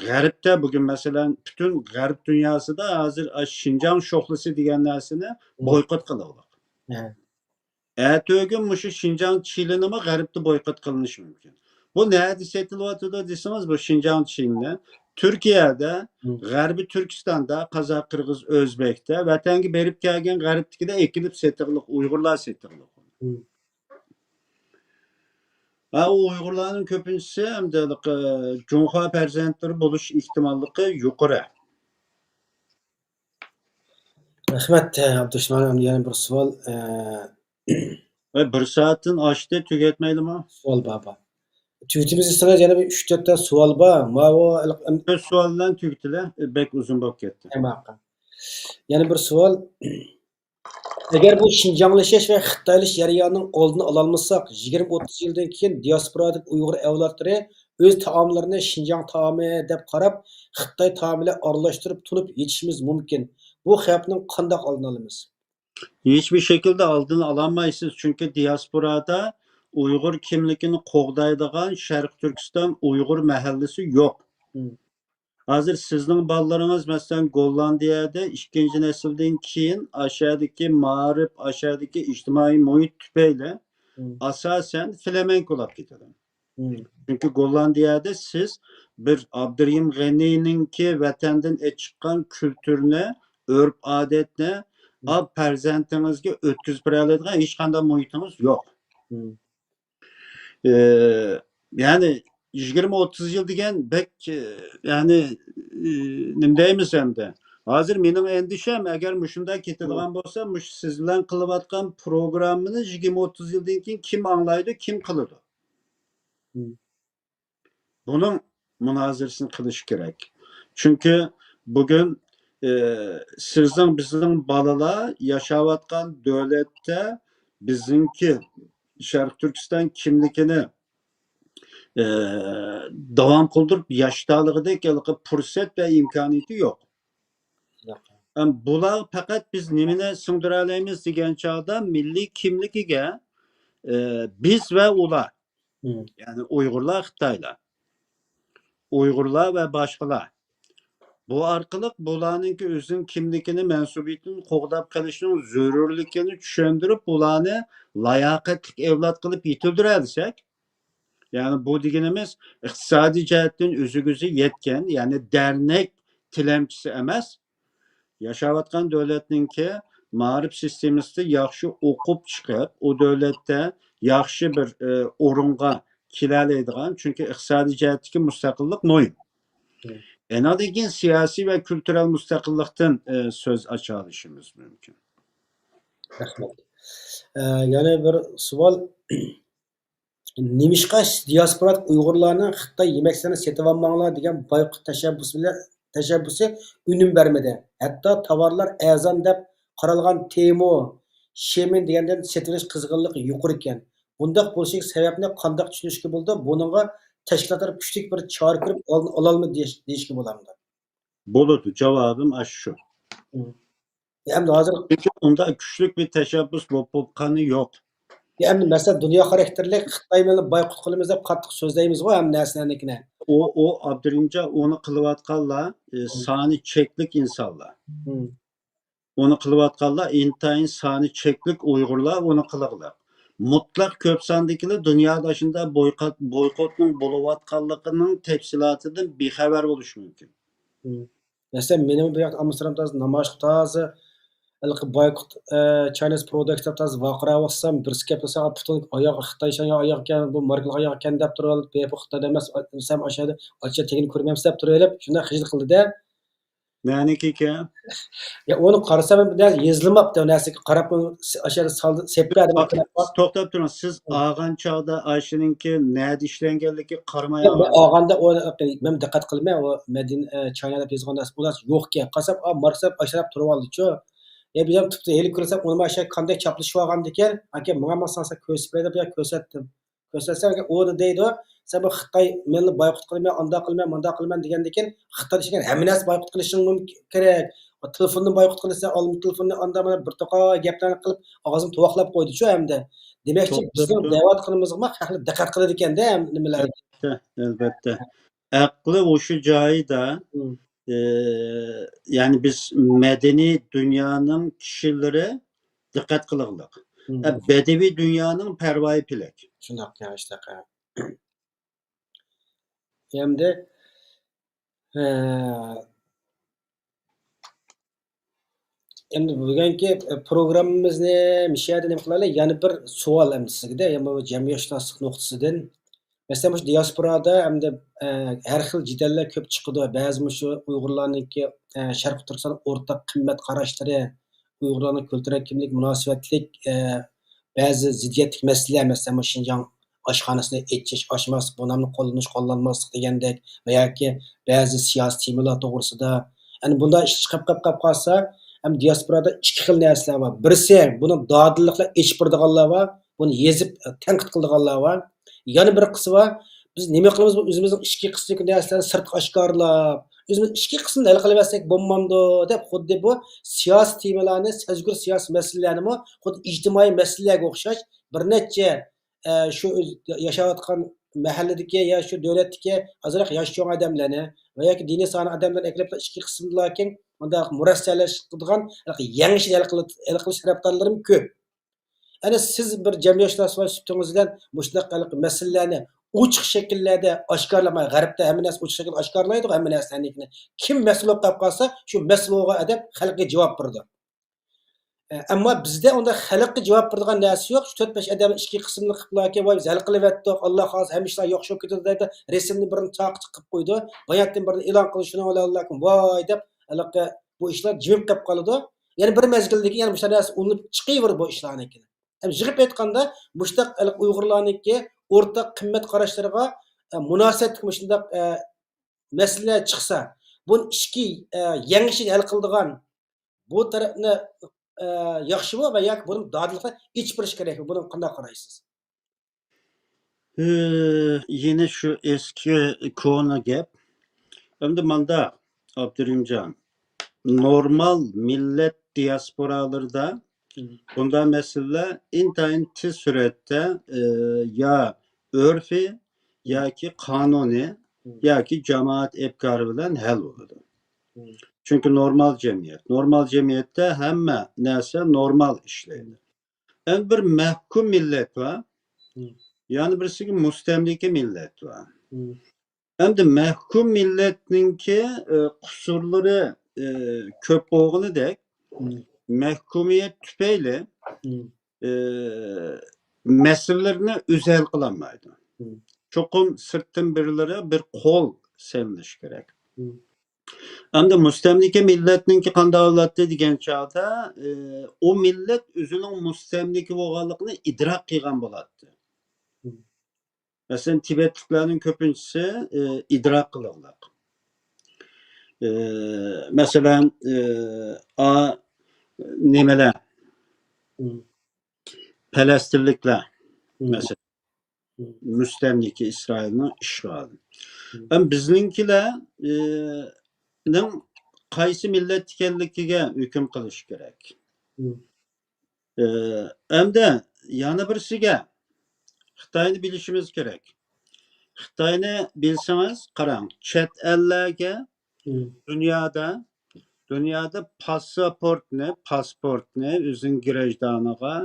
غەربتە بۈگۈن، مەسىلەن، پۈتۈن غەرب دۇنياسىدا ھازىر ئاشۇ شىنجاڭ شوخلىسى دېگەن نەرسىنى بويكوت قىلىۋالدۇق. ئەتىگۈن مۇشۇ شىنجاڭ چىلىنىمۇ غەربتە بويكوت قىلىنىشى مۇمكىن. بۇ نەدە سېتىلىۋاتىدۇ دېسىڭىز، بۇ شىنجاڭ چىلىنى تۈركىيەدە، غەربىي تۈركىستاندا، قازاق، قىرغىز، ئۆزبەكتە، ۋەتەنگە بېرىپ كەلگەن غەربتىكىدە ئېكىلىپ سېتىلىق، ئۇيغۇرلار سېتىلىق. ھە، ئۇ ئۇيغۇرلارنىڭ كۆپىنچىسى ئەمدى ھېلىقى جۇڭخۇا پەرزەنتلىرى بولۇش ئېھتىماللىقى يۇقىرى. رەھمەت، ئابدۇرېھمان. يەنە بىر سوئال. ئە، ۋە بىر سائەتتىن ئاشتى، تۈگەتمەيلىمۇ؟ سوئال بار، بار. تۈگىتىمىز دېسىڭىز، يەنە بىر ئۈچ تۆتتە سوئال بار. ماۋۇ تۆت سوئال بىلەن تۈگىتىلە، بەك ئۇزۇن بولۇپ كەتتى. ماقۇل. يەنە بىر سوئال. ئەگەر بۇ شىنجاڭلىشىش ۋە خىتايلىشىش جەريانىنىڭ ئالدىنى ئالالمىساق، يىگىرمە ئوتتۇز يىلدىن كېيىن دىياسپورادىكى ئۇيغۇر ئەۋلادلىرى ئۆز تائاملىرىنى شىنجاڭ تائامى دەپ قاراپ، خىتاي تائامى بىلەن ئارىلاشتۇرۇپ تونۇپ يېتىشىمىز مۇمكىن. بۇ خەۋپنىڭ قانداق ئالدىنى ئالىمىز؟ ھېچبىر شەكىلدە ئالدىنى ئالالمايسىز، چۈنكى دىياسپورادا ئۇيغۇر كىملىكىنى قوغدايدىغان شەرقىي تۈركىستان ئۇيغۇر مەھەللىسى يوق. ھازىر سىزنىڭ بالىلىرىڭىز، مەسىلەن، گوللاندىيەدە ئىككىنچى نەسىلدىن كېيىن ئاشۇ يەردىكى مائارىپ، ئاشۇ يەردىكى ئىجتىمائىي مۇھىت تۈپەيلى ئاساسەن فلامېنكولاپ كېتىدۇ. چۈنكى گوللاندىيەدە سىز بىر ئابدۇرېھىم غېنىنىڭكى ۋەتەندىن ئېچىققان كۈلتۈرنى، ئۆرپ-ئادەتنى پەرزەنتىڭىزگە ئۆتكۈزۈپ بېرەلەيدىغان ھېچقانداق مۇھىتىڭىز يوق. ئى، يەنى يىگىرمە ئوتتۇز يىل دېگەن بەك، ئى، يەنى، ئى، نېمە دەيمىز ئەمدى؟ ھازىر مېنىڭ ئەندىشەم، ئەگەر مۇشۇنداق كېتىدىغان بولسا، مۇشۇ سىز بىلەن قىلىۋاتقان پروگراممىنى يىگىرمە ئوتتۇز يىلدىن كېيىن كىم ئاڭلايدۇ، كىم قىلىدۇ؟ بۇنىڭ مۇنازىرىسىنى قىلىش كېرەك. چۈنكى بۈگۈن، ئى، سىزنىڭ، بىزنىڭ بالىلار ياشاۋاتقان دۆلەتتە بىزنىڭكى شەرقىي تۈركىستان كىملىكىنى، ئى، داۋام قىلدۇرۇپ ياشىتالىغۇدەك ھېلىقى پۇرسەت ۋە ئىمكانىيىتى يوق. ئەم، بۇلار پەقەت بىز نېمىنى سىڭدۈرەلەيمىز دېگەن چاغدا مىللىي كىملىكىگە، ئى، بىز ۋە ئۇلار، يەنى ئۇيغۇرلار، خىتايلار، ئۇيغۇرلار ۋە باشقىلار. بۇ ئارقىلىق بۇلارنىڭكى ئۆزىنىڭ كىملىكىنى، مەنسۇبىيىتىنى قوغداپ قېلىشنىڭ زۆرۈرلۈكىنى چۈشەندۈرۈپ، بۇلارنى لاياقەتلىك ئەۋلاد قىلىپ يېتىلدۈرەلىسەك، يەنى بۇ دېگىنىمىز ئىقتىسادىي جەھەتتىن ئۆزىگە ئۆزى يەتكەن، يەنى دەرنەك تىلەمچىسى ئەمەس، ياشاۋاتقان دۆلەتنىڭكى مائارىپ سىستېمىسىدا ياخشى ئوقۇپ چىقىپ، ئۇ دۆلەتتە ياخشى بىر، ئى، ئورۇنغا كېلەلەيدىغان، چۈنكى ئىقتىسادىي جەھەتتىكى مۇستەقىللىق مۇھىم. ئانىڭدىن كېيىن سىياسىي ۋە كۈلتۈرەل مۇستەقىللىقتىن، ئى، سۆز ئاچالىشىمىز مۇمكىن. رەھمەت. ئە، يەنە بىر سوئال. نېمىشقا دىياسپورادىكى ئۇيغۇرلارنىڭ خىتاي يېمەكلىكلىرىنى سېتىۋالماڭلار دېگەن بايقۇت تەشەببۇسى بىلەن، تەشەببۇسى ئۈنۈم بەرمىدى؟ ھەتتا تاۋارلار ئەرزان دەپ قارالغان تېمۇ، شېمىن دېگەندىن سېتىۋېلىش قىزغىنلىقى يۇقىرىكەن. بۇنداق بولۇشىدىكى سەۋەبنى قانداق چۈشىنىشكە بولىدۇ؟ بۇنىڭغا تەشكىلاتلار كۈچلۈك بىر چارە كۆرۈپ ئالدىنى ئالالمىدى دېيىش، دېيىشكە بولامدۇ؟ بولىدۇ، جاۋابىم ئاشۇ شۇ. ئەمدى ھازىر ئۇنداق كۈچلۈك بىر تەشەببۇس بولۇپ، بولۇپ قالغىنى يوق. ئەمدى مەسىلەن، دۇنيا خاراكتېرلىك خىتاي مېلىنى بايقۇت قىلىمىز دەپ قاتتىق سۆزلەيمىزغۇ ھەممە نەرسىلەرنىڭكىنى. ئۇ، ئۇ ئابدۇرېھىمجان، ئۇنى قىلىۋاتقانلار، ئى، سانى چەكلىك ئىنسانلار. ئۇنى قىلىۋاتقانلار ئىنتايىن سانى چەكلىك ئۇيغۇرلار ئۇنى قىلغۇلۇق. مۇتلەق كۆپ ساندىكىلەر دۇنيادا ئاشۇنداق بويقات-، بويكوتنىڭ بولۇۋاتقانلىقىنىڭ تەپسىلاتىدىن بىخەۋەر بولۇشى مۇمكىن. مەسىلەن، مېنىڭ بۇ ياقتا ئامستېردامدا تازا نامايىش، تازا ھېلىقى بايكوت، ئە، چاينىز پروداكت دەپ تازا ۋارقىراۋاتسام، بىرسى كەپ قالسا، «ئا، پۇتۇن ئاياغ خىتاي ئىشەن يا ئاياغ ئىكەن، بۇ ماركىلىق ئاياغ ئىكەن» دەپ تۇرۇۋېلىپ، «بۇ خىتاي ئەمەس، دېسەم ئاشۇ يەردە ئاچا تېگىنى كۆرمەمسىز» دەپ تۇرۇۋېلىپ، شۇنداق خىجىل قىلدى-دە. نەنىكىكەن؟ يا، ئۇنى قارىسام، بىر نەرسە يېزىلماپتۇ، نەرسىگە قاراپ، ئۇنى ئاشۇ يەردە سالدى، سېپىپ بەردى. توختاپ تۇرۇڭ، سىز ئالغان چاغدا ئاشۇنىڭكى نەدە ئىشلەنگەنلىكىگە قارىماي، مەن ئالغاندا ئۇ، مەن دىققەت قىلماي، ئۇ مەدىن، ئە، چاينا دەپ يېزىلغان نەرسە، ئۇ نەرسە يوقكەن. قارىسام، ئا، ماركس دەپ ئاشۇ دەپ تۇرۇۋالدىچۇ. يا، بىزەم تۇپتۇ، ھېلى كۆرسەم، ئۇنىمۇ ئاشۇ كاندەك چاپلىشىۋالغانىكەن. ئاكا، ماڭا ماڭساڭ سەن كۆرسىتىپ بېرەي دەپ، يا، كۆرسەتتىم. كۆرسەتسەم، ئۇ دەيدۇ، «سەن بۇ خىتاي مېلىنى بايقۇت قىلىمەن، ئانداق قىلىمەن، مۇنداق قىلىمەن» دېگەندىكىن، خىتايدا ئىشلىگەن ھەممە نەرسە بايقۇت قىلىشىڭ مۇمكىن، كېرەك. تېلېفوننى بايقۇت قىلىسەن، ئالما تېلېفوننى، ئاندا مانا بىر توقا گەپلەرنى قىلىپ، ئاغزىنى تۇۋاقلاپ قويدىچۇ ئەمدى. دېمەكچى، بىزنىڭ دەۋاتقىنىمىزغىمۇ خەقلەر دىققەت قىلىدىكەن-دە، نېمىلەرگە. ئەلبەتتە، ئەلبەتتە. ئەقلى ھوشى جايىدا، ئى، يەنى بىز مەدەنىي دۇنيانىڭ كىشىلىرى دىققەت قىلغۇلۇق. ئە، بەدىۋىي دۇنيانىڭ پەرۋايى پېلەك. شۇنداق، يا، شۇنداق، ھە. ئەمدى، ئە، ئەمدى بۈگۈنكى، ئە، پروگراممىمىزنى مۇشۇ يەردە نېمە قىلايلى؟ يەنە بىر سوئال ئەمدى سىزگە-دە، يەنە بۇ جەمئىيەتشۇناسلىق نۇقتىسىدىن. مەسىلەن، مۇشۇ دىياسپورادا ئەمدى، ئە، ھەر خىل جېدەللەر كۆپ چىقىدۇ. بەزى مۇشۇ ئۇيغۇرلارنىڭكى، ئە، شەرقىي تۈركىستان ئورتاق قىممەت قاراشلىرى، ئۇيغۇرلارنىڭ كۈلتۈرلۈك كىملىك مۇناسىۋەتلىك، ئە، بەزى زىددىيەتلىك مەسىلىلەر، مەسىلەن، مۇشۇ شىنجاڭ ئاشخانىسىنى ئېچىش، ئاچماسلىق، بۇ نامنى قوللىنىش، قوللانماسلىق دېگەندەك ۋە ياكى بەزى سىياسىي تېمىلار توغرىسىدا، يەنى بۇنداق ئىش چىقىپ قاپ، قاپ قالسا، ھەم دىياسپورادا ئىككى خىل نەرسىلەر بار. بىرسى، بۇنى دادىللىق بىلەن ئېچىپ بېرىدىغانلار بار، بۇنى يېزىپ، تەنقىد قىلىدىغانلار بار. يەنە بىر قىسمى بار، بىز نېمە قىلىمىز، بۇ ئۆزىمىزنىڭ ئىچكى قىسمىدىكى نەرسىلەرنى سىرتقا ئاشكارىلاپ، ئۆزىمىز ئىچكى قىسمىنى ھەل قىلىۋەتسەك بولمامدۇ دەپ، خۇددى بۇ سىياسىي تېمىلارنى، سەزگۈر سىياسىي مەسىلىلەرنىمۇ خۇددى ئىجتىمائىي مەسىلىلەرگە ئوخشاش بىر نەچچە، ئە، شۇ ئۆز ياشاۋاتقان مەھەللىدىكى يا شۇ دۆلەتتىكى ئازراق ياش چوڭ ئادەملەرنى ۋە ياكى دىنىي سانا ئادەملەرنى ئەكىرىپ، ئىچكى قىسمىدىلا كېيىن مۇنداق مۇرەسسەلەشتۈرىدىغان يېڭى ئىشنى ھەل قىلىش، ھەل قىلىش تەرەپدارلىرىمۇ كۆپ. ئەنە سىز بىر جەمئىيەتشۇناس سۈپىتىڭىز بىلەن مۇشۇنداق ھېلىقى مەسىلىلەرنى ئوچۇق شەكىللەردە ئاشكارىلىماي، غەربتە ھەممە نەرسە ئوچۇق شەكىلدە ئاشكارىلايدىغۇ، ھەممە نەرسىلەرنىڭكىنى. كىم مەسئۇل بولۇپ قېلىپ قالسا، شۇ مەسئۇل بولغان ئادەم خەلققە جاۋاب بېرىدۇ. ئە، ئەمما بىزدە ئۇنداق خەلققە جاۋاب بېرىدىغان نەرسە يوق. شۇ تۆت-بەش ئادەمنىڭ ئىچكى قىسمىنى قىلىپ، ۋاي، بىز ھەل قىلىۋەتتۇق، ئاللا خالىسا ھەممە ئىشلار ياخشى بولۇپ كېتىدۇ دەيدۇ. رەسىمنى بىرنى تارقىتىپ قويىدۇ. باياتىن بىرنى ئېلان قىلىدۇ، شۇنىڭ بىلەن ئاللا ۋاي دەپ، ھېلىقى بۇ ئىشلار جىمىپ قېلىپ قالىدۇ. يەنە بىر مەزگىلدىن كېيىن يەنە مۇشۇ نەرسە ئۇلىنىپ چىقىۋېرىدۇ بۇ ئىشلارنىڭكىنى. ھەم يىغىپ ئېيتقاندا، مۇشۇنداق ھېلىقى ئۇيغۇرلارنىڭكى ئورتاق قىممەت قاراشلىرىغا، ئە، مۇناسىۋەتلىك مۇشۇنداق، ئە، مەسىلىلەر چىقسا، بۇنى ئىچكى، ئە، يېڭىشىن ھەل قىلىدىغان بۇ تەرەپنى، ئە، ياخشىمۇ ۋە ياكى بۇنى دادىللىق ئېچىپ بېرىش كېرەكمۇ؟ بۇنى قانداق قارايسىز؟ ئى، يەنە شۇ ئەسكى كونا گەپ. ئەمدى ماندا، ئابدۇرېھىمجان، نورمال مىللەت دىياسپورالىرىدا بۇنداق مەسىلىلەر ئىنتايىن تېز سۈرئەتتە، ئى، يا ئۆرفىي ياكى قانۇنىي ياكى جامائەت ئەپكارى بىلەن ھەل بولىدۇ. چۈنكى نورمال جەمئىيەت. نورمال جەمئىيەتتە ھەممە نەرسە نورمال ئىشلەيدۇ. ئەمدى بىر مەھكۇم مىللەت بار. يەنە بىرسىگە مۇستەملىكە مىللەت بار. ئەمدى مەھكۇم مىللەتنىڭكى، ئى، قۇسۇرلىرى، ئى، كۆپ بولغىنىدەك، مەھكۇمىيەت تۈپەيلى، ئى، مەسىلىلىرىنى ئۆزى ھەل قىلالمايدۇ. چوقۇم سىرتتىن بىرلىرى بىر قول سېلىنىشى كېرەك. ئەمدى مۇستەملىكە مىللەتنىڭكى قانداق بولاتتى دېگەن چاغدا، ئى، ئۇ مىللەت ئۆزىنىڭ مۇستەملىكە بولغانلىقىنى ئىدراك قىلغان بولاتتى. مەسىلەن، تىبەتلىكلەرنىڭ كۆپىنچىسى، ئى، ئىدراك قىلغانلىق. ئى، مەسىلەن، ئى، ئا، نېمىلەر؟ پەلەستىنلىكلەر، مەسىلەن، مۇستەملىكە ئىسرائىلنىڭ ئىشغالى. ئەمما بىزنىڭكىلەر، ئى، نىڭ قايسى مىللەت ئىكەنلىكىگە ھۆكۈم قىلىش كېرەك. ئى، ئەمدى يەنە بىرسىگە خىتاينى بىلىشىمىز كېرەك. خىتاينى بىلسىڭىز، قاراڭ، چەت ئەللەرگە دۇنيادا، دۇنيادا پاسپورتنى، پاسپورتنى ئۆزىنىڭ گراژدانىغا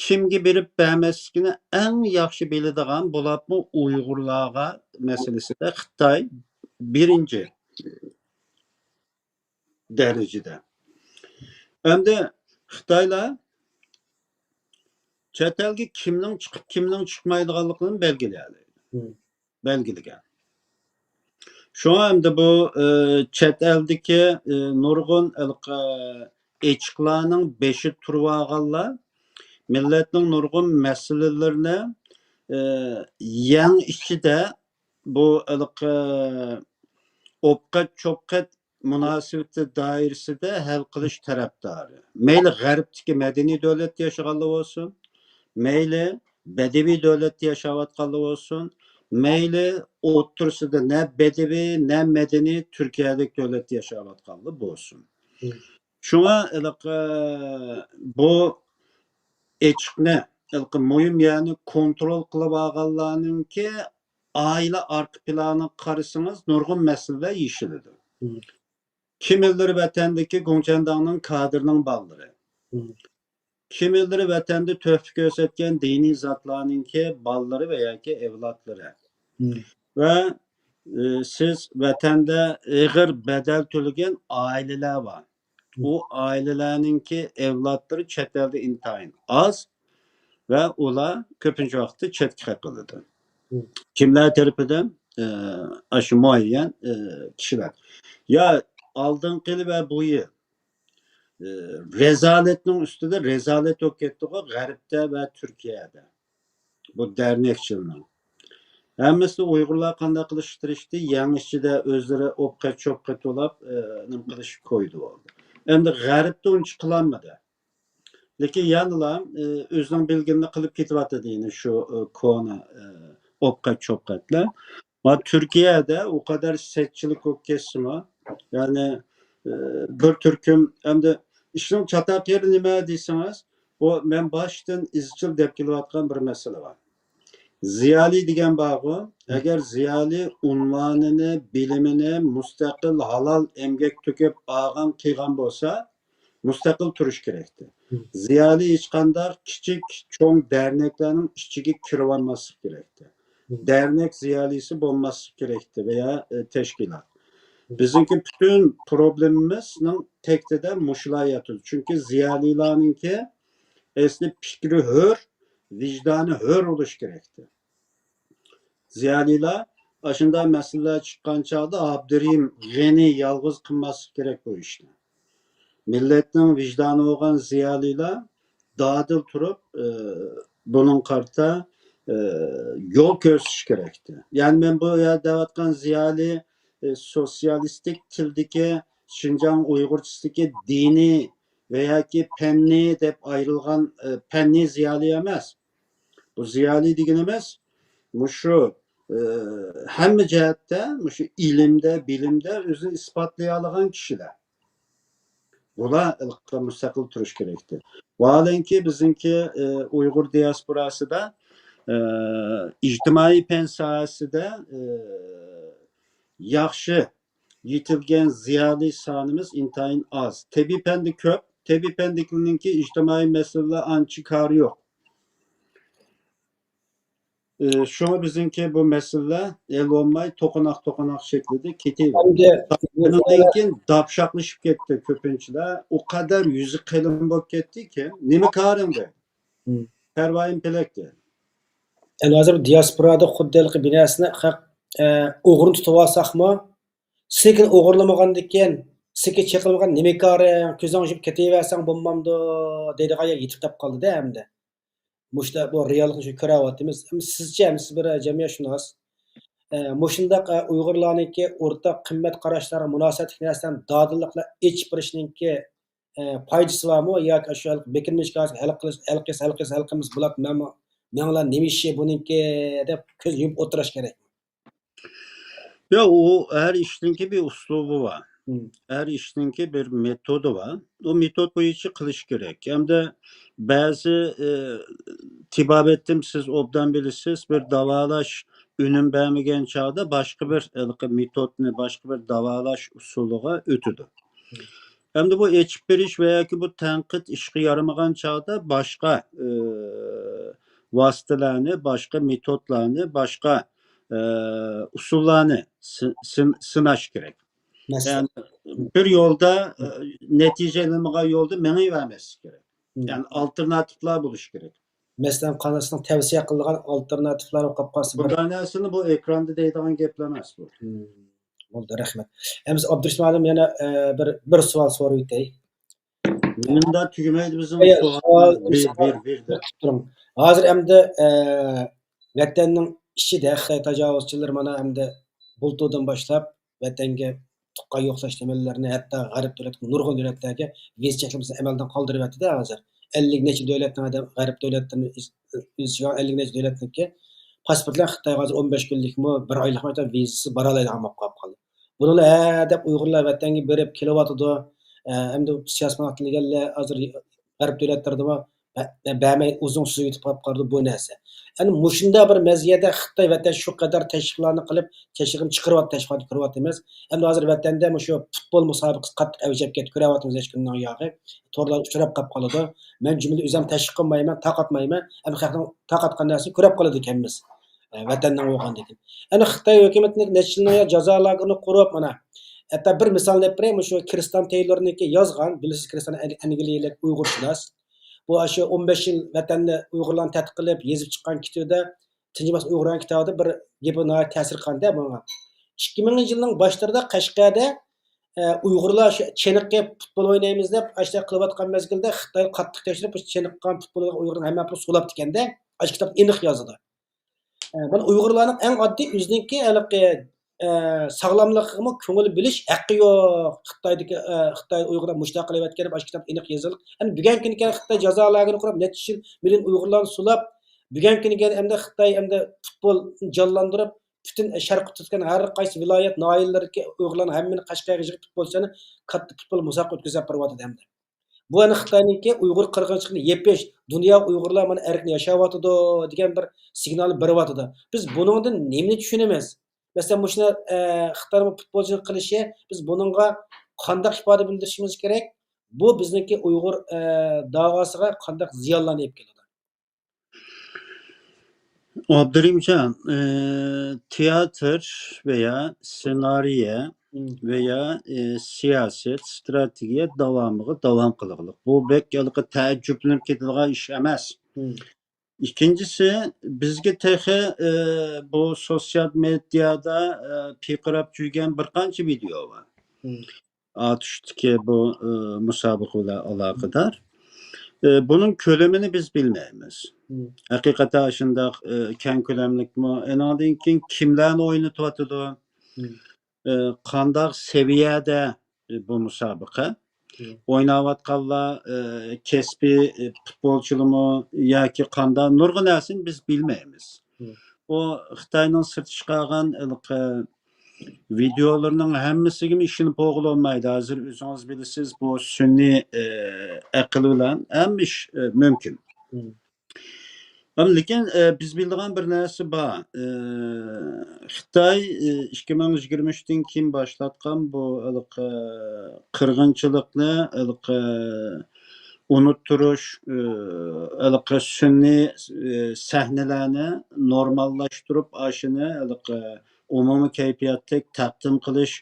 كىمگە بېرىپ بەرمەسلىكىنى ئەڭ ياخشى بىلىدىغان، بولۇپمۇ ئۇيغۇرلارغا مەسىلىسىدە خىتاي بىرىنچى دەرىجىدە. ئەمدى خىتايلار چەت ئەلگە كىمنىڭ چىقىپ، كىمنىڭ چىقمايدىغانلىقىنى بەلگىلىيەلەيدۇ. بەلگىلىگەن. شۇڭا ئەمدى بۇ، ئى، چەت ئەلدىكى، ئى، نۇرغۇن ھېلىقى ئېچىقلارنىڭ بېشىدا تۇرۇۋالغانلار مىللەتنىڭ نۇرغۇن مەسىلىلىرىنى، ئى، يەڭ ئىچىدە بۇ ھېلىقى ئوپقەت-چوپقەت مۇناسىۋىتى دائىرىسىدە ھەل قىلىش تەرەپدارى. مەيلى غەربتىكى مەدەنىي دۆلەتتە ياشىغانلار بولسۇن، مەيلى بەدىۋىي دۆلەتتە ياشاۋاتقانلار بولسۇن، مەيلى ئوتتۇرىسىدا نە بەدىۋىي، نە مەدەنىي تۈركىيەلىك دۆلەتتە ياشاۋاتقانلار بولسۇن. شۇڭا ھېلىقى بۇ ئېچىقنى، ھېلىقى مۇھىم يەرنى كونترول قىلىۋالغانلارنىڭكى ئائىلە ئارقا پىلانىغا قارىسىڭىز، نۇرغۇن مەسىلىلەر يېشىلىدۇ. كىملىرى ۋەتەندىكى گوڭچەنداڭنىڭ كادىرىنىڭ بالىلىرى. كىملىرى ۋەتەندە تۆھپە كۆرسەتكەن دىنىي زاتلارنىڭكى بالىلىرى ۋە ياكى ئەۋلادلىرى. ۋە، ئى، سىز ۋەتەندە ئېغىر بەدەل تۆلىگەن ئائىلىلەر بار. ئۇ ئائىلىلەرنىڭكى ئەۋلادلىرى چەت ئەلدە ئىنتايىن ئاز ۋە ئۇلار كۆپىنچە ۋاقىتتا چەتكە قېقىلىدۇ. كىملەر تەرىپىدىن؟ ئە، ئاشۇ مۇئەييەن، ئە، كىشىلەر. يا ئالدىنقى يىل ۋە بۇ يىل، ئە، رەزالەتنىڭ ئۈستىدە رەزالەت بولۇپ كەتتىغۇ غەربتە ۋە تۈركىيەدە. بۇ دەرنەكچىلىنىڭ ھەممىسى ئۇيغۇرلار قانداق قىلىشقا تىرىشتى؟ يەڭ ئىچىدە ئۆزلىرى ئوپقا چوپقا تولاپ، ئە، نېمە قىلىشقا كويدى بولدى. ئەمدى غەربتە ئۇنچە قىلالمىدى. لېكىن يەنىلا، ئە، ئۆزىنىڭ بىلگىنىنى قىلىپ كېتىۋاتىدۇ، يەنە شۇ، ئە، كونا، ئە، ئوپقا چوپقەتلەر. ۋە تۈركىيەدە ئۇ قەدەر سەتچىلىك بولۇپ كەتسىمۇ، يەنى، ئە، بىر تۈركۈم، ئەمدى ئىشنىڭ چاتاق يېرى نېمە دېسىڭىز، بۇ مەن باشتىن ئىزچىل دەپ كېلىۋاتقان بىر مەسىلە بار. زىيالىي دېگەن بارغۇ، ئەگەر زىيالىي ئۇنۋانىنى، بىلىمىنى مۇستەقىل ھالال ئەمگەك تۆكۈپ ئالغان قىلغان بولسا، مۇستەقىل تۇرۇش كېرەكتى. زىيالىي ھېچقانداق كىچىك، چوڭ دەرنەكلەرنىڭ ئىچىگە كىرىۋالماسلىق كېرەكتى. دەرنەك زىيالىيسى بولماسلىق كېرەكتى ۋەيا، ئە، تەشكىلات. بىزنىڭكى پۈتۈن پروبلېمىمىزنىڭ تەكتىدە مۇشۇلار ياتىدۇ. چۈنكى زىيالىيلارنىڭكى ئەسلى پىكرى ھۆر، ۋىجدانى ھۆر بولۇش كېرەكتى. زىيالىيلار ئاشۇنداق مەسىلىلەر چىققان چاغدا ئابدۇرېھىم غېنى يالغۇز قىلماسلىق كېرەك بۇ ئىشنى. مىللەتنىڭ ۋىجدانى بولغان زىيالىيلار دادىل تۇرۇپ، ئە، بۇنىڭغا قارىتا، ئە، يول كۆرسىتىش كېرەكتى. يەنى مەن بۇ يەردە دەۋاتقان زىيالىي، ئە، سوتسىيالىستىك تىلدىكى شىنجاڭ ئۇيغۇرچىسىدىكى دىنىي ۋە ياكى پەننىي دەپ ئايرىلغان، ئە، پەننىي زىيالىي ئەمەس. بۇ زىيالىي دېگىنىمىز مۇشۇ، ئە، ھەممە جەھەتتە، مۇشۇ ئىلىمدە، بىلىمدە ئۆزىنى ئىسپاتلىيالىغان كىشىلەر. بۇلار مۇستەقىل تۇرۇش كېرەكتى. ۋاھالەنكى بىزنىڭكى، ئە، ئۇيغۇر دىياسپوراسىدا، ئە، ئىجتىمائىي پەن ساھەسىدە، ئە، ياخشى يېتىلگەن زىيالىي سانىمىز ئىنتايىن ئاز. تېببىي پەندە كۆپ. تېببىي پەندىكىلەرنىڭكى ئىجتىمائىي مەسىلىلەر ئانچە كارى يوق. ئى، شۇڭا بىزنىڭكى بۇ مەسىلىلەر ھەل بولماي، توقۇناق-توقۇناق شەكلىدە كېتىۋېرىدۇ. ئەمدى بۇنىڭدىن كېيىن داپشاقلىشىپ كەتتى كۆپىنچىلەر. ئۇ قەدەر يۈزى قېلىن بولۇپ كەتتىكى، نېمە كارىڭ دەيدۇ. مم. پەرۋايىم پېلەك دەيدۇ. ئەمدى ھازىر دىياسپورادا خۇددى ھېلىقى بىناسىنى خەق، ئە، ئوغرىنى تۇتۇۋالساقمۇ، سېكىن ئوغرىلىمىغاندىكىن، سېكىن چېقىلمىغان نېمە كارىڭ، كۆزۈڭ يۇمۇپ كېتىۋەرسەڭ بولمامدۇ دەيدىغان يەرگە يېتىپ قالدى-دە ئەمدى. مۇشۇنداق بۇ رېئاللىقنى شۇ كۆرۈۋاتىمىز. ئەمما سىزچە، ئەمما سىز بىر جەمئىيەتشۇناس. ئە، مۇشۇنداق، ئە، ئۇيغۇرلارنىڭكى ئورتاق قىممەت قاراشلارغا مۇناسىۋەتلىك نەرسىلەرنى دادىللىق بىلەن ئېچىپ بېرىشنىڭكى، ئە، پايدىسى بارمۇ؟ ياكى ئاشۇ ھېلىقى بېكىنىش كاسىپ ھەل قىلىش، ھەل قىلسا، ھەل قىلسا، ھەل قىلسا بولاتتى، مەنمۇ، مېنىڭلا نېمە ئىشى بۇنىڭكى دەپ كۆز يۇمۇپ ئولتۇرۇش كېرەكمۇ؟ ياق، ئۇ ھەر ئىشنىڭكى بىر ئۇسلۇبى بار. مم. ھەر ئىشنىڭكى بىر مېتودى بار. ئۇ مېتود بويىچە قىلىش كېرەك. ھەمدە بەزى، ئى، تېبابەتتىن سىز ئوبدان بىلىسىز، بىر داۋالاش ئۈنۈم بەرمىگەن چاغدا باشقا بىر، ھېلىقى مېتودنى، باشقا بىر داۋالاش ئۇسۇلىغا ئۆتىدۇ. مم. ھەمدە بۇ ئېچىپ بېرىش ۋە ياكى بۇ تەنقىد ئىشقا يارىمىغان چاغدا باشقا، ئى، ۋاسىتىلەرنى، باشقا مېتودلارنى، باشقا، ئى، ئۇسۇللارنى سى-، سىن-، سىناش كېرەك. مەسىلەن. يەنى بىر يولدا، ئى، نەتىجە ئېلىنمىغان يولدا مېڭىۋەرمەسلىك كېرەك. مم. يەنى ئالتېرناتىپلار بولۇشى كېرەك. مەسىلەن، قاناتنىڭ تەۋسىيە قىلىدىغان ئالتېرناتىپلار بولۇپ قالسا بىر بۇنداق نەرسىنى بۇ ئېكراندا دەيدىغان گەپلەر ئەمەس بۇ. مم. بولدى، رەھمەت. ئەمىسە ئابدۇرېشىت مۇئەللىم يەنە، ئە، بىر، بىر سوئال سورىۋېتەي. مۇندا تۈگىمەيدۇ بىزنىڭ ئەيە، سوئال. سوئال، بىر، بىر، بىر دەپ. تۇرۇڭ. ھازىر ئەمدى، ئە، ۋەتەننىڭ ئىچىدە خىتاي تاجاۋۇزچىلىرى مانا ئەمدى بۇلتۇردىن باشلاپ ۋەتەنگە تۇغقان يوقلاش نېمىلىرىنى، ھەتتا غەرب دۆلەت، نۇرغۇن دۆلەتلەرگە ۋىزا چەكلىمىسىنى ئەمەلدىن قالدۇرۇۋەتتى-دە ھازىر. ئەللىك نەچچە دۆلەتنىڭ ئادەم، غەرب دۆلەتلىرىنى ئىز-، ئىز-، ئەللىك نەچچە دۆلەتنىڭكى پاسپورتلار خىتايغا ھازىر ئون بەش كۈنلۈكمۇ، بىر ئايلىقمۇ ۋىزىسى بارالمايدىغان بولۇپ قالىدۇ. بۇنىلا ھە دەپ ئۇيغۇرلار ۋەتەنگە بېرىپ كېلىۋاتىدۇ. ئە، ئەمدى سىياسىي پاناھلىق دېگەنلەر ھازىر غەرب دۆلەتلىرىدىمۇ بە-، بە-، بەرمەي ئۇزۇن سۈزۈۋېتىپ قاپقالىدۇ بۇ نەرسە. ئەنە مۇشۇنداق بىر مەزگىلدە خىتاي ۋەتەن شۇ قەدەر تەشۋىقلارنى قىلىپ، تەشۋىقىنى چىقىرىۋاتىدۇ، تەشۋىقاتنى كۆرۈۋاتىمىز. ئەمدى ھازىر ۋەتەندە مۇشۇ پۇتبول مۇسابىقىسى قاتتىق ئەۋج ئېلىپ كەتتى، كۆرۈۋاتىمىز ھېچ كۈننىڭ ياغى. تورلاردا ئۇچراپ قاپ قالىدۇ. مەن جۈملىدىن ئۆزۈم تەشۋىق قىلمايمەن، تارقاتمايمەن. ئەمدى خەقنىڭ تارقاتقان نەرسىنى كۆرۈپ قالىدۇ ئىكەنمىز. ئە، ۋەتەندە بولغاندىن كېيىن. ئەنە خىتاي ھۆكۈمىتىنىڭ نەچچە يىلنىڭ جازا لاگېرىنى قۇرۇپ، مانا، ھەتتا بىر مىسال دەپ بېرەي، مۇشۇ كىرستىيان تېيلورنىڭكى يازغان، بىلىسىز، كىرستىيان ئەن-، ئەنگلىيەلىك ئۇيغۇرشۇناس. بۇ ئاشۇ ئون بەش يىل ۋەتەندە ئۇيغۇرلارنى تەتقىق قىلىپ يېزىپ چىققان كىتابىدا تۇنجى مەسىلە ئۇيغۇرلارنىڭ كىتابىدا بىر گېپى ناھايىتى تەسىر قىلغانىدى ماڭا. ئىككى مىڭىنچى يىلنىڭ باشلىرىدا قەشقەردە، ئە، ئۇيغۇرلار شۇ چېنىقىپ پۇتبول ئوينايمىز دەپ ئاشۇنداق قىلىۋاتقان مەزگىلدە خىتاي قاتتىق تەكشۈرۈپ، چېنىققان پۇتبول ئۇيغۇرنىڭ ھەممە پۇلى سولاپتىكەن-دە، ئاشۇ كىتابتا ئېنىق يازىدۇ. ئە، مانا ئۇيغۇرلارنىڭ ئەڭ ئاددىي ئۆزىنىڭكى ھېلىقى، ئە، ساغلاملىقىغىمۇ كۆڭۈل بۆلۈش ھەققى يوق. خىتايدىكى، ئە، خىتاي ئۇيغۇرلار مۇشۇنداق قىلىۋەتكەن دەپ ئاشۇ كىتابتا ئېنىق يېزىلغان. ئەمدى بۈگۈنكى كۈنى كەلگەن خىتاي جازا لاگېرىنى قۇرۇپ، نەچچە يۈز مىليون ئۇيغۇرلارنى سولاپ، بۈگۈنكى كۈنى كەلگەن ئەمدى خىتاي ئەمدى پۇتبول جانلاندۇرۇپ، پۈتۈن شەرقىي تۈركىستان ھەر قايسى ۋىلايەت، ناھىيەلەردىكى ئۇيغۇرلارنى ھەممىنى قەشقەرگە يىغىپ پۇتبولچىلارنى كاتتا پۇتبول مۇسابىقە ئۆتكۈزۈپ بېرىۋاتىدۇ ئەمدى. بۇ ئەنە خىتاينىڭكى ئۇيغۇر قىرغىنچىلىقىنى يېپىش، دۇنيا ئۇيغۇرلار مانا ئەركىن ياشاۋاتىدۇ دېگەن بىر سىگنالنى بېرىۋاتىدۇ. بىز بۇنىڭدىن نېمىنى چۈشىنىمىز؟ مەسىلەن، مۇشۇنى، ئە، خىتاينىڭ پۇتبولچىنىڭ قىلىشى، بىز بۇنىڭغا قانداق ئىپادە بىلدۈرۈشىمىز كېرەك؟ بۇ بىزنىڭكى ئۇيغۇر، ئە، داۋاسىغا قانداق زىيانلارنى ئېلىپ كېلىدۇ؟ ئابدۇرېھىمجان، ئى، تىياتىر ۋەيا سېنارىيە ۋەيا، ئى، سىياسەت، ستراتېگىيە داۋامىغا داۋام قىلغۇلۇق. بۇ بەك ھېلىقى تەئەججۈپلىنىپ كېتىدىغان ئىش ئەمەس. ئىككىنچىسى، بىزگە تېخى، ئى، بۇ سوتسىيال مېدىيادا، ئى، پىرقىراپ يۈرگەن بىر قانچە ۋىدېئو بار. ئاتۇشتىكى بۇ، ئى، مۇسابىقە بىلەن ئالاقىدار. ئى، بۇنىڭ كۆلىمىنى بىز بىلمەيمىز. ھەقىقەتەن شۇنداق، ئى، كەڭ كۆلەملىكمۇ؟ ئېنىڭدىن كېيىن كىملەرنى ئوينىتىۋاتىدۇ؟ ئى، قانداق سەۋىيەدە، ئى، بۇ مۇسابىقە؟ ئويناۋاتقانلار، ئى، كەسپىي، ئى، پۇتبولچىلىمۇ ياكى قانداق؟ نۇرغۇن نەرسىنى بىز بىلمەيمىز. ئۇ خىتاينىڭ سىرتقا چىقارغان ھېلىقى ۋىدېئولىرىنىڭ ھەممىسىگىمۇ ئىشىنىپ بولغىلى بولمايدۇ. ھازىر ئۆزىڭىز بىلىسىز، بۇ سۈنئىي، ئى، ئەقىل بىلەن ھەممە ئىش، ئى، مۇمكىن. ئەمما لېكىن، ئى، بىز بىلىدىغان بىر نەرسە بار. ئى، خىتاي، ئى، ئىككى مىڭ يىگىرمە ئۈچتىن كېيىن باشلاتقان بۇ ھېلىقى قىرغىنچىلىقنى، ھېلىقى ئۇنتتۇرۇش، ئى، ھېلىقى سۈنئىي، ئى، سەھنىلەرنى نورماللاشتۇرۇپ، ئاشۇنى ھېلىقى ئومۇمىي كەيپىياتتەك تەقدىم قىلىش،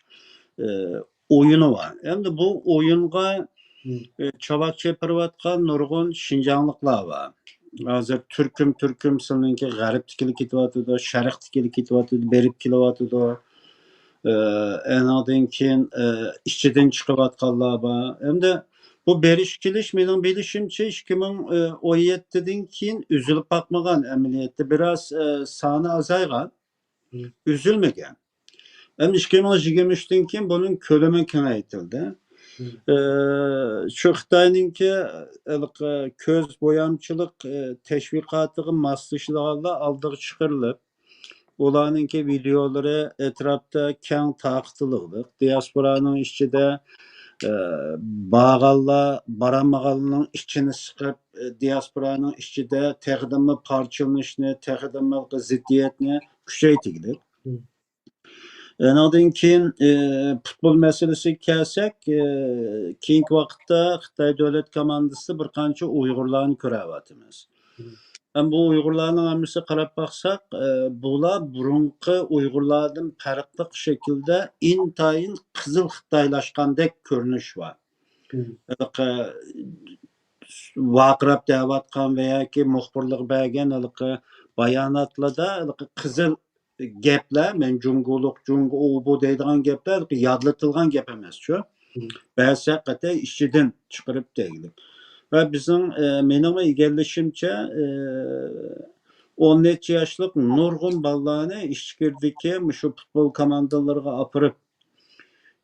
ئى، ئويۇنى بار. ئەمدى بۇ ئويۇنغا، ئى، چاۋاك چېپىرىۋاتقان نۇرغۇن شىنجاڭلىقلار بار. ھازىر تۈركۈم، تۈركۈم سىلىنىڭكى غەربتىكىلەر كېتىۋاتىدۇ، شەرقتىكىلەر كېتىۋاتىدۇ، بېرىپ كېلىۋاتىدۇ. ئى، ئەنىڭدىن كېيىن، ئى، ئىچىدىن چىقىۋاتقانلار بار. ئەمدى بۇ بېرىش كېلىش، مېنىڭ بىلىشىمچە، ئىككى مىڭ ئون يەتتىدىن كېيىن ئۈزۈلۈپ باقمىغان ئەمەلىيەتتە. بىراز، ئى، سانى ئازايغان، ئۈزۈلمىگەن. ئەمدى ئىككى مىڭ يىگىرمە ئۈچتىن كېيىن بۇنىڭ كۆلىمى كېڭەيتىلدى. ئى، شۇ خىتاينىڭكى ھېلىقى كۆز بويامچىلىق، ئى، تەشۋىقاتىغا ماسلىشىدىغانلار ئالدىغا چىقىرىلىپ، ئۇلارنىڭكى ۋىدېئولىرى ئەتراپتا كەڭ تارقىتىلغۇلۇق. دىياسپورانىڭ ئىچىدە، ئى، بارغانلار، بارالمىغانلارنىڭ ئىچىنى سىقىپ، ئى، دىياسپورانىڭ ئىچىدە تېخىدىنمۇ پارچىلىنىشنى، تېخىدىنمۇ زىددىيەتنى كۈچەيتىگۈدەك. ئۇنىڭدىن كېيىن، ئى، پۇتبول مەسىلىسىگە كەلسەك، ئى، كېيىنكى ۋاقىتتا خىتاي دۆلەت كوماندىسىدا بىر قانچە ئۇيغۇرلارنى كۆرۈۋاتىمىز. ھەم بۇ ئۇيغۇرلارنىڭ ھەممىسىگە قاراپ باقساق، ئى، بۇلار بۇرۇنقى ئۇيغۇرلاردىن پەرقلىق شەكىلدە ئىنتايىن قىزىل خىتايلاشقاندەك كۆرۈنۈش بار. ھېلىقى ۋارقىراپ دەۋاتقان ۋە ياكى مۇخبىرلىققا بەرگەن ھېلىقى باياناتلاردا ھېلىقى قىزىل گەپلەر، مەن جۇڭگولۇق، جۇڭگو ئۇ بۇ دەيدىغان گەپلەر يادلىتىلغان گەپ ئەمەسچۇ. بەزىسى ھەقىقەتەن ئىچىدىن چىقىرىپ دەيلى. ۋە بىزنىڭ، ئى، مېنىڭمۇ ئىگىلىشىمچە، ئى، ئون نەچچە ياشلىق نۇرغۇن بالىلارنى ئىچكىرىدىكى مۇشۇ پۇتبول كوماندىلىرىغا ئاپىرىپ،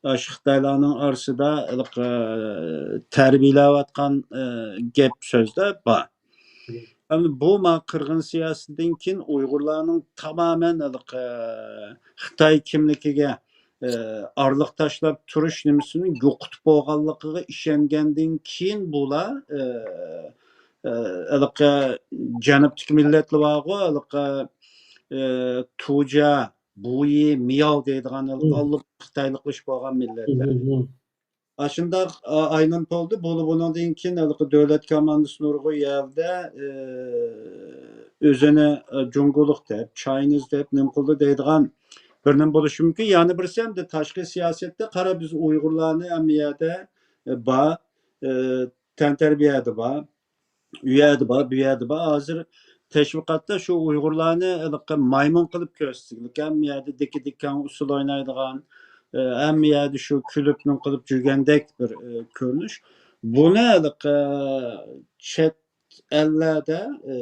ئاشۇ خىتايلارنىڭ ئارىسىدا ھېلىقى، ئى، تەربىيەلەۋاتقان، ئى، گەپ سۆزلەر بار. ئەمدى بۇ ما قىرغىن سىياسىتىدىن كېيىن ئۇيغۇرلارنىڭ تامامەن ھېلىقى خىتاي كىملىكىگە، ئى، ئارىلىق تاشلاپ تۇرۇش نېمىسىنى يوقىتىپ بولغانلىقىغا ئىشەنگەندىن كېيىن بۇلار، ئى، ئى، ھېلىقى جەنۇبتىكى مىللەتلەر بارغۇ، ھېلىقى، ئى، تۇجيا، بۇيى، مياۋ دەيدىغان ھېلىقى ئاللىبۇرۇن خىتايلىقلىشىپ بولغان مىللەتلەر. ئاشۇنداق، ئا-، ئايلىنىپ بولدى. بولۇپ بۇنىڭدىن كېيىن ھېلىقى دۆلەت كوماندىسى نۇرغۇن يەردە، ئى، ئۆزىنى، ئى، جۇڭگولۇق دەپ، چاينىز دەپ نېمە قىلدى دەيدىغان بىر نېمە بولۇشى مۇمكىن. يەنە بىرسى ئەمدى تاشقى سىياسەتتە قارا، بىز ئۇيغۇرلارنى ھەممە يەردە، ئى، بار، ئى، تەنتەربىيەدە بار، ئۇ يەردە بار، بۇ يەردە بار. ھازىر تەشۋىقاتتا شۇ ئۇيغۇرلارنى ھېلىقى مايمۇن قىلىپ كۆرسىتىدىكەن، ھەممە يەردە دىككە دىككەڭ ئۇسسۇل ئوينايدىغان، ئە، ھەممە يەردە شۇ كۈلۈپ نېمە قىلىپ يۈرگەندەك بىر، ئە، كۆرۈنۈش. بۇنى ھېلىقى چەت ئەللەردە، ئە،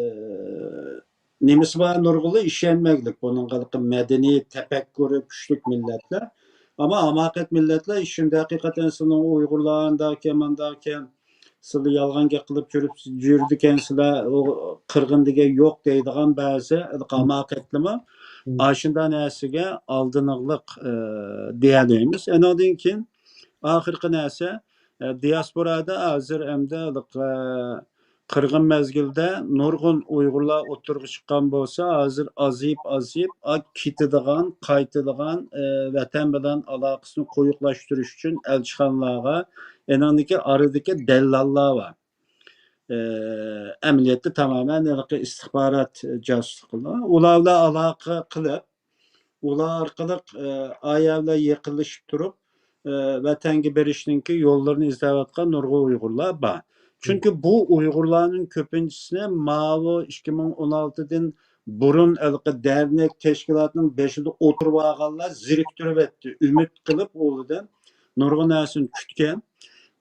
نېمىسى بار نۇرغۇنلار ئىشەنمەيدۇ. بۇنىڭغا ھېلىقى مەدەنىي تەپەككۇرى كۈچلۈك مىللەتلەر. ئەمما ھاماقەت مىللەتلەر ئىشىندە ھەقىقەتەن سېنىڭ ئۇيغۇرلار ئانداكەن، مانداكەن، سىلەر يالغان گەپ قىلىپ يۈرۈپ، يۈرىدىكەنسىلەر، ئۇ قىرغىن دېگەن يوق دەيدىغان بەزى ھاماقەتلىمۇ مم. ئاشۇنداق نەرسىگە ئالدىنىغلىق، ئە، دېيەلەيمىز. ئانىڭدىن كېيىن ئاخىرقى نەرسە، ئە، دىياسپورادا ھازىر ئەمدى، ئە، قىرغىن مەزگىلدە نۇرغۇن ئۇيغۇرلار ئوتتۇرىغا چىققان بولسا، ھازىر ئازىيىپ، ئازىيىپ، ئا، كېتىدىغان، قايتىدىغان، ئە، ۋەتەن بىلەن ئالاقىسىنى قويۇقلاشتۇرۇش ئۈچۈن ئەلچىخانىلارغا، ئېنىڭدىكى ئارىدىكى دەللاللار بار. ئە، ئەمەلىيەتتە تامامەن ھېلىقى ئىستىخبارات جاسۇسلۇقى. ئۇلار بىلەن ئالاقە قىلىپ، ئۇلار ئارقىلىق، ئە، ئايا بىلەن يېقىنلىشىپ تۇرۇپ، ئە، ۋەتەنگە بېرىشنىڭكى يوللىرىنى ئىزدەۋاتقان نۇرغۇن ئۇيغۇرلار بار. چۈنكى بۇ ئۇيغۇرلارنىڭ كۆپىنچىسىنى ماۋۇ ئىككى مىڭ ئون ئالتىدىن بۇرۇن ھېلىقى دەرنەك تەشكىلاتىنىڭ بېشىدا ئولتۇرۇۋالغانلار زېرىكتۈرۈۋەتتى. ئۈمىد قىلىپ ئۇلاردىن نۇرغۇن نەرسىنى كۈتكەن.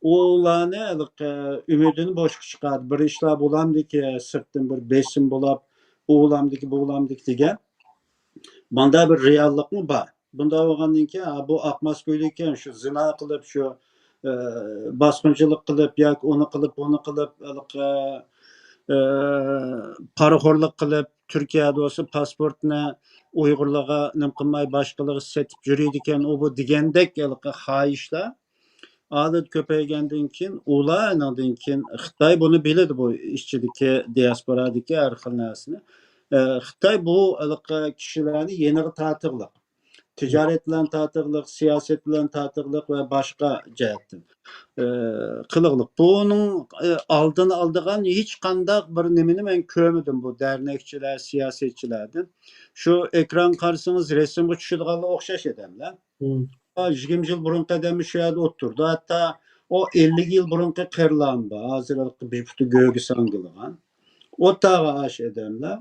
ئۇلارنى ھېلىقى ئۈمىدىنى بوشقا چىقاردى. بىر ئىشلار بولامدىكى، سىرتتىن بىر بېسىم بولاپ، ئۇ بولامدىكى، بۇ بولامدىكى دېگەن. ماندا بىر رېئاللىقمۇ بار. بۇنداق بولغاندىن كېيىن، ھا، بۇ ئاقماس كۆيدىكەن، شۇ زىنا قىلىپ، شۇ، ئە، باسقۇنچىلىق قىلىپ ياكى ئۇنى قىلىپ، بۇنى قىلىپ، ھېلىقى، ئە، پارىخورلۇق قىلىپ، تۈركىيەدە بولسا پاسپورتنى ئۇيغۇرلارغا نېمە قىلماي، باشقىلارغا سېتىپ يۈرىدىكەن، ئۇ بۇ دېگەندەك ھېلىقى خاھىشلار ئادەت كۆپەيگەندىن كېيىن، ئۇلار ئانىڭدىن كېيىن خىتاي بۇنى بىلىدۇ، بۇ ئىچىدىكى دىياسپورادىكى ھەر خىل نەرسىنى. ئە، خىتاي بۇ ھېلىقى كىشىلەرنى يېنىغا تارتىغلىق. تىجارەت بىلەن تارتىغلىق، سىياسەت بىلەن تارتىغلىق ۋە باشقا جەھەتتىن، ئە، قىلىغلىق. بۇنىڭ، ئە، ئالدىنى ئالىدىغان ھېچقانداق بىر نېمىنى مەن كۆرمىدىم بۇ دەرنەكچىلەر، سىياسەتچىلەردىن. شۇ ئېكرانغا قارىسىڭىز رەسىمگە چۈشىدىغانلار ئوخشاش ئادەملەر. مم. يىگىرمە يىل بۇرۇنقى ئادەممۇ شۇ يەردە ئولتۇرىدۇ. ھەتتا ئۇ ئەللىك يىل بۇرۇنقى قېرىلارمۇ بار. ھازىر بىپۇتى گۆگە ساڭگىلىغان. ئوتتاغا ئاش ئادەملەر.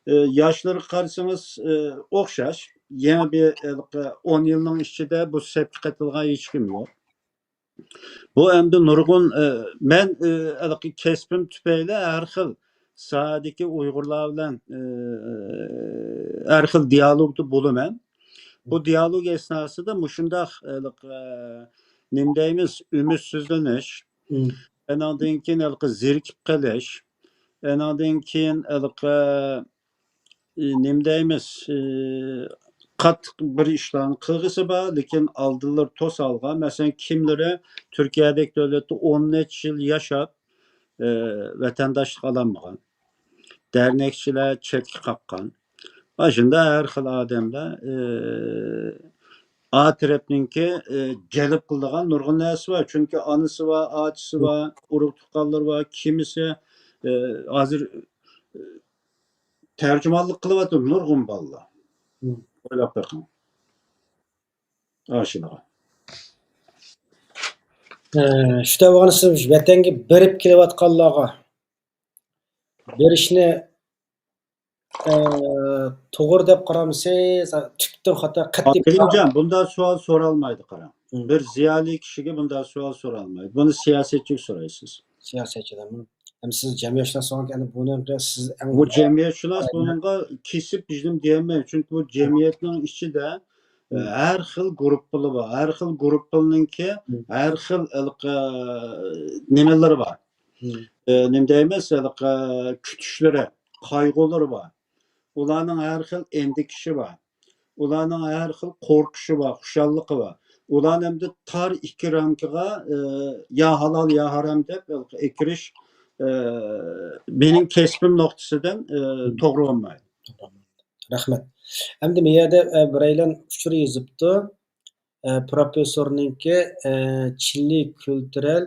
ئى، ياشلىرىغا قارىسىڭىز، ئى، ئوخشاش. يەنە بىر، ھېلىقى ئون يىلنىڭ ئىچىدە بۇ سەپكە قېتىلغان ھېچكىم يوق. بۇ ئەمدى نۇرغۇن، ئى، مەن، ئى، ھېلىقى كەسپىم تۈپەيلى ھەر خىل ساھەدىكى ئۇيغۇرلار بىلەن، ئى، ھەر خىل دىيالوگدا بولىمەن. بۇ دىيالوگ ئەسناسىدا مۇشۇنداق، ھېلىقى، نېمە دەيمىز، ئۈمىدسىزلىنىش، مم. ئانىڭدىن كېيىن ھېلىقى زېرىكىپ قېلىش، ئانىڭدىن كېيىن ھېلىقى، ئى، نېمە دەيمىز، ئى، قاتتىق بىر ئىشلارنى قىلغۇسى بار، لېكىن ئالدىلىرى توسالغان. مەسىلەن، كىملىرى تۈركىيەدەك دۆلەتتە ئون نەچچە يىل ياشاپ، ئى، ۋەتەنداشلىق ئالالمىغان. دەرنەكچىلەر چەتكە قاققان. ئاشۇنداق ھەر خىل ئادەملەر، ئى، ئا تەرەپنىڭكى، ئى، جەلپ قىلىدىغان نۇرغۇن نەرسىسى بار. چۈنكى ئانىسى بار، ئاچىسى بار، ئۇرۇق تۇغقانلىرى بار، كىمىسى، ئى، ھازىر، ئى، تەرجىمانلىق قىلىۋاتىدۇ نۇرغۇن بالىلار. مم. ئويلاپ بېقىڭ. ئاشۇنىغا. ئە، شۇ تەۋەغىنى سىز ۋەتەنگە بېرىپ كېلىۋاتقانلارغا بېرىشنى، ئە، توغرا دەپ قارامسىز؟ تۈپتىن خاتا، قەتئىي ئاكىرىمجان، بۇنداق سوئال سورالمايدۇ، قاراڭ. مم. بىر زىيالىي كىشىگە بۇنداق سوئال سورالمايدۇ. بۇنى سىياسەتچىگە سورايسىز. سىياسەتچىدىن. ئەمما سىز جەمئىيەتشۇناس بولغانكەن، ئەمدى بۇنى سىز ئەڭ بۇ جەمئىيەتشۇناس ئاينەن. بۇنىڭغا كېسىپ بىزنىڭ دېيەلمەيمىز. چۈنكى بۇ جەمئىيەتنىڭ ئىچىدە، مم. ھەر خىل گۇرۇپپىلار بار. ھەر خىل گۇرۇپپىلىنىڭكى مم. ھەر خىل ھېلىقى نېمىلىرى بار. مم. ئە، نېمە دەيمىز؟ ھېلىقى كۈتۈشلىرى، قايغۇلىرى بار. ئۇلارنىڭ ھەر خىل ئەندىكىشى بار. ئۇلارنىڭ ھەر خىل قورقۇشى بار، خۇشاللىقى بار. ئۇلارنى ئەمدى تار ئىككى رامكىغا، ئە، يا ھالال، يا ھارام دەپ ئېكىرىش، ئە، مېنىڭ كەسپىم نۇقتىسىدىن، ئە، مم. توغرا بولمايدۇ. رەھمەت. ئەمدى بۇ يەردە، ئە، بىرەيلەن ئۇچۇر يېزىپتۇ. ئە، پروفېسسورنىڭكى، ئە، چىلى كۈلتۈرەل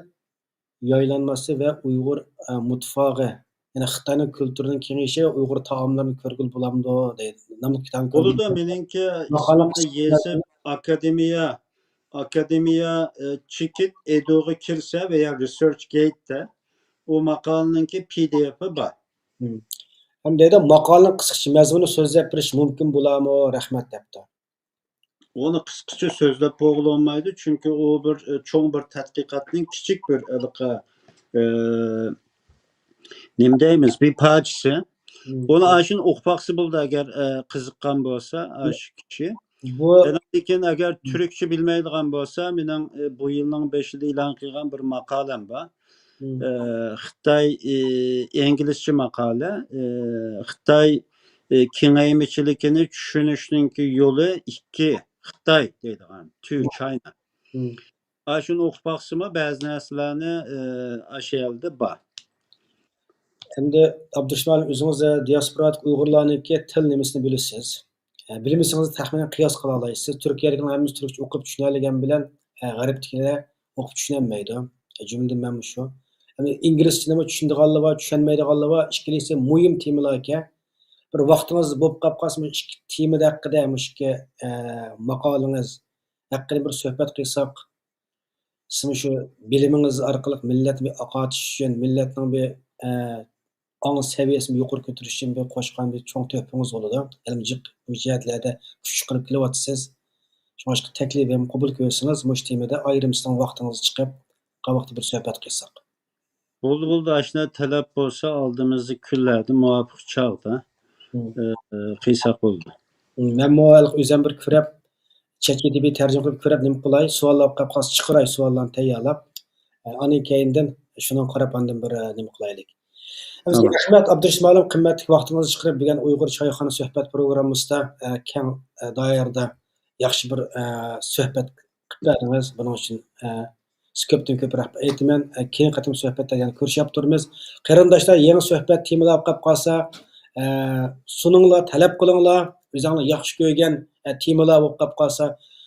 يايلانمىسى ۋە ئۇيغۇر، ئە، مۇتفاغى، يەنى خىتاينىڭ كۈلتۈرىنىڭ كېڭىيىشى ۋە ئۇيغۇر تائاملىرىنى كۆرگىلى بولامدۇ؟ دەيدۇ. ناملىق كىتابنى بولىدۇ، كۆردۈم. مېنىڭكى ماقالە ئىسمىمنى قىسمىدا يېزىپ، ئاكادېمىيە، ئاكادېمىيە، ئە، چېكىت ئېدۇغا كىرسە ۋە يا رېسېرچ گەيتتە ئۇ ماقالىنىڭكى پى دى ئېفى بار. مم. ھەم دەيدۇ، ماقالىنىڭ قىسقىچە مەزمۇنى سۆزلەپ بېرىش مۇمكىن بولامۇ؟ رەھمەت، دەپتۇ. ئۇنى قىسقىچە سۆزلەپ بولغىلى بولمايدۇ، چۈنكى ئۇ بىر، ئە، چوڭ بىر تەتقىقاتنىڭ كىچىك بىر ھېلىقى، ئە، نېمە دەيمىز، بىر پارچىسى. مم. ئۇنى ئاشۇنى ئوقۇپ باقسا بولىدۇ، ئەگەر، ئە، قىزىققان بولسا، ئاشۇ كىشى. بۇ لېكىن ئەگەر مم. تۈركچە بىلمەيدىغان بولسا، مېنىڭ، ئە، بۇ يىلنىڭ بېشىدا ئېلان قىلغان بىر ماقالەم بار. مم. ئە، خىتاي، ئە، ئىنگلىزچە ماقالە، ئە، خىتاي، ئە، كېڭەيمىچىلىكىنى چۈشىنىشنىڭكى يولى ئىككى، خىتاي دەيدىغان، two مم. China. مم. ئاشۇنى ئوقۇپ باقسىمۇ، بەزى نەرسىلەرنى، ئە، ئاشۇ يەردە بار. ئەمدى ئابدۇرېھىم ئۆزىڭىز، ئە، دىياسپورادىكى ئۇيغۇرلارنىڭكى تىل نېمىسىنى بىلىسىز؟ ئە، بىلمىسىڭىز تەخمىنەن قىياس قىلالايسىز. تۈركىيەدىكىلەر ھەممىسى تۈركچە ئوقۇپ چۈشىنەلىگەن بىلەن، ئە، غەربتىكىلەر ئوقۇپ چۈشىنەلمەيدۇ. ئە، جۈملىدىن مەنمۇ شۇ. ئەمدى ئىنگلىزچىنىمۇ چۈشىنىدىغانلار بار، چۈشەنمەيدىغانلار بار. ئىككىلىسى مۇھىم تېمىلاركەن. بىر ۋاقتىڭىز بولۇپ قاپ قالسا، مۇشۇ ئىككى تېمىدا ھەققىدە، مۇشۇ ئىككى، ئە، ماقالىڭىز ھەققىدە بىر سۆھبەت قىلساق، سىزمۇ شۇ بىلىمىڭىز ئارقىلىق مىللەتنى بىر ئاقارتىش ئۈچۈن، مىللەتنىڭ بىر، ئە، ئاڭ سەۋىيەسىنى يۇقىرى كۆتۈرۈش ئۈچۈن بىر قوشقان بىر چوڭ تۆھپىڭىز بولىدۇ. ئىلمىي جىق بۇ جەھەتلەردە كۈچ چىقىرىپ كېلىۋاتىسىز. شۇڭلاشقا تەكلىپىمنى قوبۇل قىلسىڭىز، مۇشۇ تېمىدا ئايرىم سىزنىڭ ۋاقتىڭىزنى چىقىرىپ، قاۋاقتا بىر سۆھبەت قىلساق. بولدى، بولدى، ئاشۇنداق تەلەپ بولسا، ئالدىمىزدىكى كۈنلەردە مۇۋاپىق چاغدا، مم. ئە، قىلساق بولىدۇ. مم، مەنمۇ ھېلىقى ئۆزۈم بىر كۆرۈپ، چەت ئەلدە بىر تەرجىمە قىلىپ كۆرۈپ نېمە قىلاي، سوئاللار قويۇپ قالسا چىقىراي، سوئاللارنى تەييارلاپ. ئە، ئاندىن كەينىدىن شۇنىڭغا قاراپ ئاندىن بىر، ئە، نېمە قىلايلى. تامام. رەھمەت، ئابدۇرېھىم ئالىم، قىممەتلىك ۋاقتىڭىزنى چىقىرىپ، بۈگۈن ئۇيغۇر چايخانا سۆھبەت پروگراممىسىدا، ئە، كەڭ، ئە، دائىرىدە ياخشى بىر، ئە، سۆھبەت قىلىپ بەردىڭىز. بۇنىڭ ئۈچۈن، ئە، سىزگە كۆپتىن كۆپ رەھمەت ئېيتىمەن. ئە، كېيىنكى قېتىم سۆھبەتتە يەنە كۆرۈشۈپ تۇرىمىز. قېرىنداشلار، يېڭى سۆھبەت تېمىلار قاپ قالسا، ئە، سۇنۇڭلار، تەلەپ قىلىڭلار. ئۆزۈڭلار ياخشى كۆرگەن، ئە، تېمىلار بولۇپ قاپ قالسا،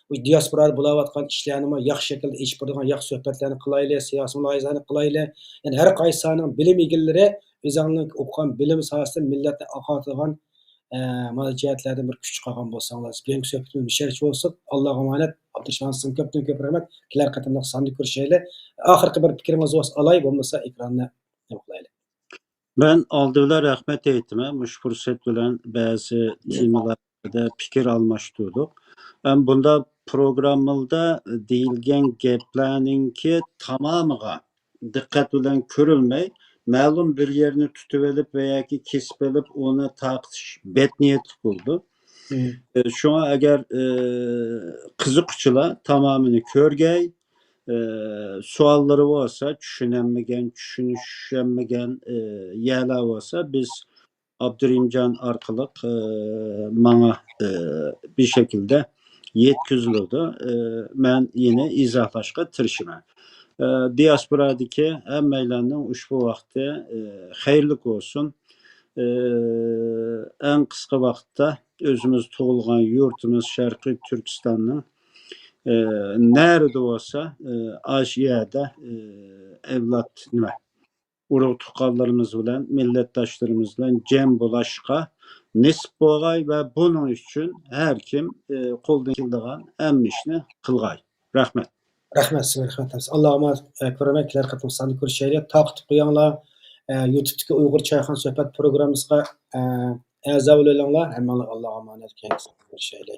بۇ دىياسپورادا بولاۋاتقان ئىشلارنىمۇ ياخشى شەكىلدە ئېچىپ بېرىدىغان ياخشى سۆھبەتلەرنى قىلايلى، سىياسىي مۇلاھىزىلەرنى قىلايلى. يەنى ھەر قايسىنىڭ بىلىم ئىگىلىرى ئۆزۈڭلارنىڭ ئوقۇغان بىلىم ساھەسىدىن مىللەتنى ئاقارتىدىغان ئە، مانا جەھەتلەردىن بىر كۈچ چىقارغان بولساڭلار، بۈگۈنكى سۆھبىتىمىز مۇشۇ يەرگىچە بولسۇن. ئاللاغا ئامانەت. ئابدۇرېھىم، سىزگە كۆپتىن كۆپ رەھمەت. كېلەر قېتىملىق ساندا كۆرۈشەيلى. ئاخىرقى بىر پىكرىڭىز بولسا ئالاي، بولمىسا ئېكراننى نېمە قىلايلى. مەن ئالدى بىلەن رەھمەت ئېيتىمەن. مۇشۇ پۇرسەت بىلەن بەزى تېمىلاردا پىكىر ئالماشتۇردۇق. ھەم بۇنداق پروگراممىلاردا دېيىلگەن گەپلەرنىڭكى تامامىغا دىققەت بىلەن كۆرۈلمەي، مەلۇم بىر يەرنى تۇتۇۋېلىپ ۋە ياكى كېسىپ ئېلىپ، ئۇنى تارقىتىش بەت نىيەتلىك بولىدۇ. مم. ئە، شۇڭا ئەگەر، ئە، قىزىققۇچىلار تامامىنى كۆرگەي، ئە، سوئاللىرى بولسا، چۈشىنەلمىگەن، چۈشىنىشەلمىگەن، ئە، يەرلەر بولسا، بىز ئابدۇرېھىمجان ئارقىلىق، ئە، ماڭا، ئە، بىر شەكىلدە يەتكۈزۈلىدۇ. ئە، مەن يەنە ئىزاھلاشقا تىرىشىمەن. ئە، دىياسپورادىكى ھەممەيلەننىڭ ئۇشبۇ ۋاقتى، ئە، خەيرلىك بولسۇن. ئە، ئەڭ قىسقا ۋاقىتتا ئۆزىمىز تۇغۇلغان يۇرتىمىز شەرقىي تۈركىستاننىڭ، ئە، نەرىدە بولسا، ئە، ئاشۇ يەردە، ئە، ئەۋلاد نېمە، ئۇرۇق-تۇغقانلىرىمىز بىلەن، مىللەتداشلىرىمىز بىلەن جەم بولۇشقا نېسىپ بولغاي ۋە بۇنىڭ ئۈچۈن ھەر كىم، ئى، قولىدىن كېلىدىغان ھەممە ئىشنى قىلغاي. رەھمەت. رەھمەت سىزگە، رەھمەت. ئاللاغا ئامانەت، ئى، كۆرۈرمەن، كېلەر قېتىم ساندا كۆرۈشەيلى. تارقىتىپ قويۇڭلار. ئى، يۇتۇبتىكى ئۇيغۇر چايخانا سۆھبەت پروگراممىسىغا، ئى، ئەزا بولۇۋېلىڭلار. ھەممىڭلارغا ئاللاغا ئامانەت، كېيىنكى ساندا كۆرۈشەيلى.